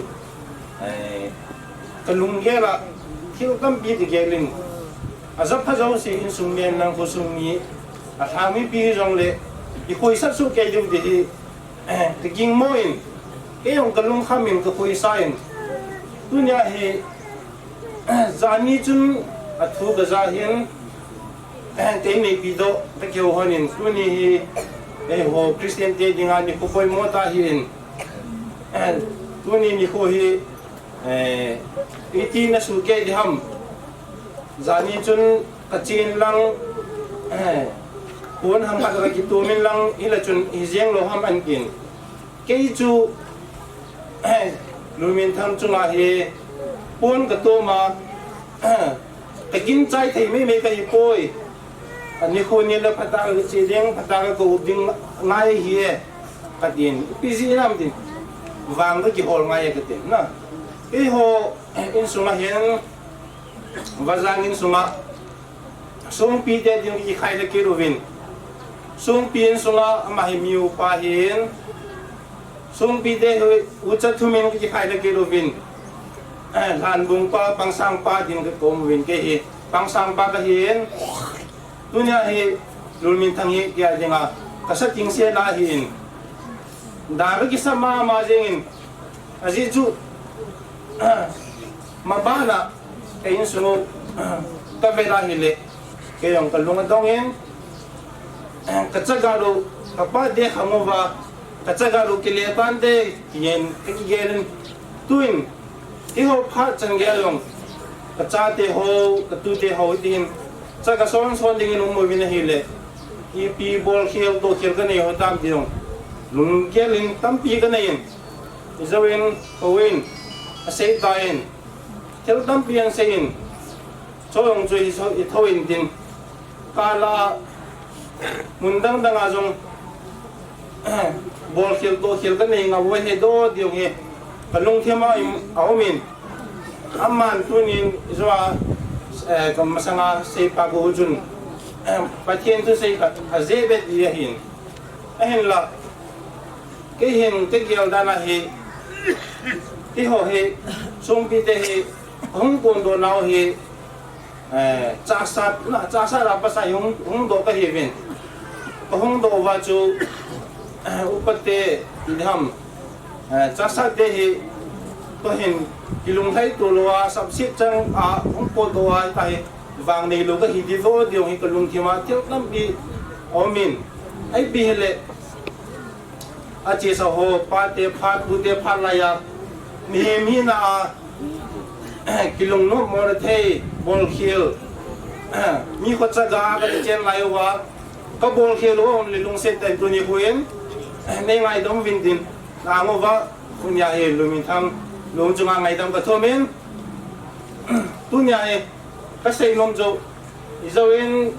eh, kalunggel a thil tampi kagel in, ajapha jouse insung mi, nang khosung mi, alhang mipi hijongle, ikhoisah soh kei diu ti hi, eh, kagingmo in, kei jong kalungkham in kakhoisah in, tunia hi, Jani chun athu kajah hin, kei neipi doh, kakihou hon in, tuni hi, eiho Christian te dinga nikho poimo tah ahin, tuni nikho hi, eh, iti nasuh kei diham, jani chun kachen lang, eh, pon ham khat kakitom in lang, hila chun hijeng lou ham antin. Kei chu, Lunminthang chunga hi pon katom a, kaginchai thei meimei kahipoi. Anikho ni le phatah a kache ding, phatah a ka-up ding ngai ahi e, katin. Ipi jeh ham tin, vang kakihol ngai e katin na. Keiho insunga hin, Vazang insunga, Songpi te ding kikhai le kit uvin. Songpi insunga ama hi mi upa hin. Songpi te hi ucha thumin kikhai le kit uvin. Eh, Lhanbung pa, Pangsang pa ding kikom uvin kei hi. Pangsang pa kahin. Tunia hi Lulminthang hi kei a dinga kasa ting se na hin. Da ka kisa mama jingin. Ajeh chu, mabana, ka insung u, ka vet a hile, kei jong ka lung adong in, ka chaga lou, ka pa te khang uva, ka chaga lou kile tante, yen, ka kigel in, tuin, keiho phat chan gel jong, ka chate ho, ka tute ho, hiti hin, chaga son son dingin um uvin ahile, ipi bolkhel, dohkhel ka nei ho tam ti jong, lunggel in tampi ka nei in, Ijou in, kou in, asei tan, thil tampi asei in, chuleh chu i tho, i tho in tin, kala, mun dang dang a jong, bolkhel, dohkhel ka nei ngam uve, he doh diu hi, ka lungthim a um in, aman tunin, ijou a, eh, ka masanga seipa kou chun, eh, Pathen thusei khat, ajeh be ti ahin, ahinla, Kei hin, kei gel dan ahi, keiho hi, Songpi te hi, hung kondoh nau hi, eh, Chassad, na, Chassad a pasal hung, hung doh ka hiuvin. Ka hung doh uva chu, eh, upa te, ti ham, eh, Chassad te hi, tua hin, kilunglhai to lou a, sapset chang a, hung kondoh a, ta hi, vang nei lou ka hi, ti doh diu hi, ka lungthim a, thil tampi, aum in, ipi hile, Achesa ho, pate phat, pute phat laiya, mihem hina a, kilungnom mo na thei, bolkhel, mi kho chaga ka chen lai uva, ka bolkhel u, only lungset tah in tuni hin, nei ngaidam uvin tin, na ngu uva, tunia hi Lulminthang, lung chunga ngaidam ka thum in, tunia hi, ka seinom chu, ijou in,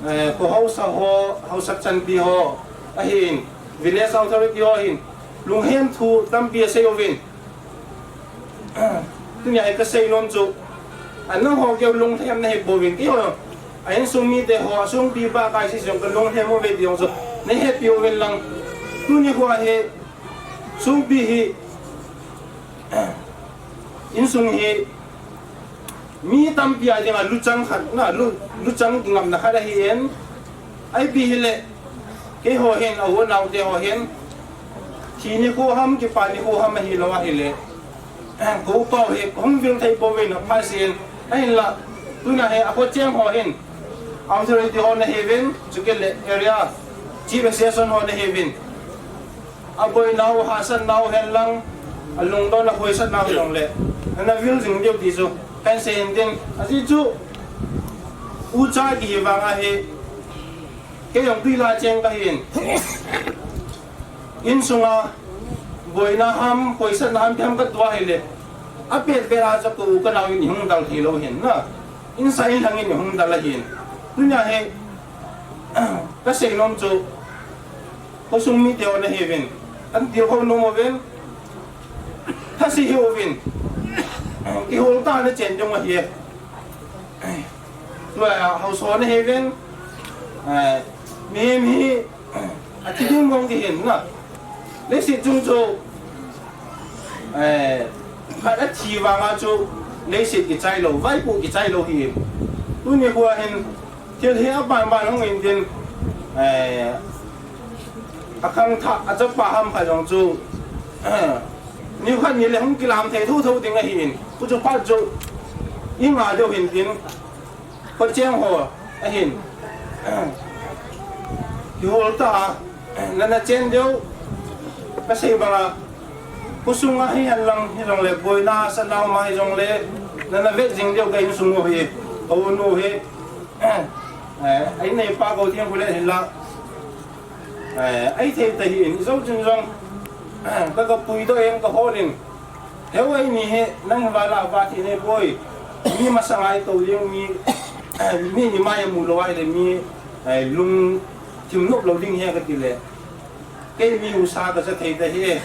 eh, kho haosa ho, haosa chanpi ho, ahin, Village authority ho hin, lunghem thu tampi asei uvin. Tunia hi ka seinom chu, a nangho keu lunghem na hi pouvin, keiho, a insung mite ho, a Songpi pa kai si jong ka lunghem uve ti jong chu, na hepi uvin lang. Tuni kho hi, Songpi hi, insung hi, Mi tampi a dinga luchang khat, na, lu, luchang ngamna khat ahi in. Ipi hile, keiho hin, a u a nao te ho hin. Thi nikho ham, kipa nikho ham ahilou ahile. Kou pau hi, hung vil thei pouvin, apha sin. Ahinla, tuna hi, a kho cheng ho hin. Authority ho na hiuvin, chukit le area. Chief association ho na hiuvin. A boinau, hahsatnau hen lang, a lungdon a khoisatnau jong le, na na vil jing diu ti chu, kan sei in tin, ajeh chu, ucha kihi vang ahi, kei jong tuila cheng kahin. Insunga, boina ham, khoisatna ham, ipi ham ka tua hile, a pet pet a chu kou ka nau in i hung dal thei lou hin na. Insa in lang in i hung dal ahin. Tunia hi, ka seinom chu, Khosung mite ho na hiuvin. An til ho nom uvin. Thase hiuvin. Kihol tah a na chen jong ahi. Tua haosa na hiuvin. Eh, mihem hi, a thi ding mong kihin na. Leiset chung chu, eh, khat a thi vanga chu, leiset kichai lou, vaipo kichai lou hi. Tuni kho hin, Thil hi aban ban hung in tin, eh, a khangthah, a chapa ham khat jong chu, eh, nikhat nile hung kilam thei thotho ding ahin. Kho chu phat chu, i nga deu hin tin, kho cheng ho, ahin. Kihol tah a, na na chen deu, ka sei banga, khosunga hi hen lang, hi jong le, boina, sanau ma hi jong le, na na vet jing deu ka insung u hi, ka u nu hi, Eh, a inneipa kou theng khu le hin la. Eh, a ithei ta hi in, i jou chun jong. Eh, ka ka puidoh in ka hol in. Heu eini hi, nang hi vala va thi nei poi. Mi masanga i tou ding mi, eh, mi ni mai a mu lou ahile mi, eh, lungthim nop lou ding hi ka ti le. Kei mi husa ka sa thei ta hi.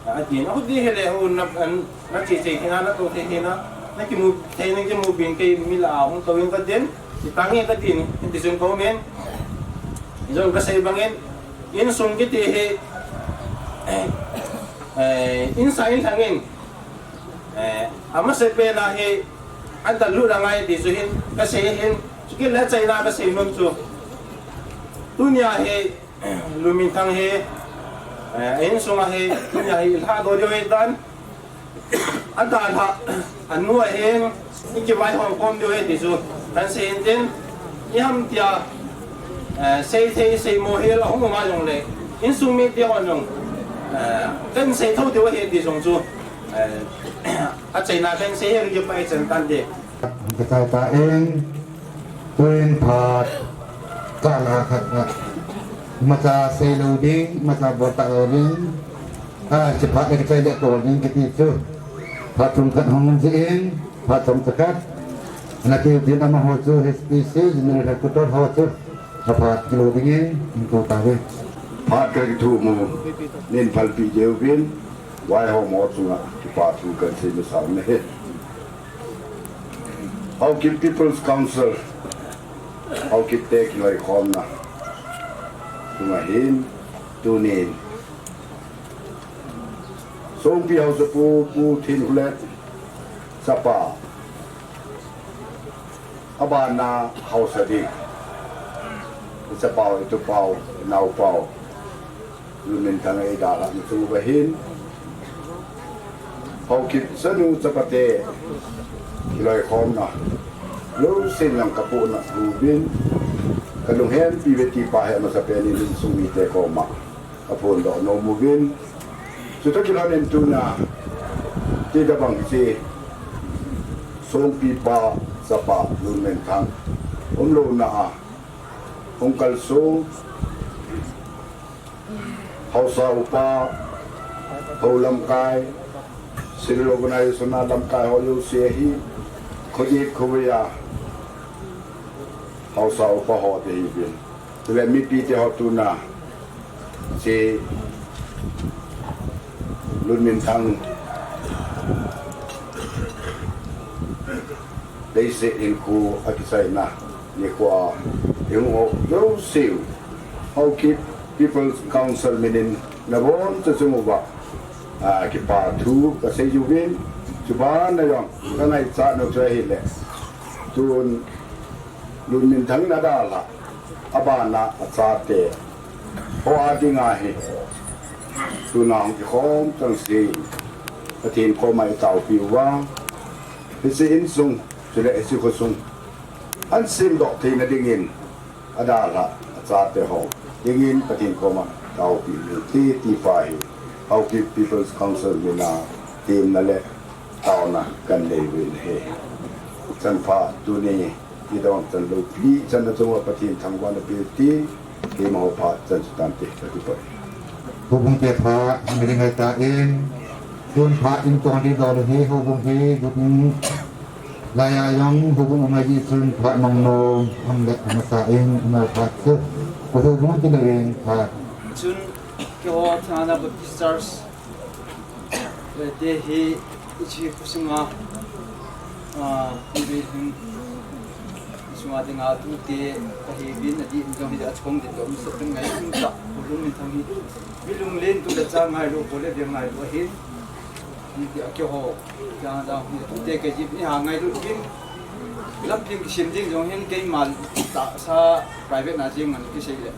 Atin, ahuti hile, hu na, an, na che che hina, na to the hina, na kimu, the na kimu bin kei mi lah a hung to in ka din, ti tang in ka din, ti sun ko men, zong ka sei bangin, insung kiti hi, eh, insung in thangin, eh, amasa pen a hi, an ta lu la ngai ti su hin, ka sei hin, chu kile chai na ka sei nun chu. Tunia hi, Lunminthang hi, eh, insung a hi, tunia hi, ilha do diu hi dan, a dan ha, a nu a hin, i kivai hong kom diu hi ti su, kan sei in tin, i ham tia, eh, sei thei, sei mo hi la hong ma jong le, insung mi ti hon jong, eh, kan sei tho diu hi ti jong chu, eh, a chai na kan sei hi ki pai chan tan de. Ka chai ta eng, tuin phat, ka la khat na. Macha sei lo ding, macha bol ta lo ding. A, si phat le ka chai le ko ding kiti chu. Phat thum khat hong ji eng, phat thum khat. Na ki din ama ho chu, H P C, General Headquarter ho chu. Na phat kilo ding in, in tu ta ve. Phat ka ki thu mu, nin phalpi deu vin, vai ho mo chunga, kipa thu kan sei masang ne. Haokip People's Council, Haokip te kiloikhomna. Tunga hin, tunin. Songpi Haosapu, Pu Thinhulet, chapa. Abana Haosa ding. Chapau, itupau, naopau. Lunminthang ei dalhah na chung uva hin. Haokip chanu chapate kiloikhomna. Lo sin lang ka puna uvin. Ka lunghempi ve ti pa hi amasa pen in insung mite koma ka phondoh nom uvin. Chutoh kilhon in tuna ti tabang hiche Songpi pa chapa Lunminthang umlouna a hung kalsong Haosa upa, ho lamkai, civil organization a lamkai ho jouse hi, khojet khovei a Haosa upa ho te hi uvin. Tule mipi te ho tuna, hiche Lunminthang leiset hinkho a kichaina nikho a, i hung ho jouse u, Haokip People's Council min in nabonchauva chung uva, a, kipa thu ka sei uvin, chubanna jong ka ngaichat nau chu ahile, tun Lunminthang in adalhah, abana achate ho a dinga hi, tuna hung kikhom chang seh in, Pathen koma i taopi uva, hiche insung, chule hiche khosung, ahin semdoh theina dingin, adalhah, achate ho dingin Pathen koma taopi uvin ti, ti pa hi, Haokip People's Council min a, temna le taona kan nei uvin ahi. Chan pha tuni, i dong chan lou pi, chan na chunga Pathen thangvahna pe ti, keima ho pha chan chu tante, ka kipah e. Houbung te pha, mi ring ngai ta in, tun pha in tong di dol hi, houbung hi, lut in, laiya jong, houbung um ngai di chun pha nong nong, am le, amasa in, amau pha chu, ko houbung ti le ring pha. Chun, keiho Thana Baptist Church, Eh, te hi, hiche khosunga, ah, mi lhing, sunga dinga tute, kahi uvin, adih in jong hi, achom ding jong, mi sot ding ngai, tung ta, Lunminthang hi, mi lunglen tu le cha ngailu, bol le beng ngailu ahi, mi ti a keiho, jang jang, mi tute kahi uvin, ha ngailu uvin, lampi kisem ding jong hin, keima tahsa, private na jeng ngan kisei le.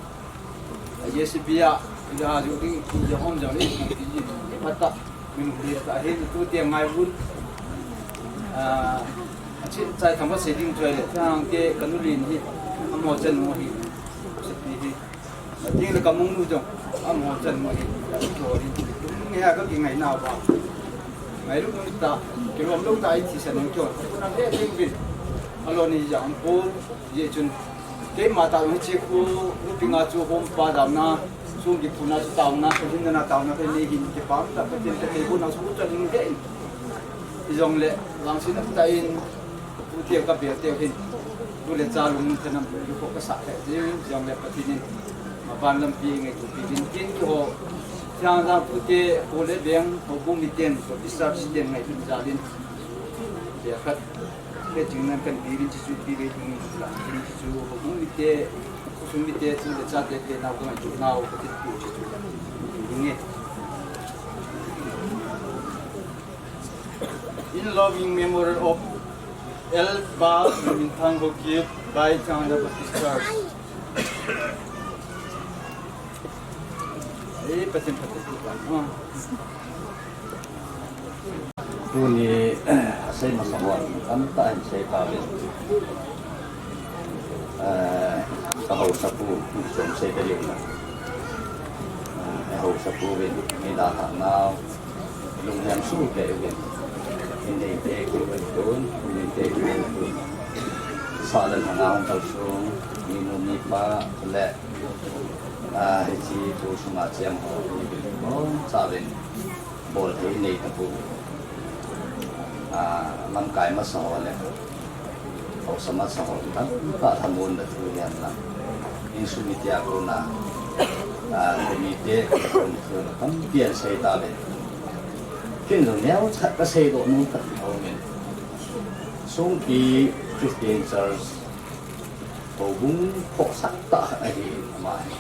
A J C B a, ija ju ding, ija hom jong le, ija phat ta, min hu le ta, hin tu te ngai vun. A, a chi chai thang ba se ding choi le, thang te ka nu lin hi, amo chan mo hi, se pi hi. A ding le ka mung nu jong, amo chan mo hi, a chi to hi. Nge a ka ki ngai na ba. Ngai lu ta, ki lom lu ta i thi sa nang chon. Ka pu na le ding bin. A lo ni jang po, ye chun. Keima ta hiche khu, nupi nga chu hom pa damna, sung kiphuna chu taona, chu hinna taona te nei hin kipah ta Pathen te tei bu na chu chan hin ke in. Ijong le, lang sin ta in, pu te ka bel te hin. Tu le cha lung thanam lu ko ka sa te, ijong le Pathen in, ma ban lampi ngai tu pi din tin keiho, Thianghlim pute, pu le beng, houbung miten, ko discharge ten ngailhun jal in. Dia khat, keching nan kan pi vin chi chu pi ve ding in la, pi vin chi chu houbung mite, khosung mite, tu le chate te nau ka ngai chu nau ka ti pu chi chu. Ding e. In loving memory of Elder Minthang Haokip, by Thianghlim Baptist Church. Eh, Pathen phatthei chu kan, ah. Tuni, asei masa ho, tamtah in sei tauvin. Eh, ka haosapu, chom sei ka diu na. Eh, haosapu vin, mi da ha nau. Lunghem suh kei uvin. In dei te ki uvin tun, in dei te ki uvin tun. Sa le lhanga hung kal sung, mi nu mi pa, le, ah, hiche tu sunga cheng ho, mi uvin tun, sa uvin. Bol thei nei tapou. Ah, lamkai masa ho le. Haosa masa ho, tamtah thamuanna thu hihen lang. Insung mite a kona, ah, committee, committee a kona, tampi an sei tave. Ken jong neocha ka seidoh nom khat aumin. Songpi Christian Church, houbung khohsah tah khat ahi ama hi.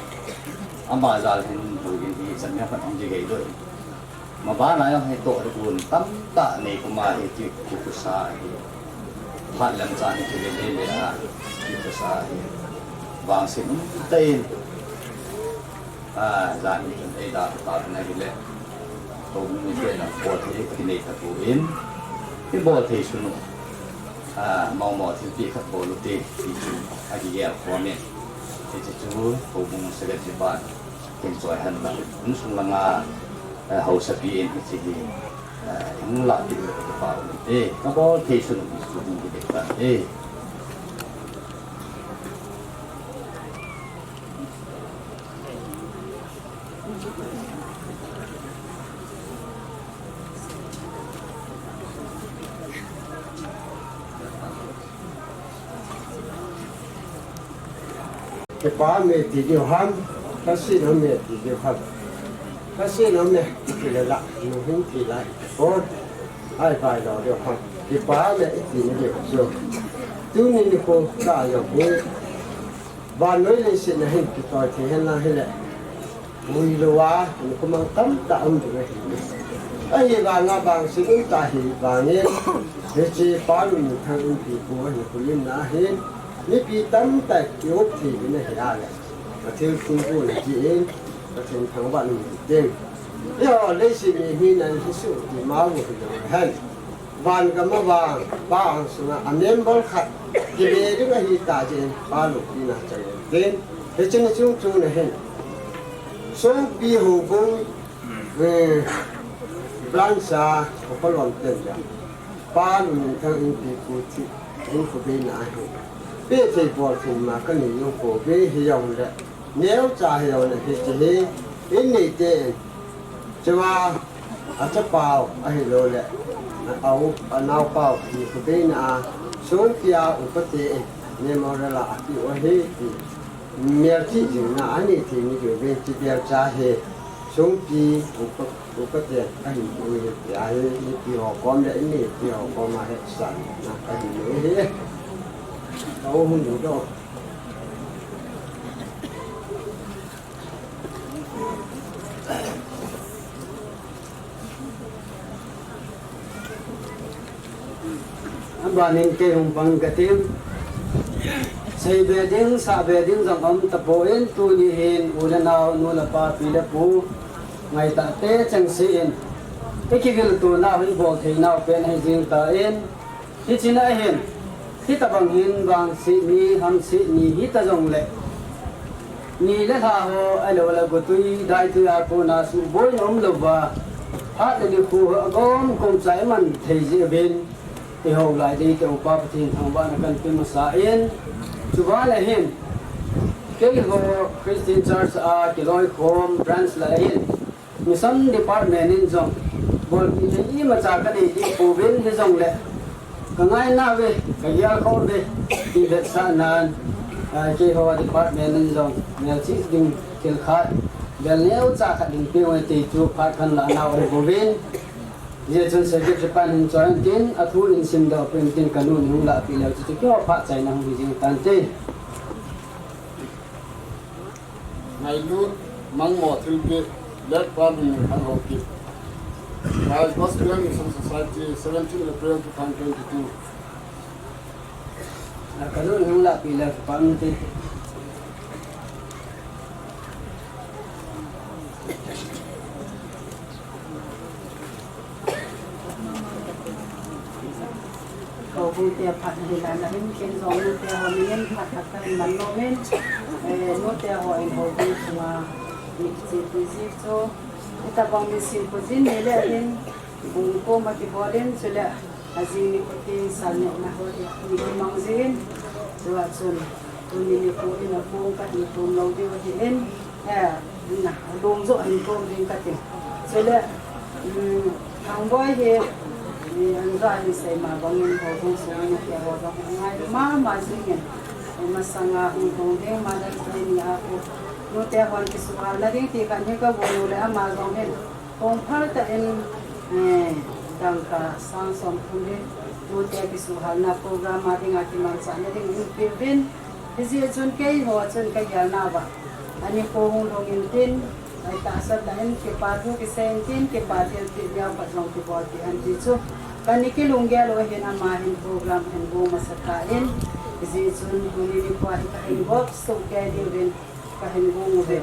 Ama jal hin houin hi chan neokhat hung kigei doh. Mabana jong hi toh hi gun tamtah nei puma hi ki, kikhusa hi. Phat lam chan hi kile le le a, kikhusa hi. Vangset umtah in. A, jan hi chun eida ta na hile. Houbung mite na bol thei kinei tapou in. Kibol thei sunu. A, mong mong thilpeh khat bol ute, ti chu, akigel khom in. Hiche chu, houbung secretary pan, kin choi hen lang. Insung langa, eh, haosapi in hiche hi, eh, hung lah kit le kati pa um te. Kabol thei sunu, insung hung kit le kati. Kipa me ti diu ham, lhasetna me ti diu ham. Lhasetna me ti le la, nu hin ti lai. Ko, ai bai lo diu ham. Kipa me ti diu chu. Tuni nikho ta jong hi. Vannoi leiset na hin kitoi thei hen lang hile. Vui lou a, hinkho mang tamtah um ding ahi. Ahivanga vangset um tah ahi vangin, hiche Pa Lunminthang Inpipu ahin khulimna ahin, mipi tamtah i-up thei ding ahi a le. Pathen thilgon ahi in, Pathen thangvahna um ding. Eiho leiset mi hi nan hi su ti ma u hi lo hen. Van gam a vang, pa ang sunga a member khat kibe ding ahi ta jeh in, pa lupina chang in tin, hiche ni chung chung na hin. Songpi houbung, eh, branch a, upa lom ten jong. Pa Lunminthang Inpipu thi, in khu be na ahi. Pe thei bol thei ma ka nei jong khu be hi jong le. Neocha hi jong le hiche hi, in nei te in. Chua, a chapau, ahilou le, a u, a naopau, ni khu beina a, Songpi a upa te in, memorial a, a ki u ahi, ti. Melchih jing na, a nei thei ni diu ve, ti bel cha hi, Songpi upa, upa te, ahin u hi, ti a hi, ni pi ho kom le, ni pi ho kom a hi, san, na, ahin u hi. Ka u hung du do. Abanin kei hung pang katin. Sei be ding, sa be ding jong um tapon tuni hin u le nao, nu le pa, pi le pu, ngaitah te chengse in. I kigil tuna u i bol thei nau pen ahi jing tan. Hiche na hin, hitabang hin vangset ni, hamset ni, hita jongle. Ni le lha ho, ahilou le gotwi, daitwi a kona suhboina umlouva. Phat le nikho ho, agom kom cha i man thei jeh uvin. I hou lai ding te upa Pathen thangvahna kan pe masa in. Chuban le hin. Keiho Christian Church a kiloikhom branch la hin. Mission Department in jong, bolpi thei imacha ka nei ding pouvin hijongle, ka ngaina uve, ka gelkhoh uve, ti vetsahnan, ah, keiho department in jong, melchih ding thil khat, Bel neocha khat ding peh u hite chu phat khat la nau re bouvin. Hijeh chun secretary pan hin choi intin, athu in simdoh peh intin, kanu in hung lahpeh leu chu, chu keiho phat chaina hung hi jing tante. Ngailut, Mangmo Thilpeh, Late Pa Lungminthang Haokip. By Gospel Mission Society, seventeen April two thousand twenty-two. Kanu in hung lahpeh leu chu phat inte. Houbung te phat hi lana hin ken jong nute ho min in phat khat kahin man nom in, eh, nute ho in houbung sunga mi kichepi ji chu, hitabang min sim pu jin ni le hin, bung koma kibol in, chule ajing nikho tin sal nehna ho hi mi kimang jin, chua chun tuni nikho in akong kahin tom lou diu ahin, eh, na, alung joh ahin tom ding kati. Chule, um, Thangboi hi, eh, anja hin sei ma bangin houbung sunga nute ho jong angai mama jingin, eh, masanga hung tong ding Mother's Day ni a khu nute hon kisuhal na ding ti khat hi kabol u le ama jong hin Kong phal tah in, eh, dangka sang som thum hi, nute kisuhalna program a dinga kimanchahna ding in peh uvin. Hijeh chun keiho chun kagel nauva, ani kho hung lhung intin, ai tahsa tah in kipa thu kisei intin, kipa thilpeh leu khat jong kibolpeh hen ti chu. Kani kilunggel u ahin ama hin program ahin gong masa tan. Hijeh chun tuni nikho hi kahin gop soh kei diuvin. Kahin gong uve.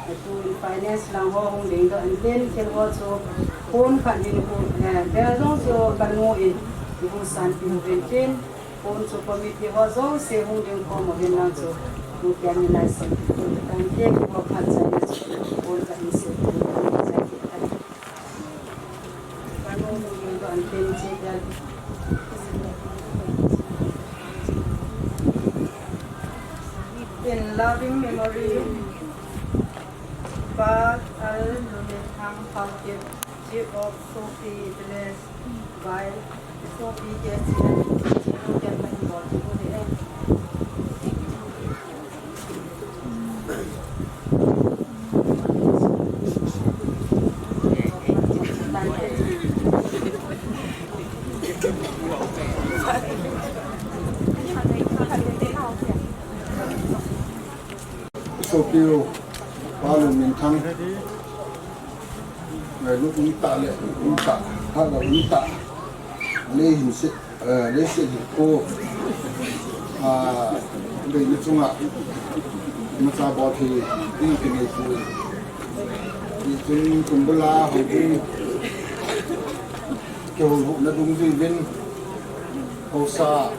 Tun finance lang ho hung dingdoh intin, thil ho chu pon khat hin khu, eh, bel jong chu kanu in khu sanpeh uvin tin, pon chu committee ho jouse hung ding khom uvin lang chu, tu kian ni lai sim. Tante keiho phat chaina chu pon kahin sim. In loving memory, Pa L Lungminthang Haokip, Chief of Sopi Village, by Sopi K C N, K C N. Sopi u, Pa Lungminthang. Ngailut umtah le, umtah, hatah umtah. Lei hin se, eh, leiset hinkho, ah, beina chunga imacha bol thei ding kinei poi. Hichun tumbul a houbung kihoulimna dungjuiyin, haosa,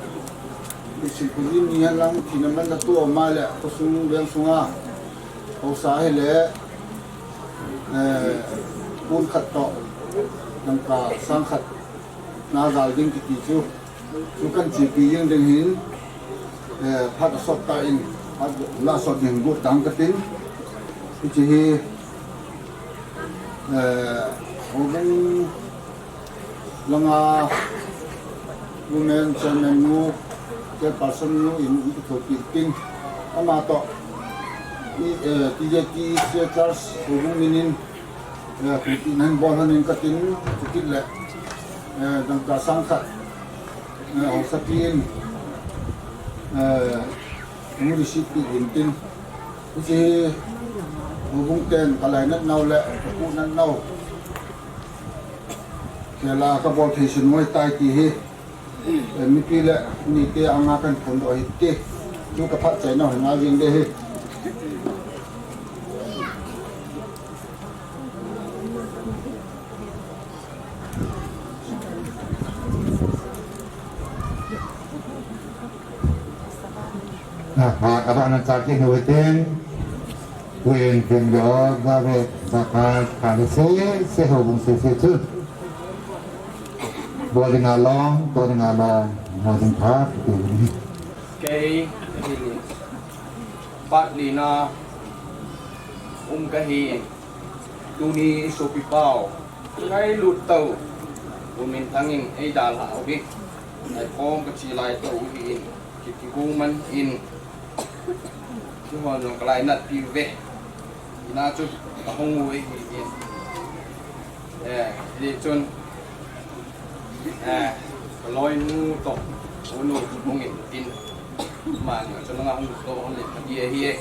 lungset pumpi ni hen lang thina man na tua ma le, khosung veng sunga haosa hile, eh, pon khat toh, dangka sang khat na jal ding kiti chu, chu kahin chepi jing ding ahin, eh, phat asot tan, phat la sot ding got tang katin, hiche hi, eh, houbung langa women chairman nu, chairperson nu in, in kithopi tin, ama toh, i, eh, T J T Church houbung min in, eh, khuti nan bol hon in katin, chukit le, eh, dangka sang khat, eh, haosapi in, eh, hung receive pi in tin, hiche houbung ten kalainat nau le, kapuhnat nau. Kei la kabol thei sun ngoi tai ti hi. Eh, mipi le mite anga kahin phondoh ahi ti. Chu kaphat chaina hi ngai jing ding ahi. Ah, ah, abana chaki no ten. Pu Enkhun Bial, Gave, Sakha, Khale se, se houbung sese chu. Bol dinga long, bol dinga long, bol ding pha, tu ni. Kei, kei ni. Pat ni na, um kahi, tuni sopi pau, ngailut tau, Lungminthang in eidalhah uve, naikhom kachi lai tau hi in, kiti gu man in, Kihon jong kalainat piuve. Ina chu Hung mu hi hi. Eh, ni chun. Eh, loi nu to. Unu hung in tin. Ma ni chun nga hung to hung le pagi hi.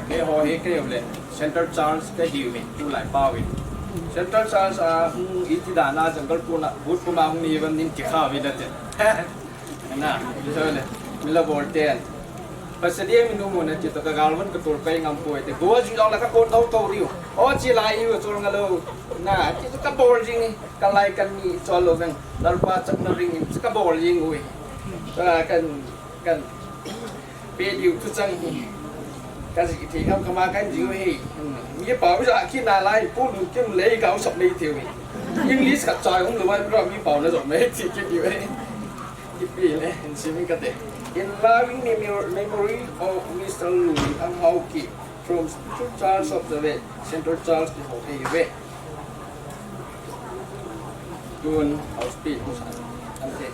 Ke ho hi ke le. Central Charge ke hi mi tu lai pa wi. Central Charge a hung iti da na jungle puna, but puna hung ni ban nin ti kha wi da te. Na, so le, mila bol ten. Pasal dia minu mo na ti to ka galvan ka tur pai ngam poi te. Go jing jong la ka kon thau thau diu. O chi lai u chol nga lo. Na, ti to ka bol jing ni, ka lai kan ni chol lo veng. Lalpa chak na ring ni, ka bol jing ui. Ka kan, kan. Pe diu tu chang hi. Ka ji thei ngam kama kan ji hi. Mi pau ja ki na lai pu lu kim lei ka u sap lei thei hi. English ka chai um lo wan ro mi pau na jong mei ti ki diu hi. Ki pi le, in simi ka te. In loving memor-, memory of Mister Lui Ang Hau Ki from Central Charge of the West, Central Charge ki ho hi ve. Tun house pi, house an te.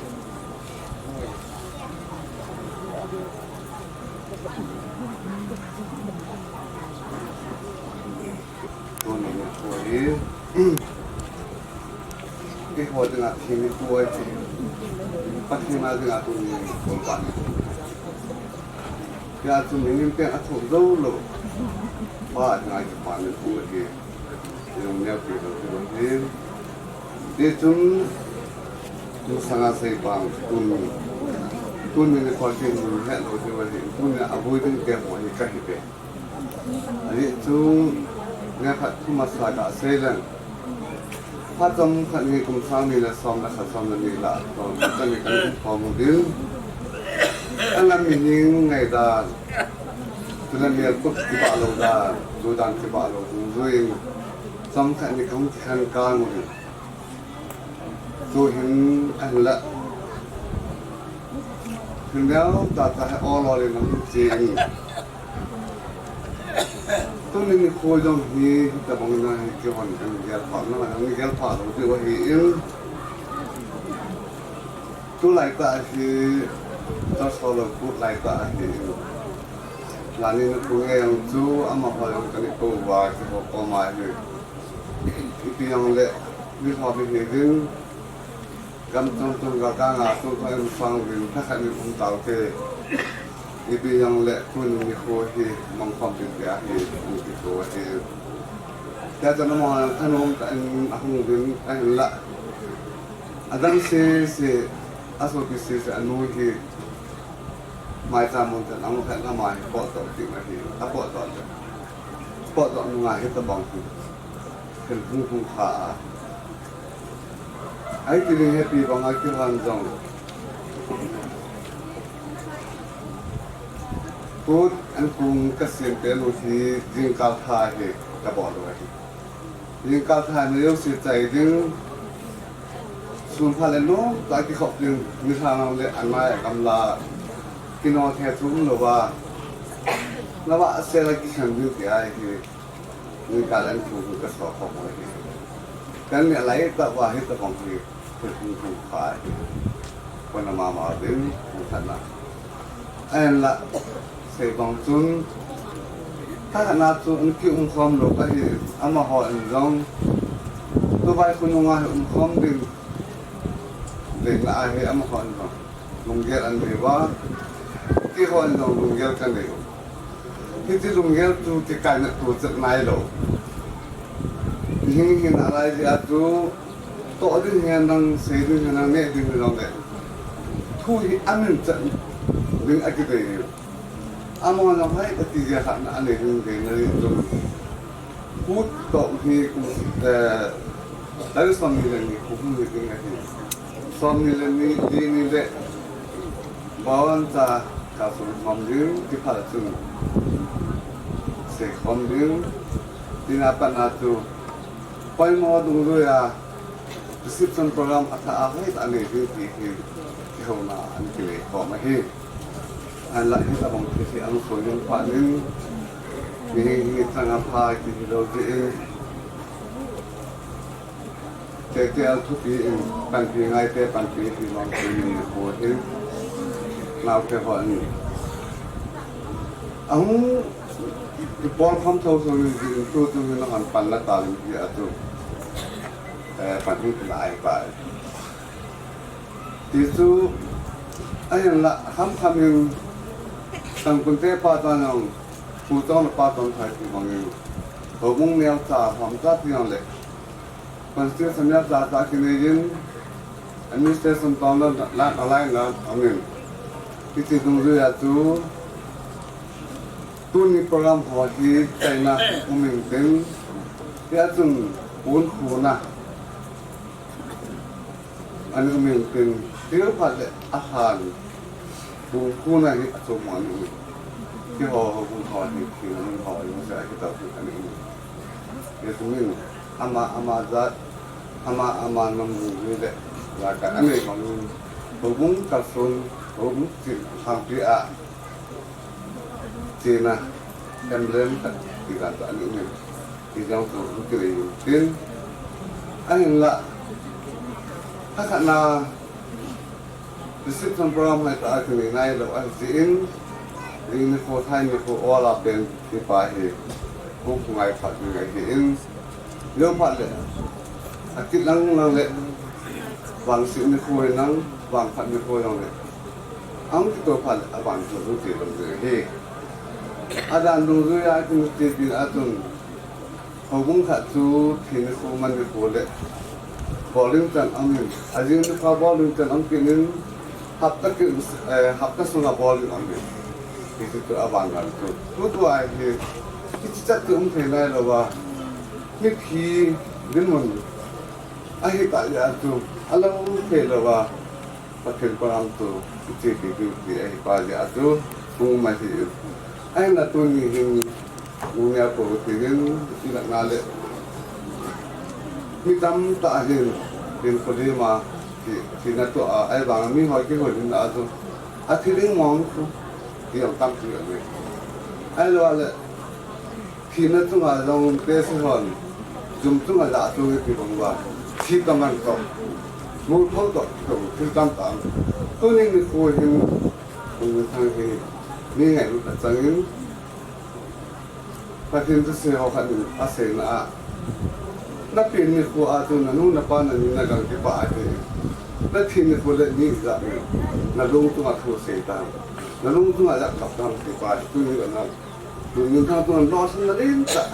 Tun ni ko hi. Keiho dinga thim nikho ahi. Pathen a dinga tuni nikho ahi. Hijeh chun mihem pen athuh jou lou. Pa dinga kipa nikho ahi. Lungneo pi lou nikho ahi. Hichun masanga sei bang tuni. Tuni nikho kin het lou diu ahi. Tuni a vui ding te ho hi kahi ve. Ahi chu, neo khat thum masa kasei leng. Phat chomkhat ni kum sang ni le som le khat som le ni lah, chomkhat ni kan um khom uvin. Alam mihem ngaidan, chule mel kut kibah lou dan, ludan kibah lou dungjuiyin, chomkhat ni kahung kikhen kang uvin. Tuhin ahinla. Hin neo tah tah hi ol ol in ahung chen. Tuni nikho jong hi, hitabang na hi keiho hin gel pha, na hin gel pha lou diu ahin. Tulai tah hi, ta so lou tulai tah hi. Lani na pu nge jong chu, amaho jong kani pu uva, keiho koma hi. Ipi jong le, mi ho hi hi ding, gam chom chom gal kanga chom chom in sang uvin, thakhat in um taute. Ipi jong le, tuni nikho hi, mang khom tin te ahi, um ti ko ahi. Tia chana mo, thanom tah in ahung uvin, ahinla. Adang sese, asopi sese, anu hi, maicham mun tah in, ahung khat na mai, potdoh ti ma hi, apotdoh le. Potdoh nunga hitabang hi. Khen hung hung kha a. Ahi ti ding hepi banga kihon jong. Tut an kung ka sin te lu hi jingkal tha hi ka bol u ahi. Jingkal tha ni jouse chai ding. Sun pha le lom tah kikhop ding. Ni tha nang le anai a gamla. Kino the thum lo va. Na va se la kikhen ding ti ahi. Ni ka len thu ka so khop mo hi. Kan ni lai ta va hi ta bang hi. Thu thu thu kha hi. Ko na ma ma ding, ko khat na. Ahinla, sei bang chun, khat na chu an ki um khom lou ka hi, amaho in jong. Tu vai khu nunga hi um khom ding. Ding na ahi amaho in jong. Lunggel an nei uva, keiho in jong lunggel ka nei u. Hiti lunggel chu kikaina tu chet nai lou. Hing hing a lai jeh a chu, toh ding hi nang, sei ding hi nang, neh ding hi nang le. Thu hi amin chet ding a kidei hi. Amaho jong hai kati jeh a khat na anei ding dei na ri chu. Kut toh hi kum, eh, tarik som ni le ni kum ni ding ahi. Som ni le ni, ni, ni le bawan cha ka sum khom ding, ti phat chun sei khom ding, tina pat na chu poimo dungjui a, reception program a tha a hoi ta nei ding ti hi, kihouna an kinei khom ahi. Ahinla hitabang thil hi ahung soh jing phat in, mi hi, hi chang a pha kihi lou jeh in, T T L thupi in, panpi ngaite panpi hi lom tuni nikho hin, naote hon ahung Kipol kham thou thou in, jing tu tu hin han pan na ta lim hi a chu. Eh, pan hin la ai pa. Ti chu, ahin la, kham kham in, tang kun te pa ta nang, pu tong na pa tong thai ti bang in, ho mung neo cha, ham cha ti nang le, Constitution ya cha cha kinei in, administration tong la, la, la, la, amin. Kiti dungjuia chu, tuni program ho hi China umin tin, tia chun pun khuna, ani umin tin, tiu phat le ahan, pun khuna hi achom ani umin. Ki ho ho pun ho hi, ki ho ho hi, sa ki ta pun ani umin. Ye tumin, ama, ama jat, ama, ama nam ni le, la ka ani bang, ho bung ka sun, ho bung chin, sang pi a, China, emblem khat, ti kan ta ani umin. Ti jong tu, tu ki le yu tin, ahin la, ha khat na, Reception program hai ta a kinei nai lou ahi jeh in, jing nikho thai nikho all a pen ti pa hi, pu khu ngai phat ni ngai hi in, leo phat le, a kit lang lang le, vangset nikho hi nang, vangphat nikho jong le, ang kito phat le, a vangset jong ti lou jing hi. A dan dungjuia kin ti tin a chun, Houbung khat chu thi nikho man nikho le bowling chan amin. A jing nikho bowling chan aum kit in hapta kit, eh, hapta sunga bowling aum in. Hichu chu a vandan chu. Tutua hi hichi chat chu um thei nai lou a. Mithi dinmun ahi ta jeh a chu a lang thei lou a. Pathen program chu iche ti diu ti ahi pa jeh a chu hung um ahi. Ahinla tuni hin Nuneo Pou tin i lat na le mi tamtah hin, hin Kolima thi, thina toh a, ahivang a mi hoi kihou na a chu a thi ding mong khu ti jong tampi aum e. Ahilou le Thina chunga jong tesi hon, jum chunga ja chung iti bang uva, thi toh man toh, mul phou toh, toh, thil tam tam. Tuni nikho hin, Pu Minthang hi, mi ngailut achang in, Pathen thusei ho khat in aseina a, na pen nikho a chu na nu na pa na ni na gang kipah ahi. Na thi nikho le ni ijat in, na lung chunga thu sei tam, na lung chunga ja kap tam ti pa, tuni ana Pu Minthang chunga lolhinna lentah,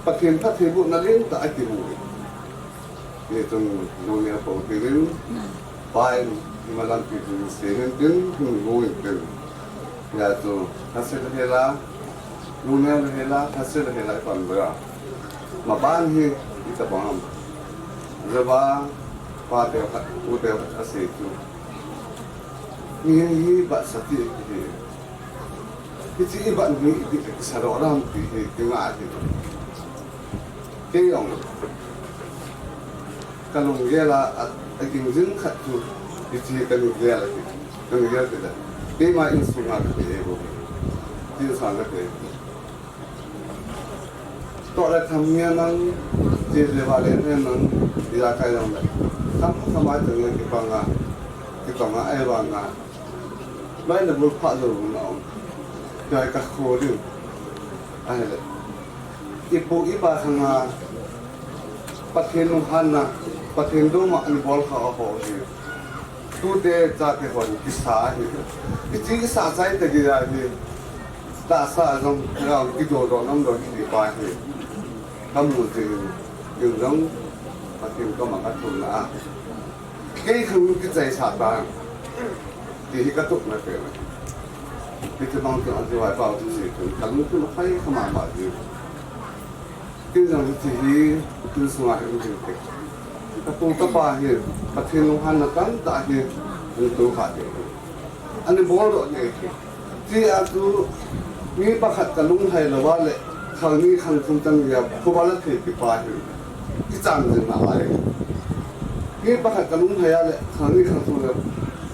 Pathen phattheibohna lentah akimu. Hichun Nuneo Pou tin, pa in ima lampi tin, sei in tin, hung mu in tin. Hia chu, thase le hela, Nuneo le hela, thase le hela ipan bera. Maban hi, itabang ham. Java, pa teu khat, pu teu khat asei chu. Mihem hi batsah ti hi. Hiche i bat ni iti le kisa doh dam ti hi, ti ngai hi. Kei jong, ka lunggel a, a, a ging jing khat chu, hiche ka lunggel a ti, ka lunggel ti le. Keima insunga ka ti e bo. Ti sa ka ti. Toh le tham nge nang, ti le va le ne nang, ti a kai jong le. Tham tham a ti nge kipang a, kipang a, ahivang a. Loi le bul pha jou na um. Jai ka kho ding. Ahile. Ipu ipa khang a Pathen lunghanna, Pathen doma ana bol kha a ho hi. Tute chate hon kisa hi. Iti kisa chai te gi a hi. Tahsa jong, jong kidodoh nom lou hi pa hi. Kamu jing, jing jong, Pathen koma kathum na a. Kei khang kichaisah tan, ti hi ka tup na te. Hiche bang chu ahi vai pau thusei chun, ka lungthim aphai kha mama jing. Ken jong hiche hi, insunga hi um jing te. Ka pu ka pa hi, Pathen lunghanna tamtah hi, hung to kha te. Ana bol doh jeh hi. Ti a chu, mi pakhat ka lunghai lou a le, khang ni khang thum chang a, phuba la thei ti pa hi, i chang jing na lai. Mi pakhat ka lunghai a le, khang ni khang thum le,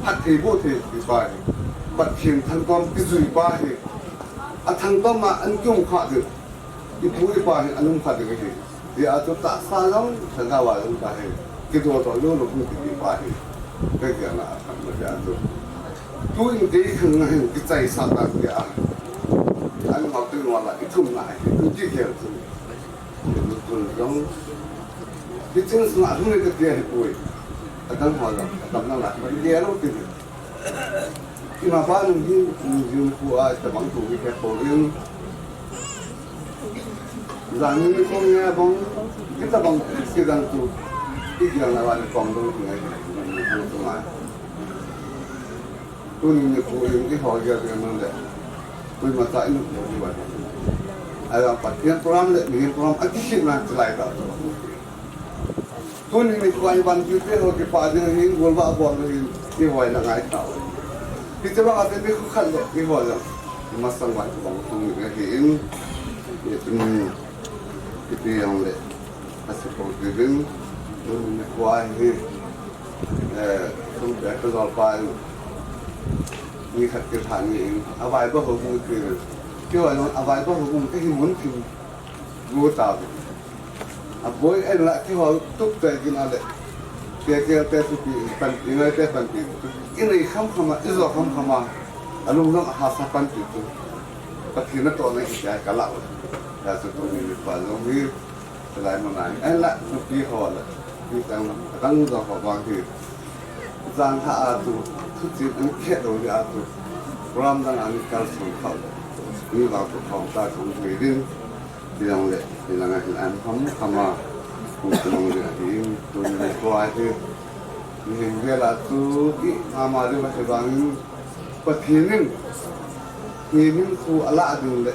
phattheiboh thei ti pa hi. Pathen thangtom kijui pa hi. A thangtom a ana kium kha ding. Ipu ipa hi ana um kha ding ahi. Hia chu tahsa jong, lhagao a jong ta hi. Kidodoh lou lou hung kiti pa hi. Ka kiang a, a khat ma hia chu. Tuin kei khang a hin kichaisah tan tia. An ngap Wala itum na, itum ti kel tu. Itum tu jong. Itum sunga hung ni ka ti hi poi. Adang ho jong, adang na la, ma ti kel ti. Ima pa nung hi, nung jin ku a, tabang tu hi ke po in. Jani ni kong ya bang, kita bang, kita tu. Iki yang na wa ni kong tu ni, ni tu ma. Tuni nikho in eiho gel ding ahi le, koima cha in lou uva. Ahivang Pathen program le mihem program akikhenna chilai tah chu. Tuni nikho a hi vantil te ho kipah ding ahin, golvah bol ding ahin, eiho a ngai tau. Hiche banga te nikho khat le eiho jong masang uva kibang tung ding ahin, ipi jong le, asipou tivin, tuni nikho a hi, Eh, tum pe ka jol pa in, ni khat kilha ni in, avaiba houbung ti in, keiho jong avaiba houbung kahi mun thim gu tauve. Aboi en la keiho tup te gin a le, te kel te thupi in, panpi ngai te panpi, inei kham kham a, ijo kham kham a, alung jong ahahsa panpi tu, Pathen natohna hi tia ka lah u. Tia chu tuni nikho jong hi, Chulai mun a hin, ahinla, nupi ho le, mi dang, adang dang ho vang hi, jan lha a chu, thuchih an khet lou jeh a chu, program dang a ni kalson khah le, mi vang chu thom ta thom thei din, ti dang le, ti dang a hin an kham kham a, kum ti dang le, ahin, tuni nikho a hi, mihem vel a chu, i, ama le va hi vang in, Pathen in, mihem thu alah ding le,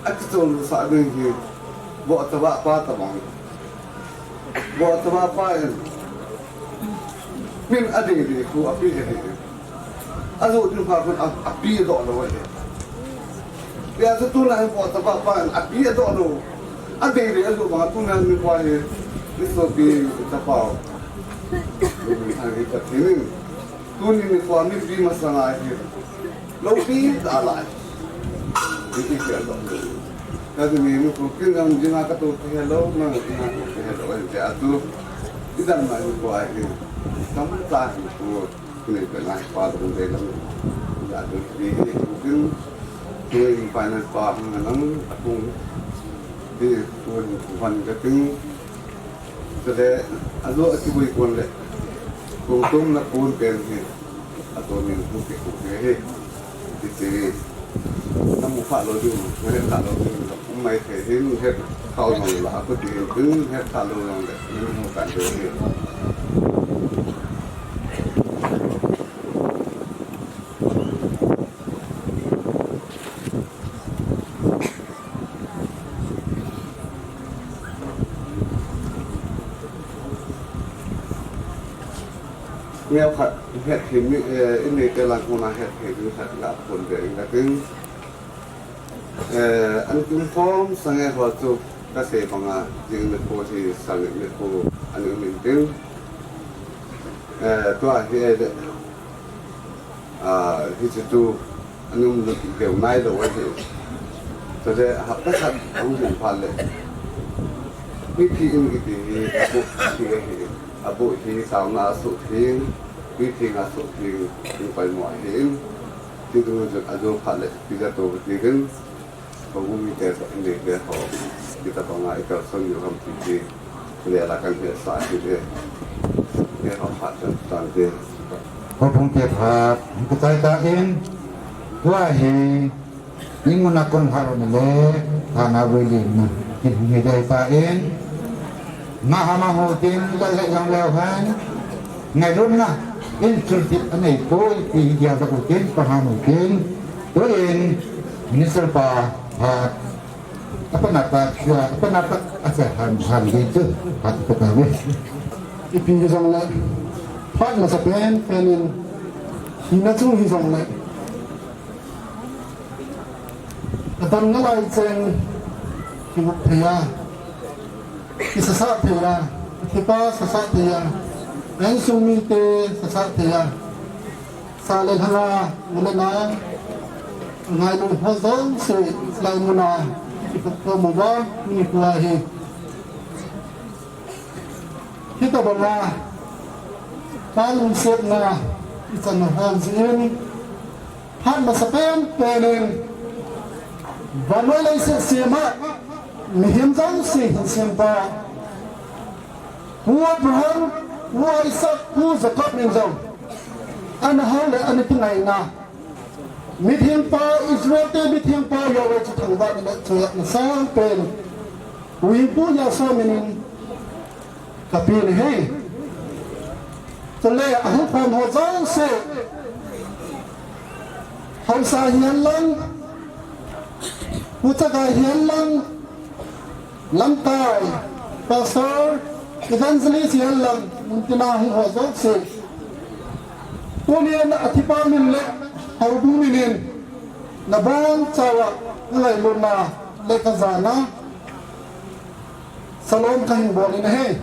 akichol sah ding hi, Bohchavah pa tabang. Bohchavah pa in min adei dei khu apeh ahi. Ajoh ding phat khun a, apeh doh lou ahi. Hijeh chun tulai hi Bohchavah pa in apeh doh lou. Adei dei ajoh bang a tulai hi pa hi. Isopi chapao. Min thang hi Pathen in. Tuni nikho a mipi masanga hi. Loupi tah lai. Mipi kel lou. Ka ti mi mi ko kin jong jing a ka to ti hello, na jing a to ti hello, en ti a tu. Ti dang mai ko ai ki. Tam ta hi ko. Ni pe na pa dong de dang. Ya tu ti hi ko kin. Ni finance pa hang nang a kung. Ti ko ni ko van ka tin. Chule, ajo a kiboi kon le, kong tum na kon pen hi, a to min hu ke hu ke hi, ti ti, na mu kha lou ding, na het kha lou ding, um mai thei hin, het kha lou la, a ko ti hin, tin het kha lou le, min hu kan de hi. Neo khat, het hi mi, eh, in nei te lang kona het hi mi khat la phone ve in ka tin. Eh, an kin form sang e ho chu ka sei banga, jing ni ko hi sang ni ko an min tin. Eh, tua hi e de. Ah, hiche chu, anung deu nailou ahi. Chule, hapta khat ahung hin phat le. Mipi in kiti hi, abuh hi ahi. Abuh hi, taona asuh theng, mipi asuh theng, in paimo ahi in. Ti dung jun ajo phat le, pija to ti hin. Houbung mite toh, in neite ho, kita banga i kalson diu ham ti ti, lela kan hetsah hi te, te ho phat chan chan te. Houbung te phat, ka chai ta in, tua hi, in mun a kon phat ro ni le, thana vui lin na, in hung hi dei ta in, Mahama ho tin, ka le jong leu hen, ngailutna, in chul tit anei poi, ti dia ka u tin, pa ha mu tin, tu in, Minister pa, phat, Apa napa, apa napa, asa ham, ham ding chu, phat ka ta ve. Ipi hi jong le, phat masa pen, pen in, hina chung hi jong le. Adam na lai cheng, ki muk thei a, ki sasa thei a, ki pa sasa thei a, insung mite sasa thei a. Sa le lhanga, mu le na, ngailu ho jouse, lai muna, ipi ko mu ba, ni kua hi. Hita banga, pa lungsetna, ichan ho jin, phat masa pen pen in, Vannoi leiset sema mihem jouse hin sempa, Pu Abraham, Pu Isaac, Pu Jacob min jong ana hao le ana kingaina, mithengpa, Israel te mithengpa Yahweh chu thangvahna le chunga masang pen Pu Hing Pu Yahshua min in kapeh ahi. Chule ahung khom ho jouse, haosa hihen lang, uchaga hihen lang, lamkai, pastor, evangelist hihen lang, muntina hung ho jouse, tunin athipa min le houbung min in nabonchauva kangailutna le kajana Shalom kahin bol in ahi.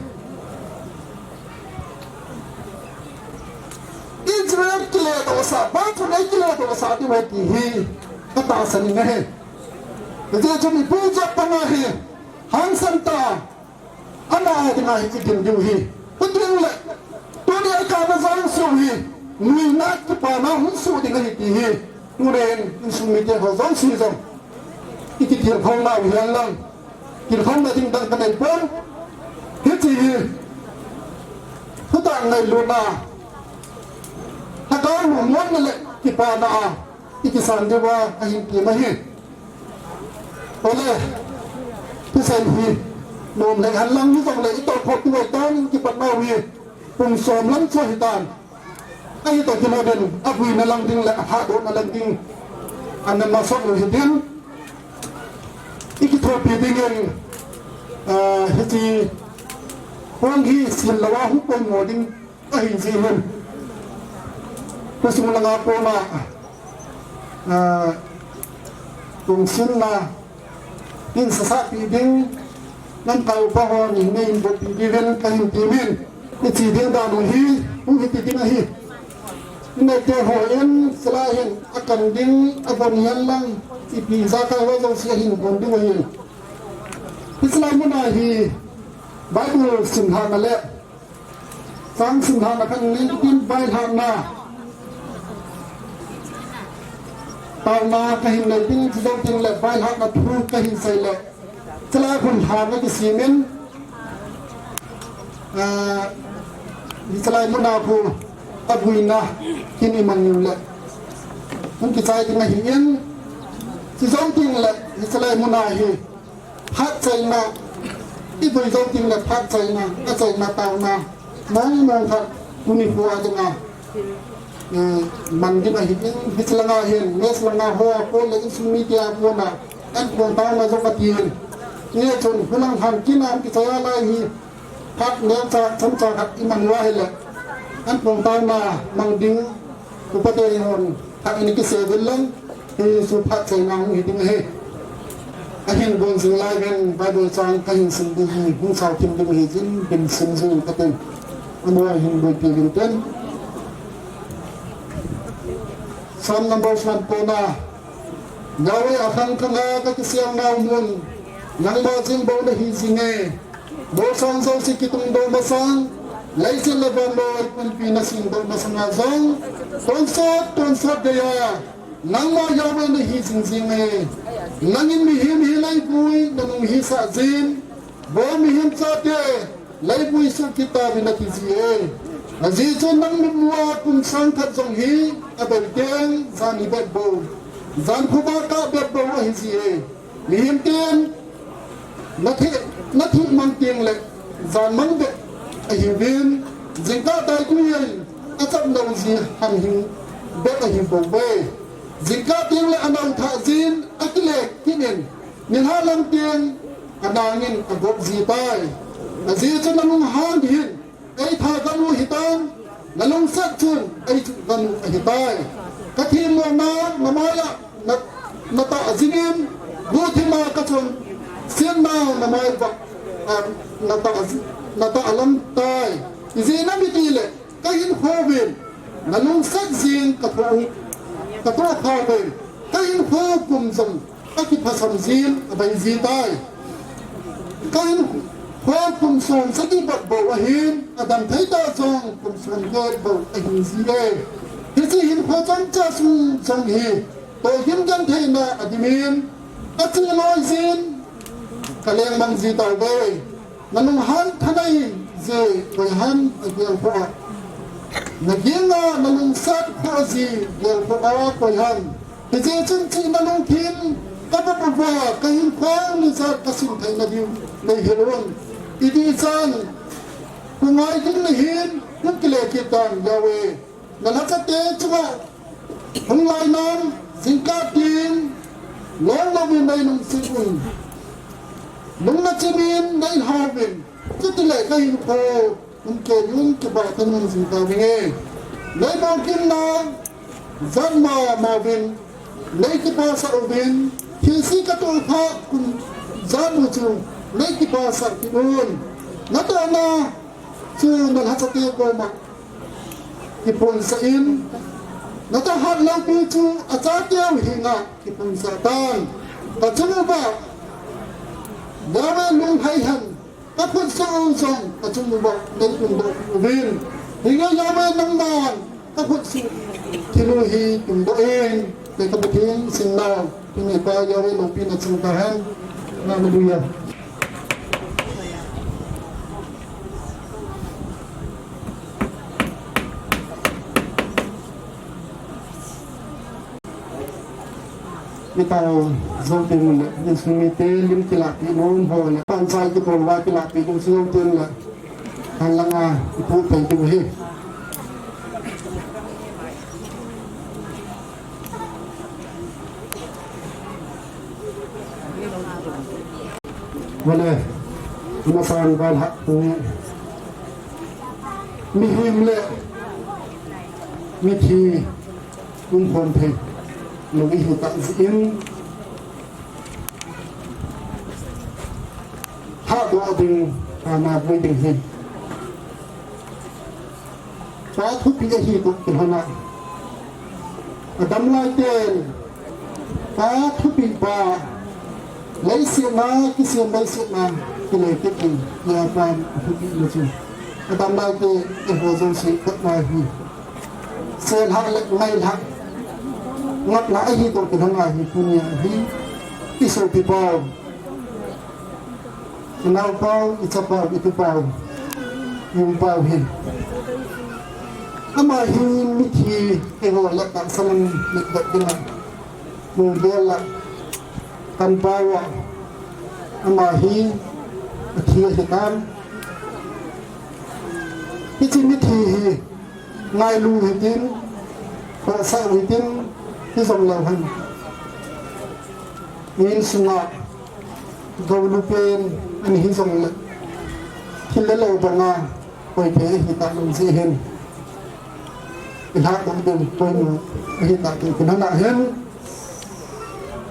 Israel kiledohsah, bang chun ei kiledohsah diu ahi ti hi katahsan in ahi. Hijeh chun ipi jat panga hi hangsan tah a, ama dinga hi idin diu ahi. Chuti le, tuni a ikahna jouse hi nuina kipana hung soh ding ahi ti hi tunin insung mite ho jouse jong ikitilkhouna u hihen lang, tilkhouna ding dang kanei pon. Hiche hi thutah ngailutna, lhagao lungmonna le kipana a ikisan diuva kahin tem ahi. Ole, thusim hi nom le hen lang, hijongle itobang khopi ngai tan, kipatnau hi pung som lang chu ahitan. Ahitoh kilhonin avuina lang ding le athahdohna lang ding ana masot lou hitin, ikithopi dingin, ah, hiche pung hi sil louva hung poimo ding ahi jeh in, khosung langa kona, ah, lungsetna in sasah pi ding, lamkai upa hon neihin bolpi diuvin kahin temin, iche ding dan u hi hung hiti ding ahi. Inneite hon chulai hin akan ding, avon hihen lang, ipi ijakai ho jouse ahin gon diu ahin. Hiche lai muna hi Bible simlhahna le chang simlhahna kahin nei ding, vailhahna, taona kahin nei ding, chujou tengle vailhahna thu kahin sei le, chulai hun lhahna kisimin, ah, chulai muna khu avuina hin iman uleh hung kichai ding ahin, chujou tengle chulai muna hi phatchaina, ivui jou tengle phatchaina, achaina taona mong mong khat tuni khoa dinga, eh, man ding ahin, hiche langa hin, mess langa ho a kon le insung mite a kona, an kong taona jong atin. Hijeh chun, hulang lhan kina kichai a lai hi, phat neocha, chomcha khat iman uva ahile, an kong taona mang ding, upate hon, phat in kisei uvin lang, hichu phatchaina hung hi ding ahi. Ahin gon jing lai uvin Bible chang kahin sim ding ahi, hung sao thim ding ahi, jin bin sim jing katin. Amaho hin bolpi uvin tin. Psalm number one kona, Yahweh, akhang khanga kakisel nau mun, nangma jeng bou nahi jinge. Molsom jouse kitungdoh masang, leiset le vannoi pumpi nasingdoh masanga jong, tonsot, tonsot geiya, nangma Yahweh nahi jing jinge. Nangin mihem hi leivui nanung hisah jin, vo mihem chate, leivui suh kit tauvin ati jie. Ajeh chu nang mitmua kum sang khat jong hi abei teng, jan hi bep bou, jan khovah kah bep bou ahi jie. Mihem ten natheh, natheh mang tengle jan mang bep ahiuvin, jingkah daigui in achap lou ji hanhing bep ahi bouve. Jingkah tengle anao thah jin akile kit in, nilhah lang teng anang in agop ji tai. Ajeh chu nalunghan hin eitha ganu hitan, nalungset chun eichuh ganu ahitai. Kathemmona namai a na, natah jingin, guhthima kachonsetnau namai uva, a, natah, natah lam tai. Ijeh inem itile, kahinkhouvin nalungset jeng kathoh, kathoh khauve. Kahinkho kum jong akiphasam jin abei ji tai. Kahinkho kum som sagi bep bou ahin, adamthei tah jong kum som get bou ahi jie. Hiche hinkho chomcha sung jong hi tohgim gentheina adimin, Ka chi loi jin, ka leng mang ji tauve. Na lunghan thanei ji koi ham a gel phoh a. Na ging a, na lungsat phoh ji gel phoh a koi ham. Hijeh chun chihna lungthim ka vop uva, ka hinkhong nijat ka sim theina diu nei hil un. Iti chan, ka ngai ding na hin, ka kile kit tan Yahweh. Na lhachate chunga hung lai nam, jingkah tin, long louvin nei nungsim un. Lungna chimin nei hauvin, chutile ka hinkho, hung kei un, kipah tah in jing tavinge. Nei bangkim na, jat mama uvin, nei kipah sah uvin, thilse ka toh phat kum jat u chu, nei kipah sah kit un. Na tohna chu na lhachate koma kipunsah in, na thahat loupi chu achateu henga kipunsah tan. Ka chung uva Yahweh lunglhai hen, ka khutsoh u jong ka chung uva nei umdoh uvin. Hinge Yahweh nangman ka khutsoh thil u hi tungdoh in, kei ka Pathen simnau, kei pa Yahweh loupina chung tahen. Hallelujah. Itao jou teng le, insung mite lim kilahpeh nom ho le, panchai kipolva kilahpeh nom jou teng le, hanlanga ipu pei diu ahi. Vale, amasan vailhah pu, mihem le mithi umkhom thei lou ihi tah jeh in, thahdoh ding, ama vui ding hi pa thupi ahi toh kilhon a, adam lai ten pa thupi pa, leiset a kisem leiset a kile kit ding, tia pan athupi na chu, adam lai te eiho jouse khat na hi, sel hah le ngai hah, ngap lah ahi toh kilhon a hi, tunia hi isopi pau, inaopau, ichapau, itupau, iumpau hi, ama hi mithi eiho le tahsa lam mitvet dinga, munvel a kampau a, ama hi athi ahitan. Hiche mithi hi ngailu hitin, khohsah u hitin, hijongleu hen, insunga goulu pen ana hijongle, thil le lou banga koiphei ahi talou jeh hin, ilhahdoh ding poimo ahi tah toh kilhon a hin,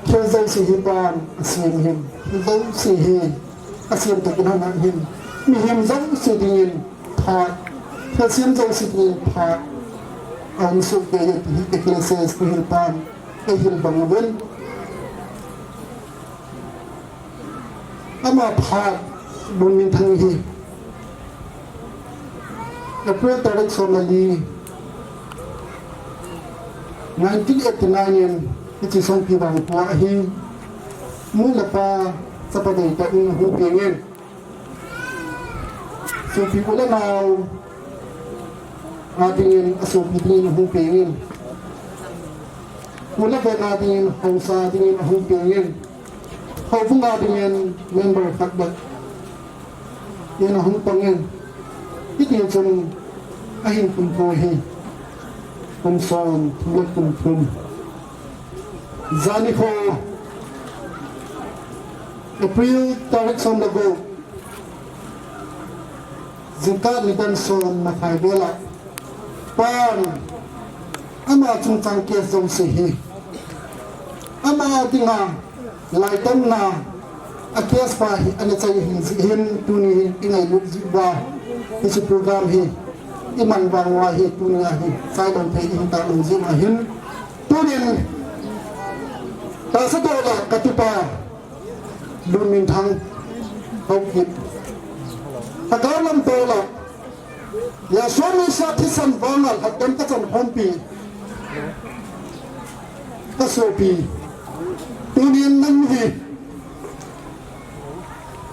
thil jouse hi pan asem hin, thil jouse hi asem toh kilhon a hin, mihem jouse dingin phat, thilsem jouse dingin phat aum sohkei e ti hi Ecclesiastes thilpan eihil bang uvin. Ama phat Lunminthang hi April tarik som le li, nineteen eighty-nine in hiche Songpi vangkho a hi nu le pa chapa deitah in ahung pengin, sopi u le nao a dingin, asopi dingin ahung pengin, u le ven a dingin, haosa dingin ahung pengin, houbung a dingin member khat beh in ahung pangin, hiti chun ahin kum kho hi kum som thum le kum thum. Jani kho April tarik som le gup, jingkah nidan som mathai vel a pan ama chungchang case jouse hi, ama dinga laitamna a case pa hi ana chai hi jeh hin, tuni hin ingailut jeh uva hiche program hi iman vang uva hi tunia hi chailou thei ihi talou jeh uva hin, tunin tahsa dola katupa Lunminthang Haokip, lhagao lam dola Yahshua Messiah thisan vanga lhatdam kachan khompi kasopi Tunin nang hi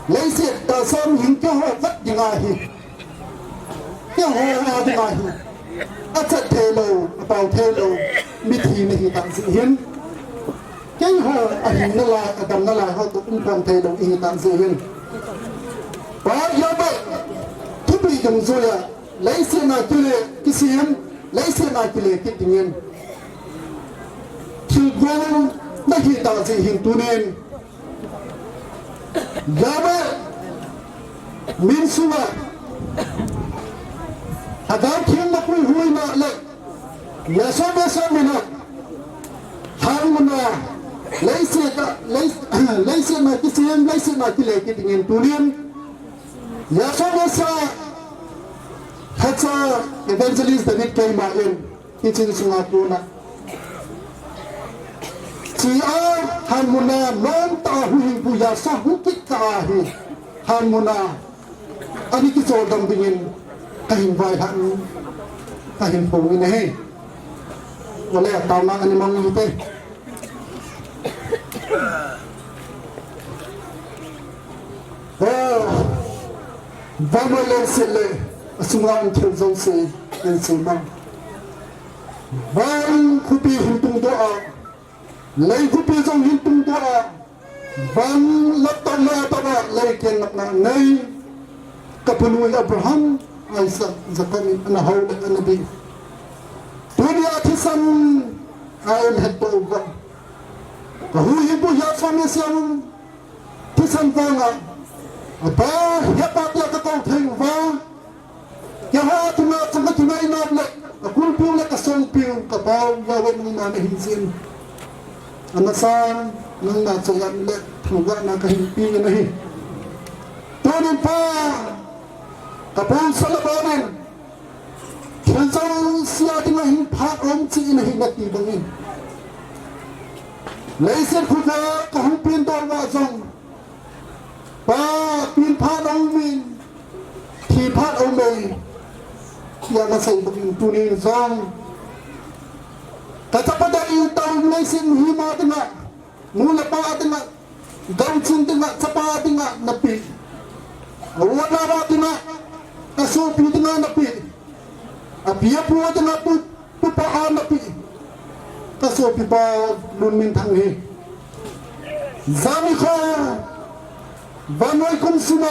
leiset tahsa a hing keiho vet ding ahi. Keiho a ding ahi. Achat thei lou, apao thei lou mithi nahi tah jeh hin, keiho ahin nalai, adam nalai ho toh umkhom thei lou ihi tah jeh hin, Pa Yahweh thupi dungjuia leiset a kile kisem, leiset a kile kit dingin thilgon nahi tah jeh hin tunin Yahweh min sunga Haggai theng na puihuina le Yahshua Messiah mina, Hangmuna, leiset a, lei-, leiset a kisem, leiset a kile kit dingin tunin Yahshua Messiah, Hacha Evangelist David keima in, hiche sunga kona chia Hangmuna nomtah a huhhingpu Yahshua hung kit kah ahi. Hangmuna ana kicholdam dingin kahin vaihom, kahin phong in ahi. Ole, taona ana mang ute. Oh, vannoi leiset le asunga um thil jouse, in suma. Van khopi hin tungdoh a, lei khopi jong hin tungdoh a, van lamtah le atah a lei keng natna nei, kapunu Abraham, Isaac, Jacob in ana hou le ana bei. Tunia thisan a eihetto uva, kahuhhingpu Yahshua Messiah thisan vanga, apa, hepa tia kakou thei uva, keiho chunga chang kakinai nau le, kakulpiu le kasongpiu, kapau Yahweh nangma nahi jeh in, amasan nangma chongan le thangvahna kahin pe in ahi. Tunin Pa, kapousal aban in, thil jouse a dinga hin phat aum cheh in ahi nati bangin, leiset khovel kahung pengdoh uva jong, Pa, peng phat aumin, thi phat aume, tia nasei bangin tunin jong, kachapa dang in taovin leiset mihem a dinga, nu le pa dinga, gangching dinga, chapa dinga napeh, a-u anao dinga, asopi dinga napeh, api apu dinga pu, pupa a napeh, kasopipa Lunminthang hi, jani kho, vannoi kum sima,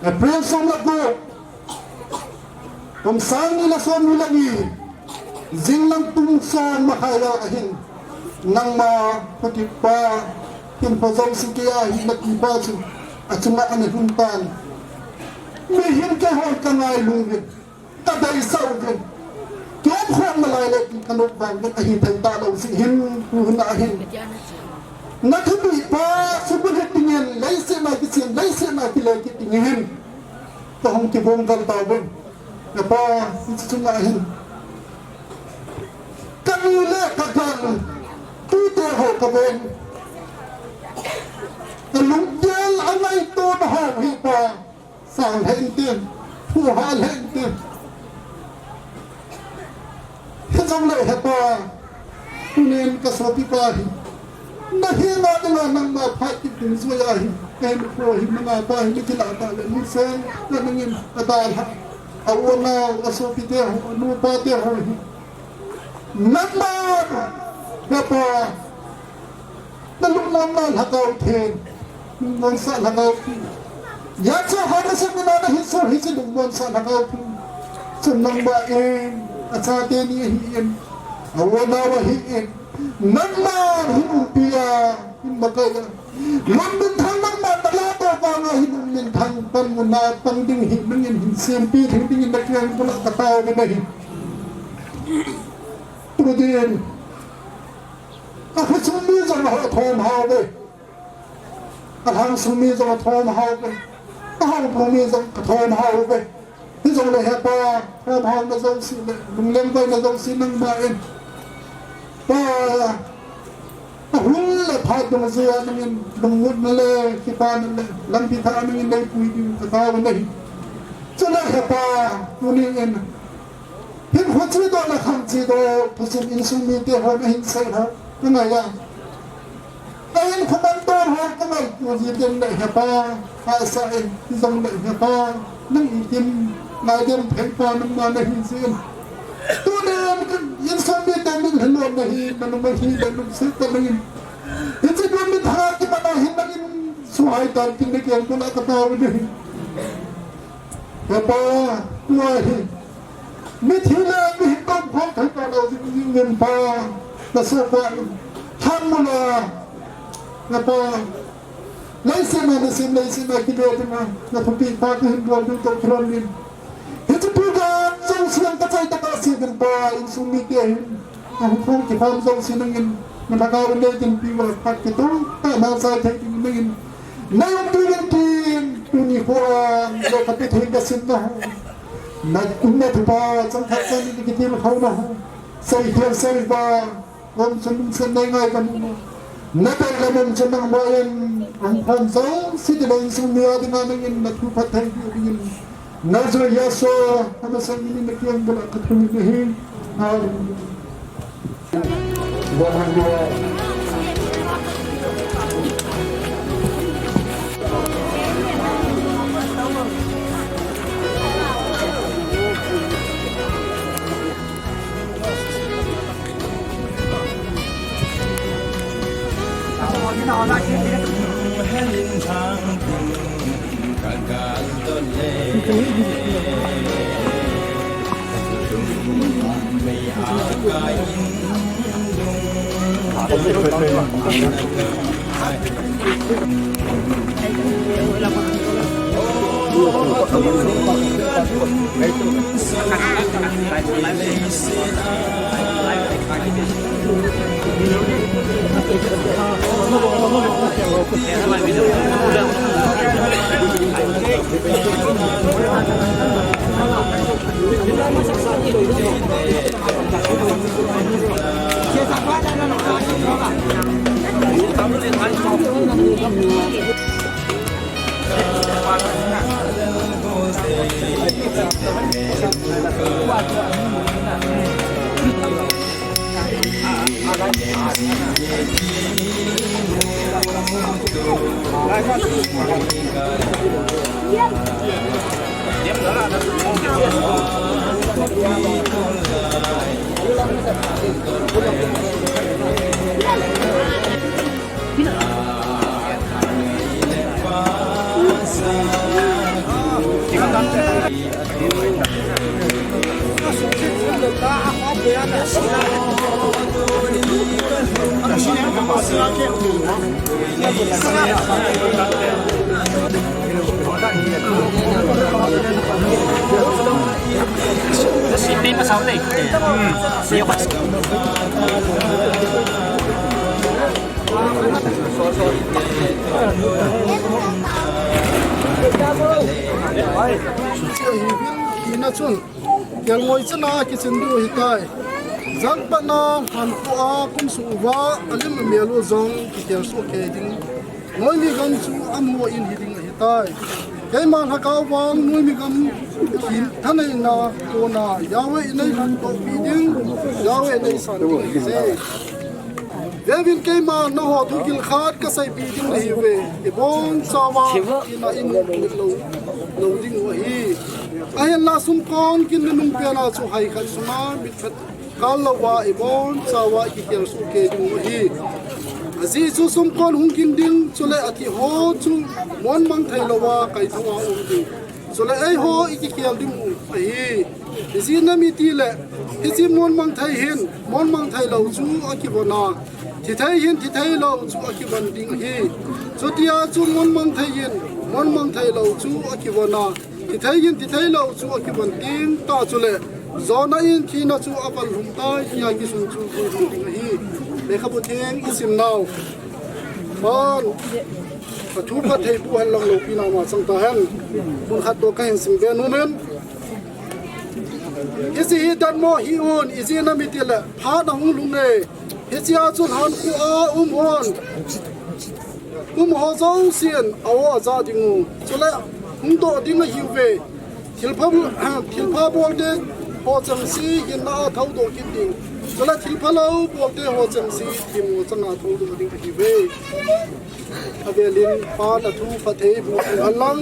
April som le gup, kum sang ni le som ni le ni, jinglang pung som makhai a hin, nangma phukipa, hin pha jouse keiya hi natipa chu achunga ana lhung tan. Mihem keihon kangailuvin, kadeisah uvin, kiumkhom nalai le ti kanop vangin ahithei talou jeh hin, tuhin ahin, nathupeh pa, subulhit dingin, leiset a kisem, leiset a kile kit dingin kahung kibonggel tauvin. Hepa, hiche chunga hin, kanu le kagaltute ho kaven, kalunggel angaitona ho hi Pa, sang lheh inte, phuha lheh inte. Hijongle Hepa, tunin kasopipa hi, nahenga dinga nangma phat kit dungjuiya hi, kahinkho hi, mangapa hi, nakilah tah le, lungset le nangin adalhah, a-u anao, asopite ho, anupa te ho hi, nangma, Hepa, nalungmonna Lhagao Theng, lungmonsah Lhagao Theng, Yahshua HaNashem mina nahinsol hiche lungmonsah Lhagao Theng, chun nangma in, achate ni ahin, a-u anao ahin, nangma hin umpia, hin makaiya, Lunminthang nangma nalahdoh vanga hin Lunminthang panmun a pang ding hi nangin hin sempeh thei dingin nakeng bula kataovin ahi. Tunin, akhosung mi jong athom hauve, alhangsung mi jong athom hauve, ahoubung mi jong kathom hauve. Hijongle Hepa, thomhaona jouse le lunglengvaina jouse nangma in, Pa, ahung le phat dungjuiya nangin lungmonna le kipana le lampi thah nangin neipui diu kataovin ahi. Chule Hepa, tunin, hinkho chedoh le khang chedoh, thusim insung mite hon ahinsei ho kangaiya, Khuman to ho ka ngai tu ji den le he pa, ha sa in, ti jong le he pa, nang i kin, ngai den thei pa nang ma na hi jin. Tu ne, in sa mi ta min hello na hi, na ma hi, na ma se ta nang in. Hichi dun mi tha ki pa na hi nang in, su hai ta kin ne ke ko na ka ta ni. He pa, tua hi. Mithi le mihem khom thei pa lo jing jing pa. Na so pa. Ham mu la. He pa. Leiset na, leiset, leiset na kile ding na. Na thupi pa ka hin bol ding to kron din. Hichi pu ka jong siang ka chai ta ka si ding pa. Insung mi te hin. Ahung khom kikhom jong si nangin, na lhagao le tin pi va pat kitung, ta na sai thei ding nangin. Na um ding in tin, tuni khoa, le ka pi thei ka sin na ho. Na um na thu pa, chang khat chang ni ki tin khau na ho. Sai khel sai va, om sun sun nei ngai ka mu. Na pai la mum sun nang mo en, ahung khom jong si ti nang sung mi a ding nangin, na thu phat thei ding in. Nazareth Yesu, amasang ini na kiang bula kathumi nahi. Amen. Ina chun, kelngoi chana kichin diu ahitai. Jan patna lhankhuh a kumsuh uva, alim amel u jong kikhel soh kei ding. Noimi gam chu amaho in hiding ahitai. Keima lhagao vang noimi gam thaneina kona Yahweh in eilhuntoh pi ding, Yahweh in eisan ding ahi. Veuvin, keima nangho thu gilkhat kaseipi ding nahiuve, ibonchauva ina in lou, lou diu ahi. Ahinla sumkon gin le nung pena chu haikhat sunga mitkhat kal louva ibonchauva ikikhel soh kei diu ahi. Ajeh chu sumkon hung gin ding, chule athi ho chu monmang thei louva kaithouva um ding. Chule eiho ikikhel diu ahi. Ijeh inem itile, hiche monmang thei hin, monmang thei lou chu akivon a, thi thei hin, thi thei lou chu akivon ding ahi. Chutia chu monmang thei hin, monmang thei lou chu akivon a, thi thei hin, thi thei lou chu akivon ding tah chule, Jonah in thina chu aval lhum tai, tia kisun chu kisun ding ahi. Lekhabu theng isim nau. Pan, ka thu phattheipu hen lang loupina ma chang tahen. Mun khat toh kahin sim be nom in. Hiche hi datmo hih un, ijeh inem itile, phat ahung lhung e. Hichea chu lhankhuh a um hon, um ho jousen, a-o aja ding u. Chule, hung doh ding ahiuve. Thilpha, thilpha bolte ho chengse hinna a thoudoh kit ding. Chule thil phalou bolte ho chengse themmo changa thoudoh ding ahiuve. Avelin Pan a thu phatthei boh hen lang.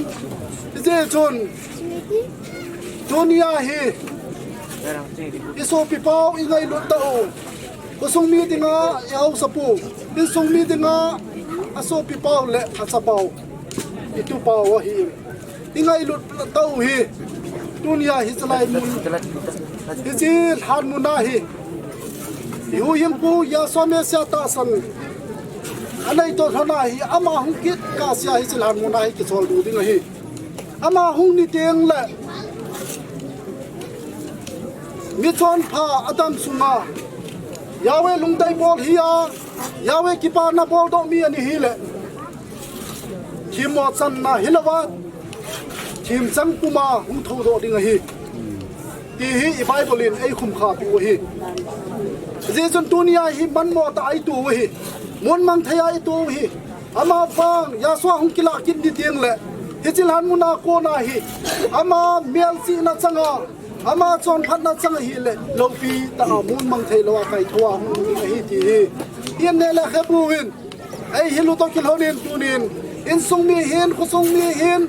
Hijeh chun tunia hi i sopi pau i ngailut tau. Khosung mi dinga i haosapu, insung mi dinga a sopi pau le a chapau, i tupau ahi. I ngailut tau hi, tunia hiche lai mun, hiche lhan mun ahi. I huhhingpu Yahshua Messiah tahsan anei toh lhon ahi, ama hung kit kahsea hiche lhan mun ahi kichol diu ding ahi. Ama hung ni teng le, mi chonpha Adam sunga Yahweh lungdei bol hia, Yahweh kipana boldoh mi ana hile, themmo channa hilouva, themchang puma hung thoudoh ding ahi, ti hi i Bible in eikhum khapeh u ahi. Hijeh chun tunia hi manmo tah a i tou u ahi, mun mang thei a i tou u ahi. Amavang Yahshua hung kilah kit ni teng le, hiche lhan muna kona hi ama melchihna changa, ama chonphatna chang ahile, loupi tah a mun mang thei lou a kaithou a hung ding ahi ti hi i neh le khebuvin, eihil u toh kilhonin tunin, insung mi hin, khosung mi hin,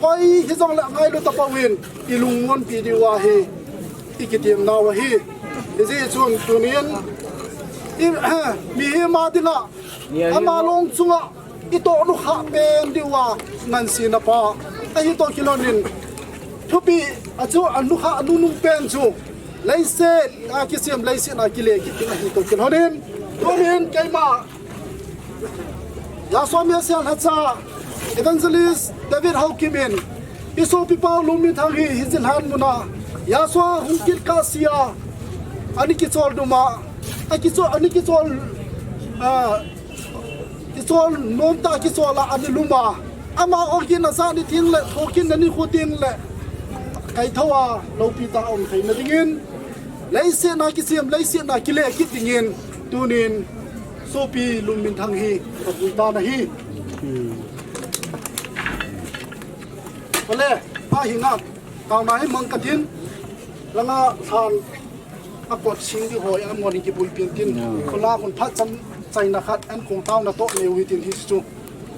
koi hijongle ngailu tapouvin, i lungmonpi diu ahi, i kitemnau ahi. Hijeh chun tunin i, mihem a dinga, ama long chunga i tohnu khah pen diuva ngansena pa ahi toh kilhonin, thupeh a chu a nukhah nunung pen chu leiset a kisem, leiset a kile kit ding ahi toh kilhonin, tunin keima Yahshua Messiah lhacha Evangelist David Haokip in i sopi pau Lunminthang hi hiche lhan muna Yahshua hung kit kahsea ana kichol duma, a kichol, ana kichol, a, kichol nom tah a kichol a ana luma, ama ogin a jah ni teng le, thokitna nikho teng le, kaithou a loupi tah a um theina dingin, leiset a kisem, leiset a kile kit dingin, tunin sopi Lunminthang hi apui tan ahi. Ole, ahinga, taona hi mang katin, langa lhan a kot sing di hoi, amon in kibuipi tin. Kola kon phat cham chaina khat, an kong taona toh neu hitin hichu.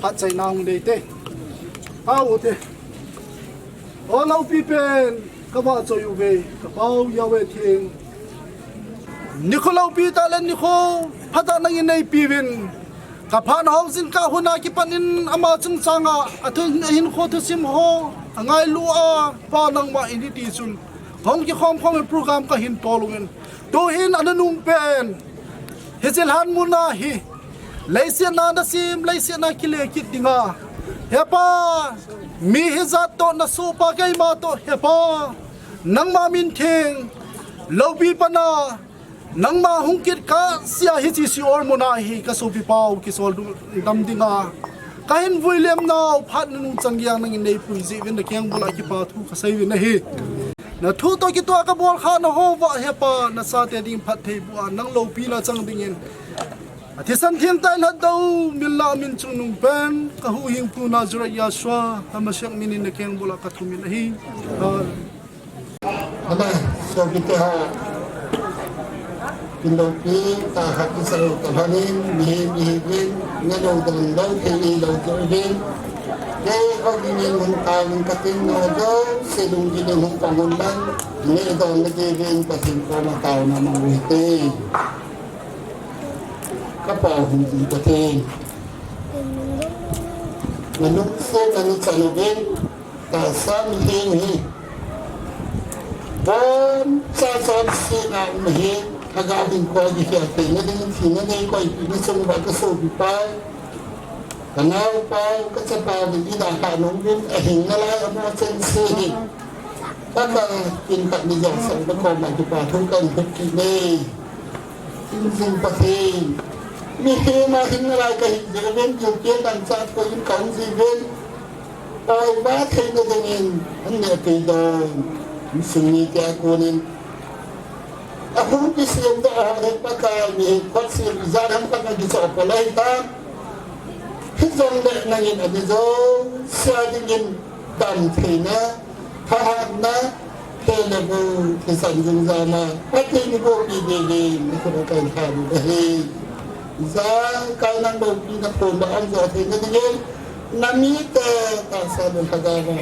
Phat chaina hung dei te. Tao u te. O loupi pen, ka vahchoi uve, ka Pau Yahweh Theng. Nikho loupi tah le nikho phatah nangin neipeuvin. Ka phatna hou jingkah hun a kipan in ama chungchang a, a thu, a hinkho thusim ho, a ngailu a, Pa nangma in hiti chun. Hung kikhom khom in program kahin tol uvin. Tuhin ana nung pen. Hiche lhan muna hi. Leiset a na sem, leiset a kile kit dinga. He Pa, mi hijat toh na sohpa keima toh, he Pa. Nangma min theng, loupi pana, nangma hung kit kahsea hiche Sheol muna hi ka sopi Pau kisol dam dinga. Kahin vui lem nau, phat nunung chan geiya nangin neipui jeh uvin na keng bula kipa thu kasei uvin ahi. Na thu toh kitoh a kabol khahna hou va, he Pa, na chate ding phatthei boh a, nang loupina chang dingin. A thisan theng tah in lhatdoh, min lah a min chungnung pen, ka huhhingpu Nazareth Yahshua HaMashiach min in na keng bula kathum in ahi. Amen. Amen. Sopite ho. Kin loupi tah khat kisah lou talhon in, mihem ihiuvin, nalou dang lou thei ilou jeh uvin. Kei hou dingin hung taovin katin, najouse lunggil in hung pang un lang, neh dong nadiuvin Pathen koma taona mang u hite. Ka Pa hung ding Pathen. Na lungset na nichan uvin, tahsa mihem hi. Boncha chonsetna um ahi, lhagao hinkho kikhel theina ding, thina nei koipina chung uva ka sopi Pa. Ka naopa, ka chapa, ka idalhah nung uvin, ahing nalai amaho chengse hi. Ka ka, kin khat ni jong sang na koma kipa thu kahin thum kit e. Injing Pathen. Mihem a hing nalai kahi jeh uvin, U P N dang chat ko in kahung ji uvin. Oiba theina dingin, an neh tui dong. Insung mite a konin. Ahung kisem doh ho hi Pakai mihem khut sem ijat ham khat na kichoh pol ahitan. Hijongle nangin adeh jouse a dingin damtheina, thahatna, Te le bu, kisan jing jama, pati ni bu pi de de, ni ko kai tha ni de he. Jakai nang bu pi na ko ba am jo the ni de. Na mi te ta sa de ka ga ba.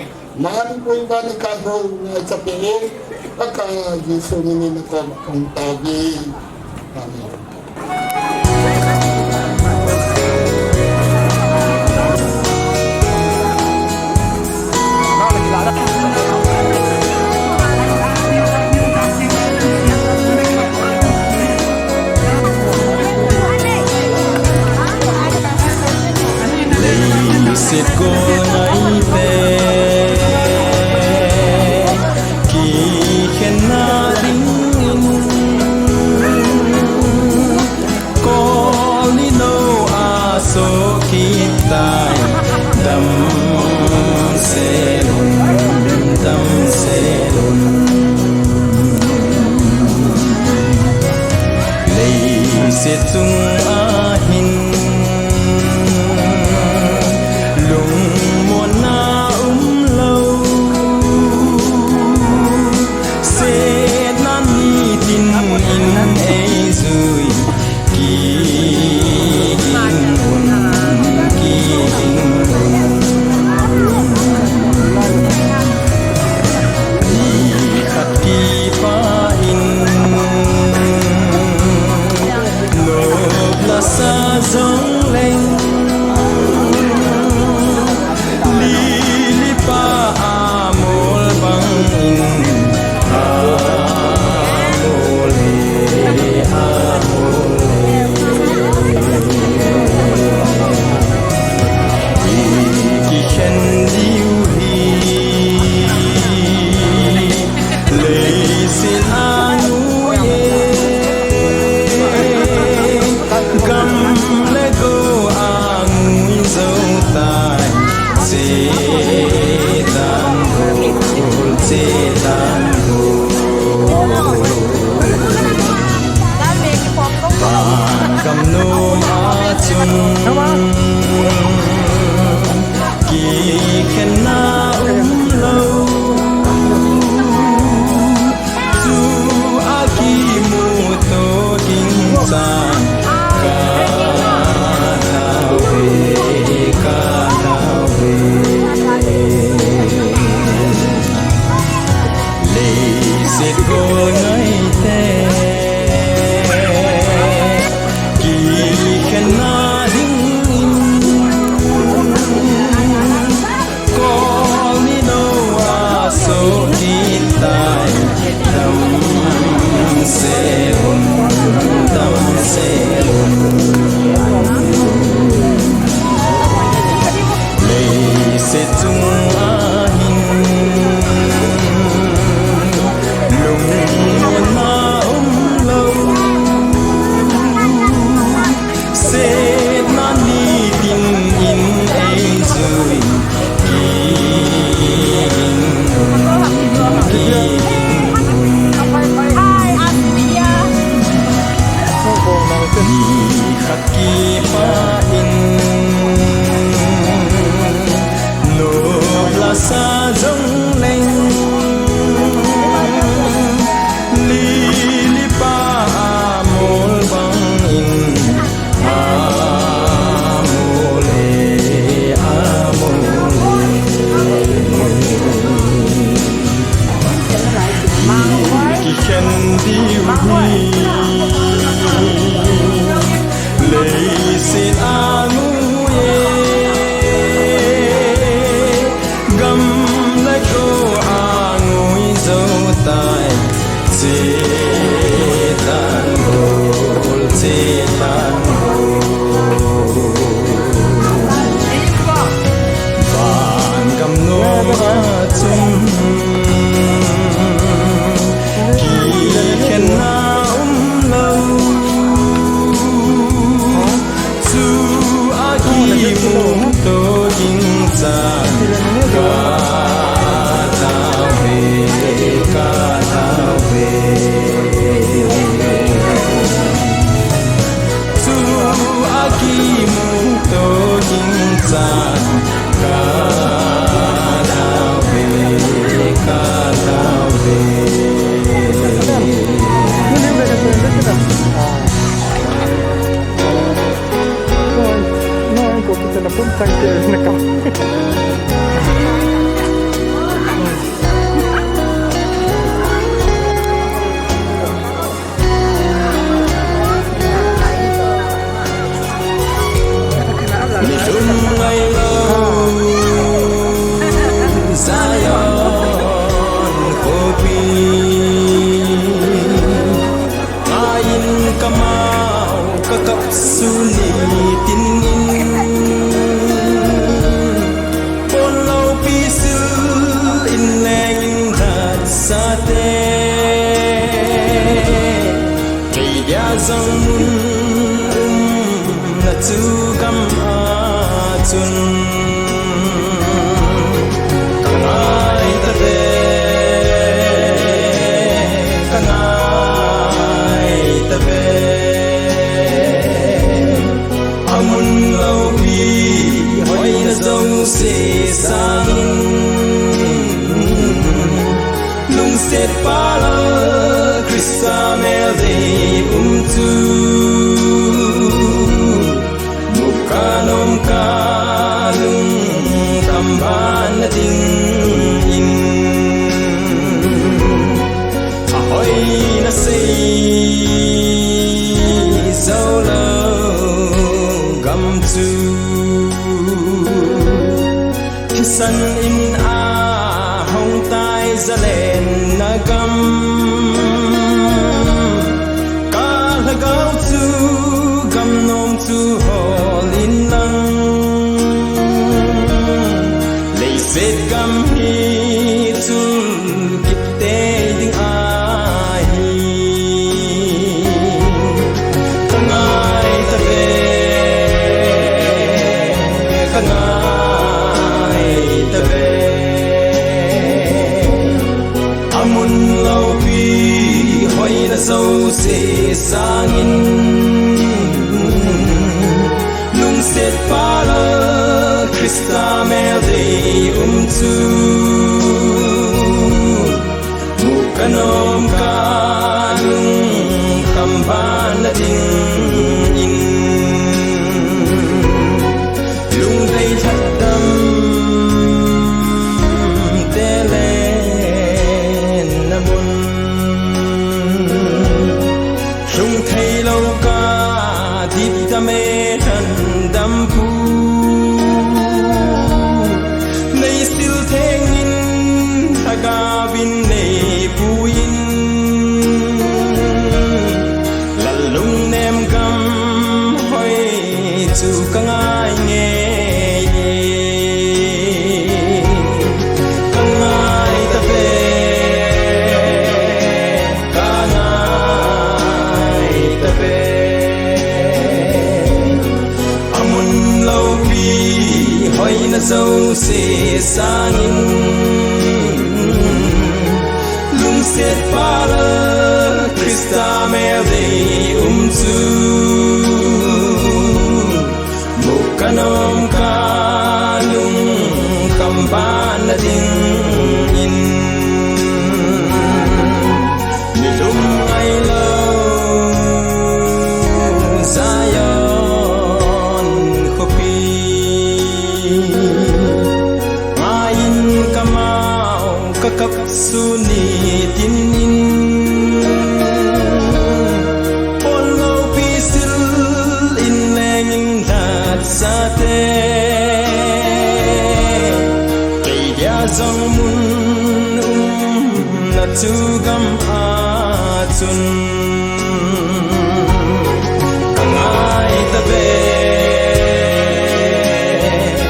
Man pui ba ni ka ho na cha pe. Aka Jesu ni ni na ko ba kong ta de. Amen. Leiset gol ngaite kikhenna dingin kol ni lou a soh kit tai. Damsel un, damsel un. Leiset chung a hin lungmonna umlou, setna nitin in eijui, kigin un, kigin un. Nikhat kipah in nop lasa jongleng, lili pa amol bangin amol e, amol e. Ikikhen diu hi leiset a ngui e, gam le go a ngui jou tai. Che tan go, che tan go. Van gam nom a chun kikhenna umlou, chu a kimuto ding chan ka tao ve, ka tao ve. Leiset gol ngaite kikhenna dingin kol ni lou a soh kit tai. Damsel un, damsel un. Leiset chung a hin lungmonna umlou, setna nitin in eijui, kigin un, kigin un. Nikhat kipah in nop lasa jongleng, lili pa amol bangin amol e, amol e. Ikikhen diu hi leiset a ngui e, gam le go a ngui jou tai. Che tan go, che tan go. Van gam nom a chun kikhenna umlou, chu a kimuto ding chan ka tao ve, ka tao ve. Chu a kimuto ding chan ka tao ve, ka tao ve. Tangte na ka. Nilhum ngailou Zion khopi. Ngaiyin kamau kakap suni tinin. Ponloupi sil in leng in lhatsate. Kei dia jong mun umna chu gam a chun. Ka ngai tave, ka ngai tave. Amun loupi hoina jouse sangin. Lungsetpa Lal Christa mel dei um chu. Mukanom kalung kambana dingin. Ahoina sei joulou gam chu. Thisan in ahung tai zalenna gam. Ka lhagao chu gamnom chu hol in lang. Leiset gam hi chun kiptei ding ahi. Ka ngai tave, ka ngai tave. Amun loupi hoina jouse sangin. Lungsetpa Lal Christa mel dei um chu. Mukanom kalung kambana dingin. Lungdei lhatdam tele namun. Lhung theilou ka dipdam e lhandampu. Neisil thengin lhagaovin neipuiyin. Lal lungnem gam hoi chu ka ngai ngei. Ka ngai tave, ka ngai tave. Amun loupi hoina jouse sangin. Lungsetpa Lal Christa mel dei um chu. Mukanom kalung kambana dingin. Nilhum ngailou Zion khopi. Ngaiyin kamau kakap suni tinin. Ponloupi sil in leng in lhatsate. Kei dia jong mun umna chu gam a chun. Ka ngai tave,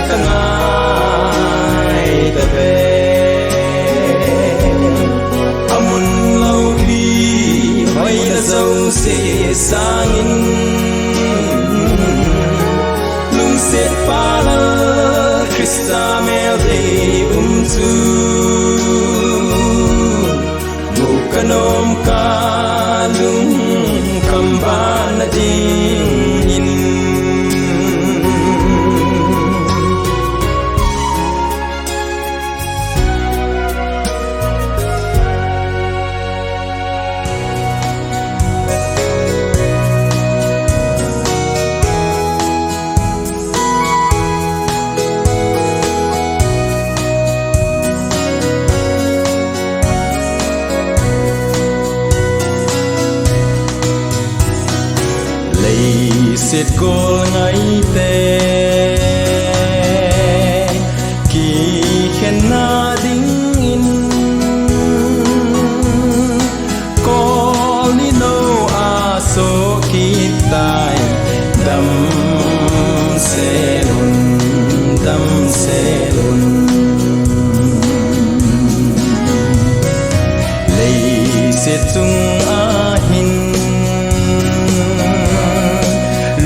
ka ngai tave. Amun loupi hoina jouse sangin. Lungsetpa Lal Christa mel dei um chu. Mukanom kalung Leiset gol ngaite kikhenna dingin, kol ni nou a soh kit tai. Damsel un, damsel un. Leiset chung ahin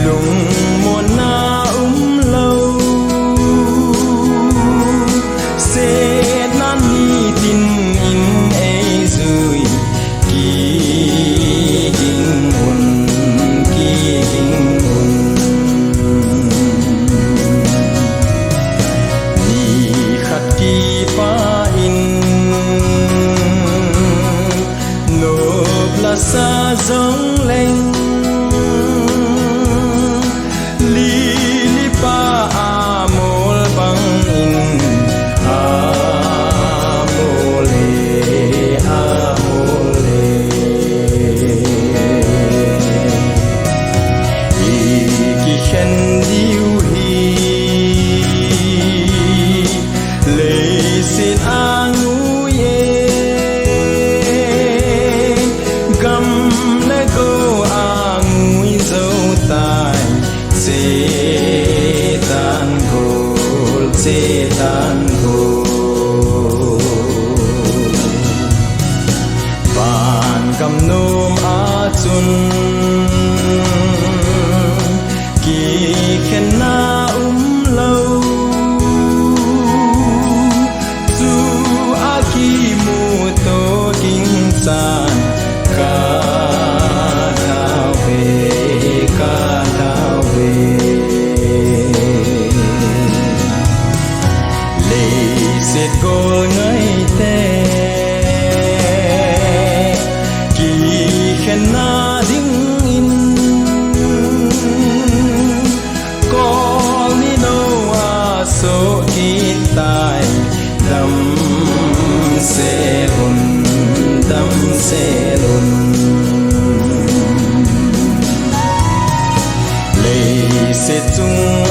lungmonna umlou, setna nitin in eijui, kiging un, kiging un. Nikhat kipah in nop lasa jongleng, lili pa amol bangin amol e, amol e. Ikikhen diu hi leiset angui e, gam le go angui jou tai. Chetan gol, chetan gol. Van gam nom a chun kikhenna umlou, chu a kimuto ding chan ka thau ve, ka thau ve. Leiset gol ngaite kikhenna dingin, kol ni nou a soh kit tai. Damsel un, damsel un. Leiset chung